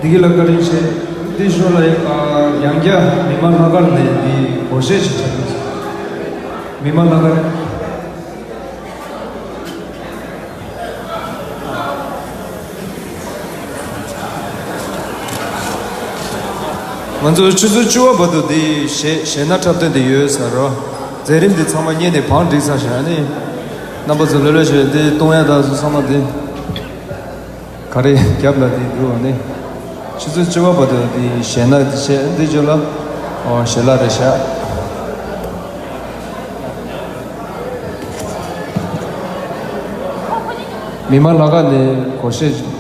སྐྱིད་ལགས་བཀའ་དྲིན་ཆེ། འདི་ཞོར་ལ་ཡང་བསྐྱར་མི་མང་ལྷག་དཀར་ནས་འདི་སྒོར་གཞས་ཤིག་བྱ་དགོས། མི་མང་ལྷག་དཀར། ང་ཚོ་ཆུ་ཚོད་བཅུ་པ་བར་དུ་འདི་གཞས་གཞས་སྣ་འཁྲབ་སྟོན་འདི་ཡོད་ས་རེད། མཛད་རིམ་འདི་ཚང་མ་སྔོན་ནས་བང་བསྒྲིགས་ཚར་བཞག་ནི། རྣམ་པ་ཚོ་ལྷོད་ལྷོད་བྱས་འདི་གཏོང་ཡ་དང་སུ་ཚང་མ་འདི། ག་རེ་རྒྱབ་ལ་འདི་འདུག་ནི། ཆུ་ཚོད་བཅུ་པ་བར་དུ་འདི་གཞས་སྣ་འདི་བྱས་འདི་ཚོ་ལ། ཨོ་ཞལ་ལག་རེ་བཞག་མི་མང་ལྷག་དཀར་ནས་སྒོར་གཞས།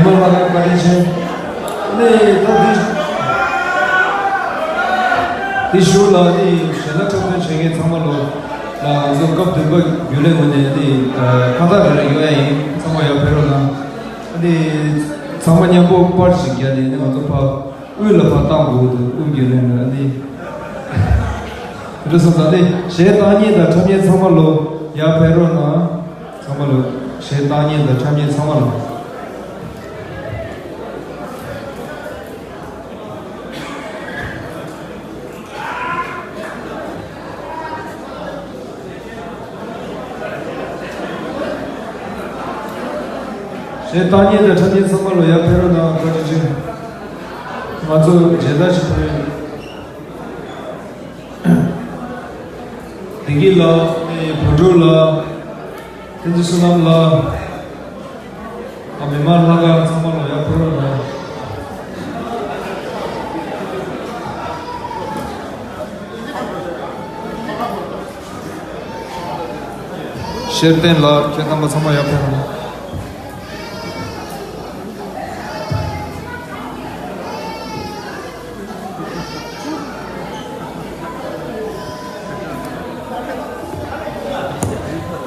མ་ལ་བཀའ་དྲིན་ཆེ། ནི་ད་འདི་འདི་ཞུ་ལ་ནི་གཞན་དག་འཁྲབ་སྟོན་བྱེད་མཁན་ཚང་མ་ལོ་ལ་ང་ཚོ་སྐབས་བདུན་པ་རྒྱུན་ལས་ངོས་ནས་ནི་ཁ་བཏགས་རེ་རེ་ཡོད་ཡ་ཡིན། ཚང་མ་ཡར་ཕེབས་རོགས་གནང་། ནི་ཚང་མ་མཉམ་པོ་པར་ཞིག་བརྒྱབ་ནས་ནི་ང་ཚོ་ཕར་དབུས་ལ་ཕར་བཏང་དགོས་འདུག་དབུས་རྒྱུན་ལས་ནི་ནི་རེ་སོང་ཙང་ནི་གཞས་བཏང་མཁན་དང་འཁྲབ་མཁན་ཚང་མ་ལོ་ཡར་ཕེབས་རོགས་གནང་། ཚང་མ་ལོ། གཞས་བཏང་མཁན་དང་འཁྲབ་མཁན་ཚང་མ་ལོ། གཞས་བཏང་མཁན་དང་འཁྲབ་མཁན་ཚང་མ་ལོ་ཡར་ཕེབས་རོགས་གནང་། བཀའ་དྲིན་ཆེ། ང་ཚོ་མཇལ་དར་ཞིག་ཕུལ། བདེ་སྐྱིད་ལགས། ཨེ། བོད་ཕྲུག་ལགས། བསྟན་འཛིན་བསོད་ནམས་ལགས། ཨ། མི་མང་ལྷག་དཀར་ཚང་མ་ལ་ཡར་ཕེབས་རོགས་གནང་། ཤེར་བསྟན་ལགས། ཁྱེད་རྣམ་པ་ཚང་མ་ཡར་ཕེབས་རོགས་གནང་།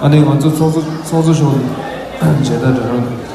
ཨ་ནི་ང་ཚོ་ཚོགས་གཙོ་ཚོགས་གཙོ་མཆོག་མཇལ་དར་སྒྲེང་རོགས།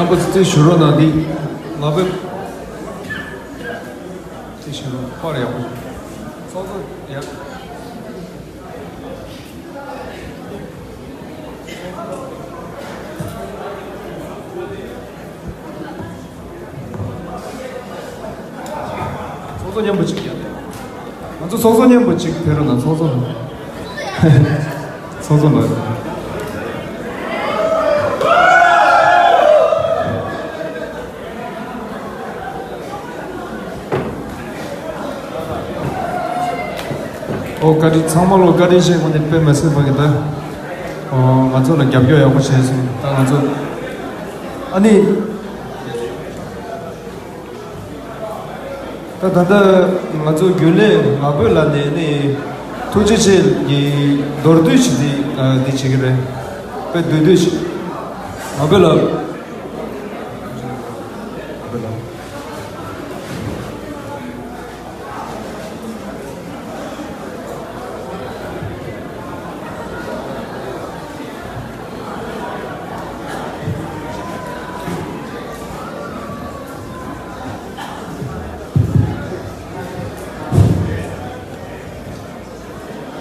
རྣམ་པ་ཚོ་རྩིས་ཞུ་རོགས་གནང་། འདི་ལག་པས་རྩིས་ཞུ་རོགས། པར་ཡག་པོ་ཚོགས་གཙོ་ཡག་ཚོགས་གཙོ་མཉམ་པོ་གཅིག་ཡ། ང་ཚོ་ཚོགས་གཙོ་མཉམ་པོ་གཅིག་ཕེབས་རོགས་གནང་། ཚོགས་གཙོ་ལ། ཚོགས་གཙོ་ལ། ཨོ། བཀའ་དྲིན། ཚང་མ་ལོ་བཀའ་དྲིན་ཆེ། དངོས་གནས་དཔེ་མི་སྲིད་པ་གི་ད། ཨོ། ང་ཚོ་ལ་རྒྱབ་སྐྱོར་ཡག་པོ་བྱས་སོང་། ད་ང་ཚོ། ཨ་ནི། ད་ད་ལྟ་ང་ཚོ་རྒྱུན་ལས་ང་ཕོད་ལ་ནས་ནི་ཐུགས་རྗེ་ཆེ་གི་མདོར་བསྡུས་ཤིག་འདི་འདི་བྱེད་ཀྱི་རེད། དཔེ་བསྡུས་བསྡུས་ཤིག་ང་ཕོད་ལ།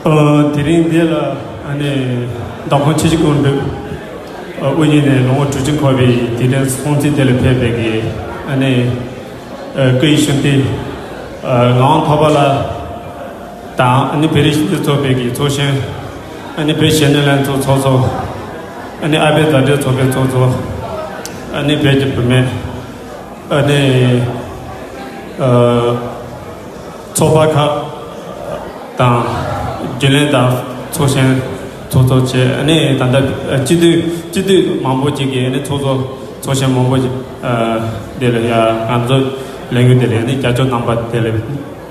ཨ། དེ་རིང་འདི་ལ་ཨ་ནི་མདོ་ཁམས་ཆུ་བཞི་སྒང་དྲུག་ཨ་དབུ་བརྙེས་ནས་ལོ་ངོ་དྲུག་ཅུ་འཁོར་བའི་དུས་དྲན་སྲུང་བརྩི་དེ་ལ་ཕེབས་པའི་གི་ཨ་ནི་ཨ་སྐུའི་གཞོན་སྐྱེས་ཨ་ངག་དབང་ཐོགས་པ་ལགས་དང་། ཨ་ནི་བོད་རིགས་སྤྱི་མཐུན་ཚོགས་པའི་གི་ཚོགས་གཞོན། ཨ་ནི་བོད་གཞོན་ནུ་ལྷན་ཚོགས་ཚོགས་གཙོ། ཨ་ནི་ཨ་བོད་མཛའ་འབྲེལ་ཚོགས་པའི་ཚོགས་གཙོ། ཨ་ནི་བོད་ཀྱི་བུད་མེད། ཨ་ནི་ཨ་ཚོགས་པ་ཁག་དང་། རྒྱུན་ལས་དང་ཚོགས་གཞོན་ཚོགས་གཙོ་བཅས། ཨ་ནི་ད་ལྟ་སྤྱི་འཐུས་སྤྱི་འཐུས་མང་པོ་ཅིག་གིས། ཨ་ནི་ཚོགས་གཙོ་ཚོགས་གཞོན་མང་པོ་ཅིག་ཨ་དེ་ལ་ཡ་ང་ཚོ་ལས་འགུལ་དེ་ལ་ཡ་ནི་རྒྱབ་སྐྱོར་གནང་པ་དེ་ལ་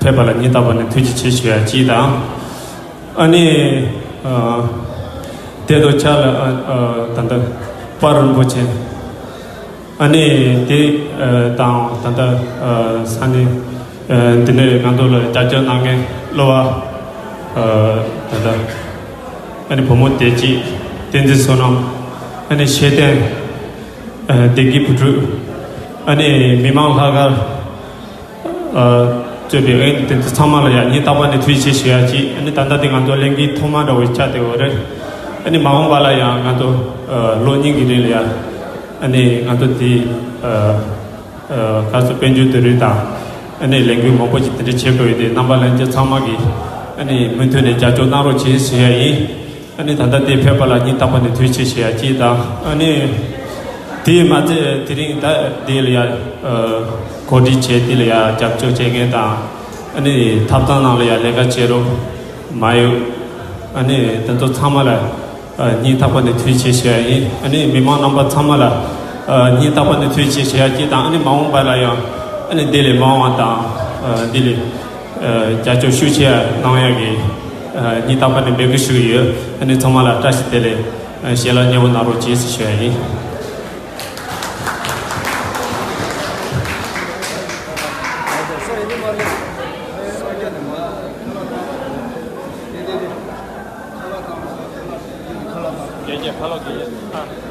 ཕེབས་པ་ལ་སྙིང་ཐག་པ་ནས་ཐུགས་རྗེ་ཆེ་ཞུ་ཡ་གཅིག་དང་། ཨ་ནི་ཨ་དེ་དང་ཆ་ལ་ཨ་ཨ་ད་ལྟ་དཔལ་རིན་པོ་ཆེ། ཨ་ནི་དེ་ཨ་དང་ད་ལྟ་ཨ་ས་གནས་ཨ་འདི་ནས་ང་ཚོ་ལ་རྒྱབ་སྐྱོར་གནང་མཁན་གླུ་བ་ཨ་ད་ལྟ་ཨ་ནི་བུ་མོ་བདེ་སྐྱིད། བསྟན་འཛིན་བསོད་ནམས། ཨ་ནི་ཤེས་ལྡན་ཨ་བདེ་སྐྱིད་བུ་ཕྲུག། ཨ་ནི་མི་མང་ལྷག་དཀར། ཨ་གཙོས་པའི་ཨ་ནི་དེ་ཚོ་ཚང་མ་ལ་ཡ་སྙིང་ཐག་པ་ནས་ཐུགས་རྗེ་ཆེ་ཞུ་ཡ་གཅིག་ཨ་ནི་ད་ལྟ་དེ་ང་ཚོ་ལས་འགུལ་ཐོག་མ་འདྲ་བོ་ཆགས་བསྡད་ཡོད་རེད། ཨ་ནི་མ་འོངས་པ་ལ་ཡང་ང་ཚོ་ཨ་ལོ་གཉིས་ཀྱི་རིང་ལ་ཡ་ཨ་ནི་ང་ཚོ་དེ་ཨ་ ཨ་ག་ཚོད་དཔལ་འབྱོར་དེ་རིགས་དང་། ཨ་ནི་ལས་འགུལ་མང་པོ་ཞིག་དེ་འདྲ་བྱེད་དགོས་ཡོད་དེ། རྣམ་པ་ལྷན་རྒྱས་ཚང་མ་གིས་ཨ་ནི་མུ་མཐུད་ནས་རྒྱབ་སྐྱོར་གནང་རོགས་གྱིས་ཞུ་ཡ་ཡིན། ཨ་ནི་ད་ལྟ་དེ་ཕེབས་པ་ལ་སྙིང་ཐག་པ་ནས་ཐུགས་རྗེ་ཆེ་ཞུ་ཡ་གཅིག་དང་། ཨ་ནི་དེས་མ་ཚད་དེ་རིང་ད་འདི་ལ་ཡ་ཨ་གོ་སྒྲིག་བྱས། དེ་ལ་ཡ་རྒྱབ་སྐྱོར་བྱེད་མཁན་དང་། ཨ་ནི་ཐབ་ཚང་ནང་ལ་ཡ་ལས་ཀ་བྱེད་རོགས་མ་ཡོད། ཨ་ནི་དེ་ཚོ་ཚང་མ་ལ་ཨ་སྙིང་ཐག་པ་ནས་ཐུགས་རྗེ་ཆེ་ཞུ་ཡ་ཡིན། ཨ་ནི་མི་མང་རྣམ་པ་ཚང་མ་ལ་ཨ་སྙིང་ཐག་པ་ནས་ཐུགས་རྗེ་ཆེ་ཞུ་ཡ་གཅིག་དང་། ཨ་ནི་མ་འོངས་པ་ལ་ཡང་ཨ་ནི་འདི་ལས་མང་བ་དང་། ཨ་འདི་ལས་ཨ་རྒྱབ་སྐྱོར་ཤུགས་ཆེ་གནང་ཡ་གི་ཨ་སྙིང་ཐག་པ་ནས་འབོད་སྐུལ་ཞུ་གི་ཡོད། ཨ་ནི་ཚང་མ་ལ་བཀྲ་ཤིས་བདེ་ལེགས། ཨ་ཞལ་ལག་མཉེས་པོ་གནང་རོགས་གྱིས་ཞེས་ཞུ་ཡ་ཡིན། རྒྱལ་རྒྱལ་ཕ་ལོ་རྒྱལ་རྒྱལ།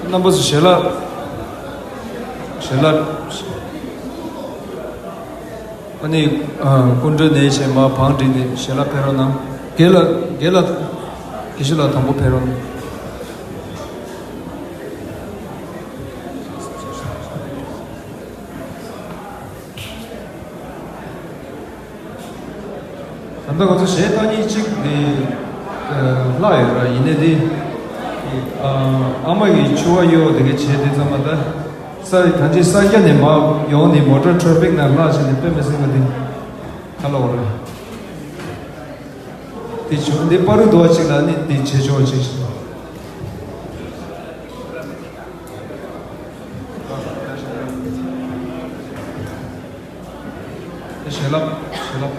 རྣམ་པ་ཚོ་ཞལ་ལག་ཞལ་ལག་ཨ་ནི་ཨ་སྐུ་མགྲོན་ནས་བྱས་མར་བང་བསྒྲིགས་ནས་ཞལ་ལག་ཕེབས་རོགས་གནང་། རྒན་ལགས་རྒན་ལགས་དགེ་བཤེས་ལགས་དང་པོ་ཕེབས་རོགས་གནང་། ད་ལྟ་ང་ཚོ་གཞས་བཏང་ཉིན་གཅིག་དེ་ཨ་ལྷག་ཡོད་ར། ཡིན་ནའི་དེ་ཨ་ཨ་མ་ཡི་ཕྱུ་པ་གཡོ་དེ་གའི་བྱས་དེ་ཙམ་མ་གཏོགས། ས་གང་ཅི་ས་སྐྱ་ནས་མར་ཡོང་ནས་མོ་ཊར་ཊེ་ཕིག་ནང་ལྷག་བྱས་ནས་དཔེ་མི་སྲིད་པ་དེ་ཁ་ལོ་རེད། དེ་བྱུང་འདི་པ་རུ་འདུག་པ་ཅིག་ལ་ནི་དེ་བྱེད་ཆོག་པ་ཅིག་བྱུང་། དེ་ཞལ་ལག་ཞལ་ལག་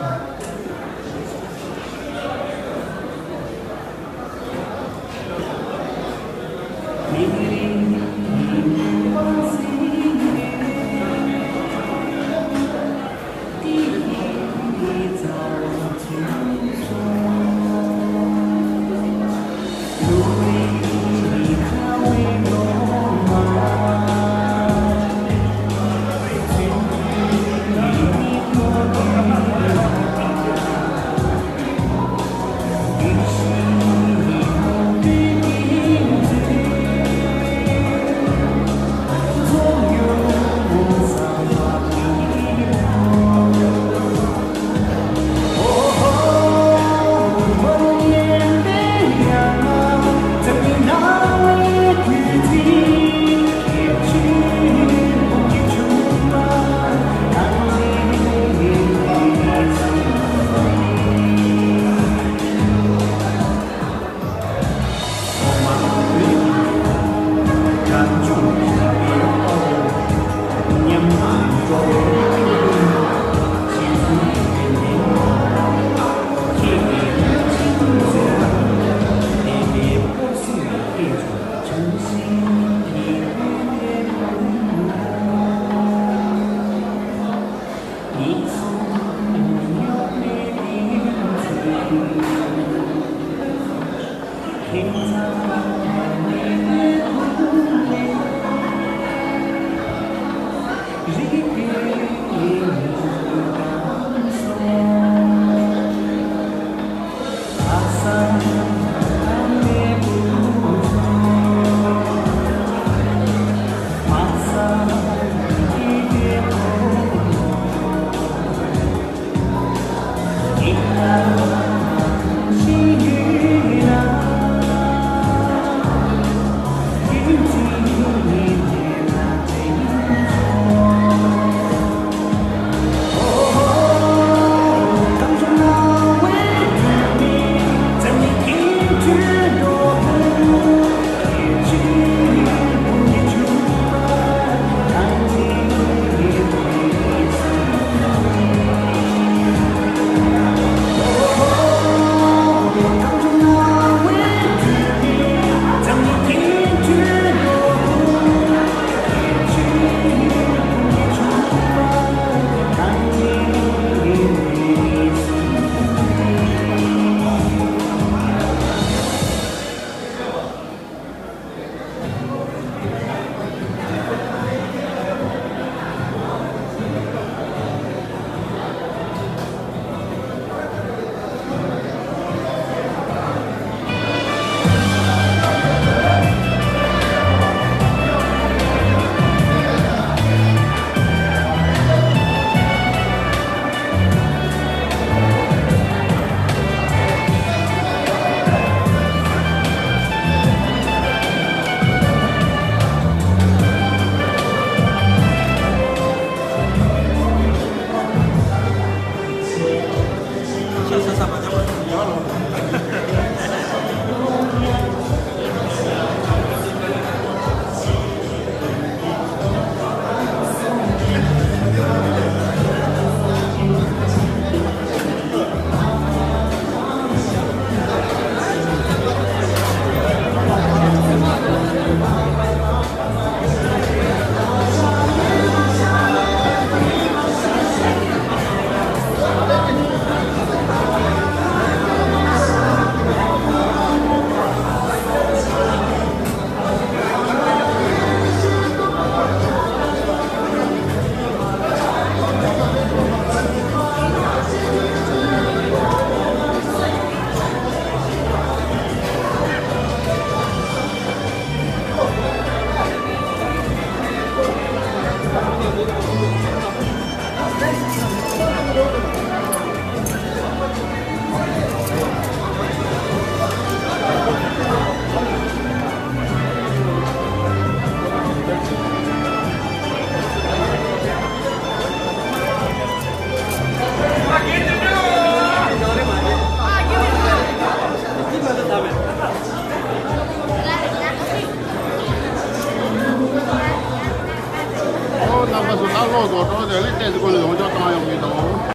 རང་ལུགས་ཏོག་ཙམ་སྒོ་ནས་ཡོངས་རྫོགས།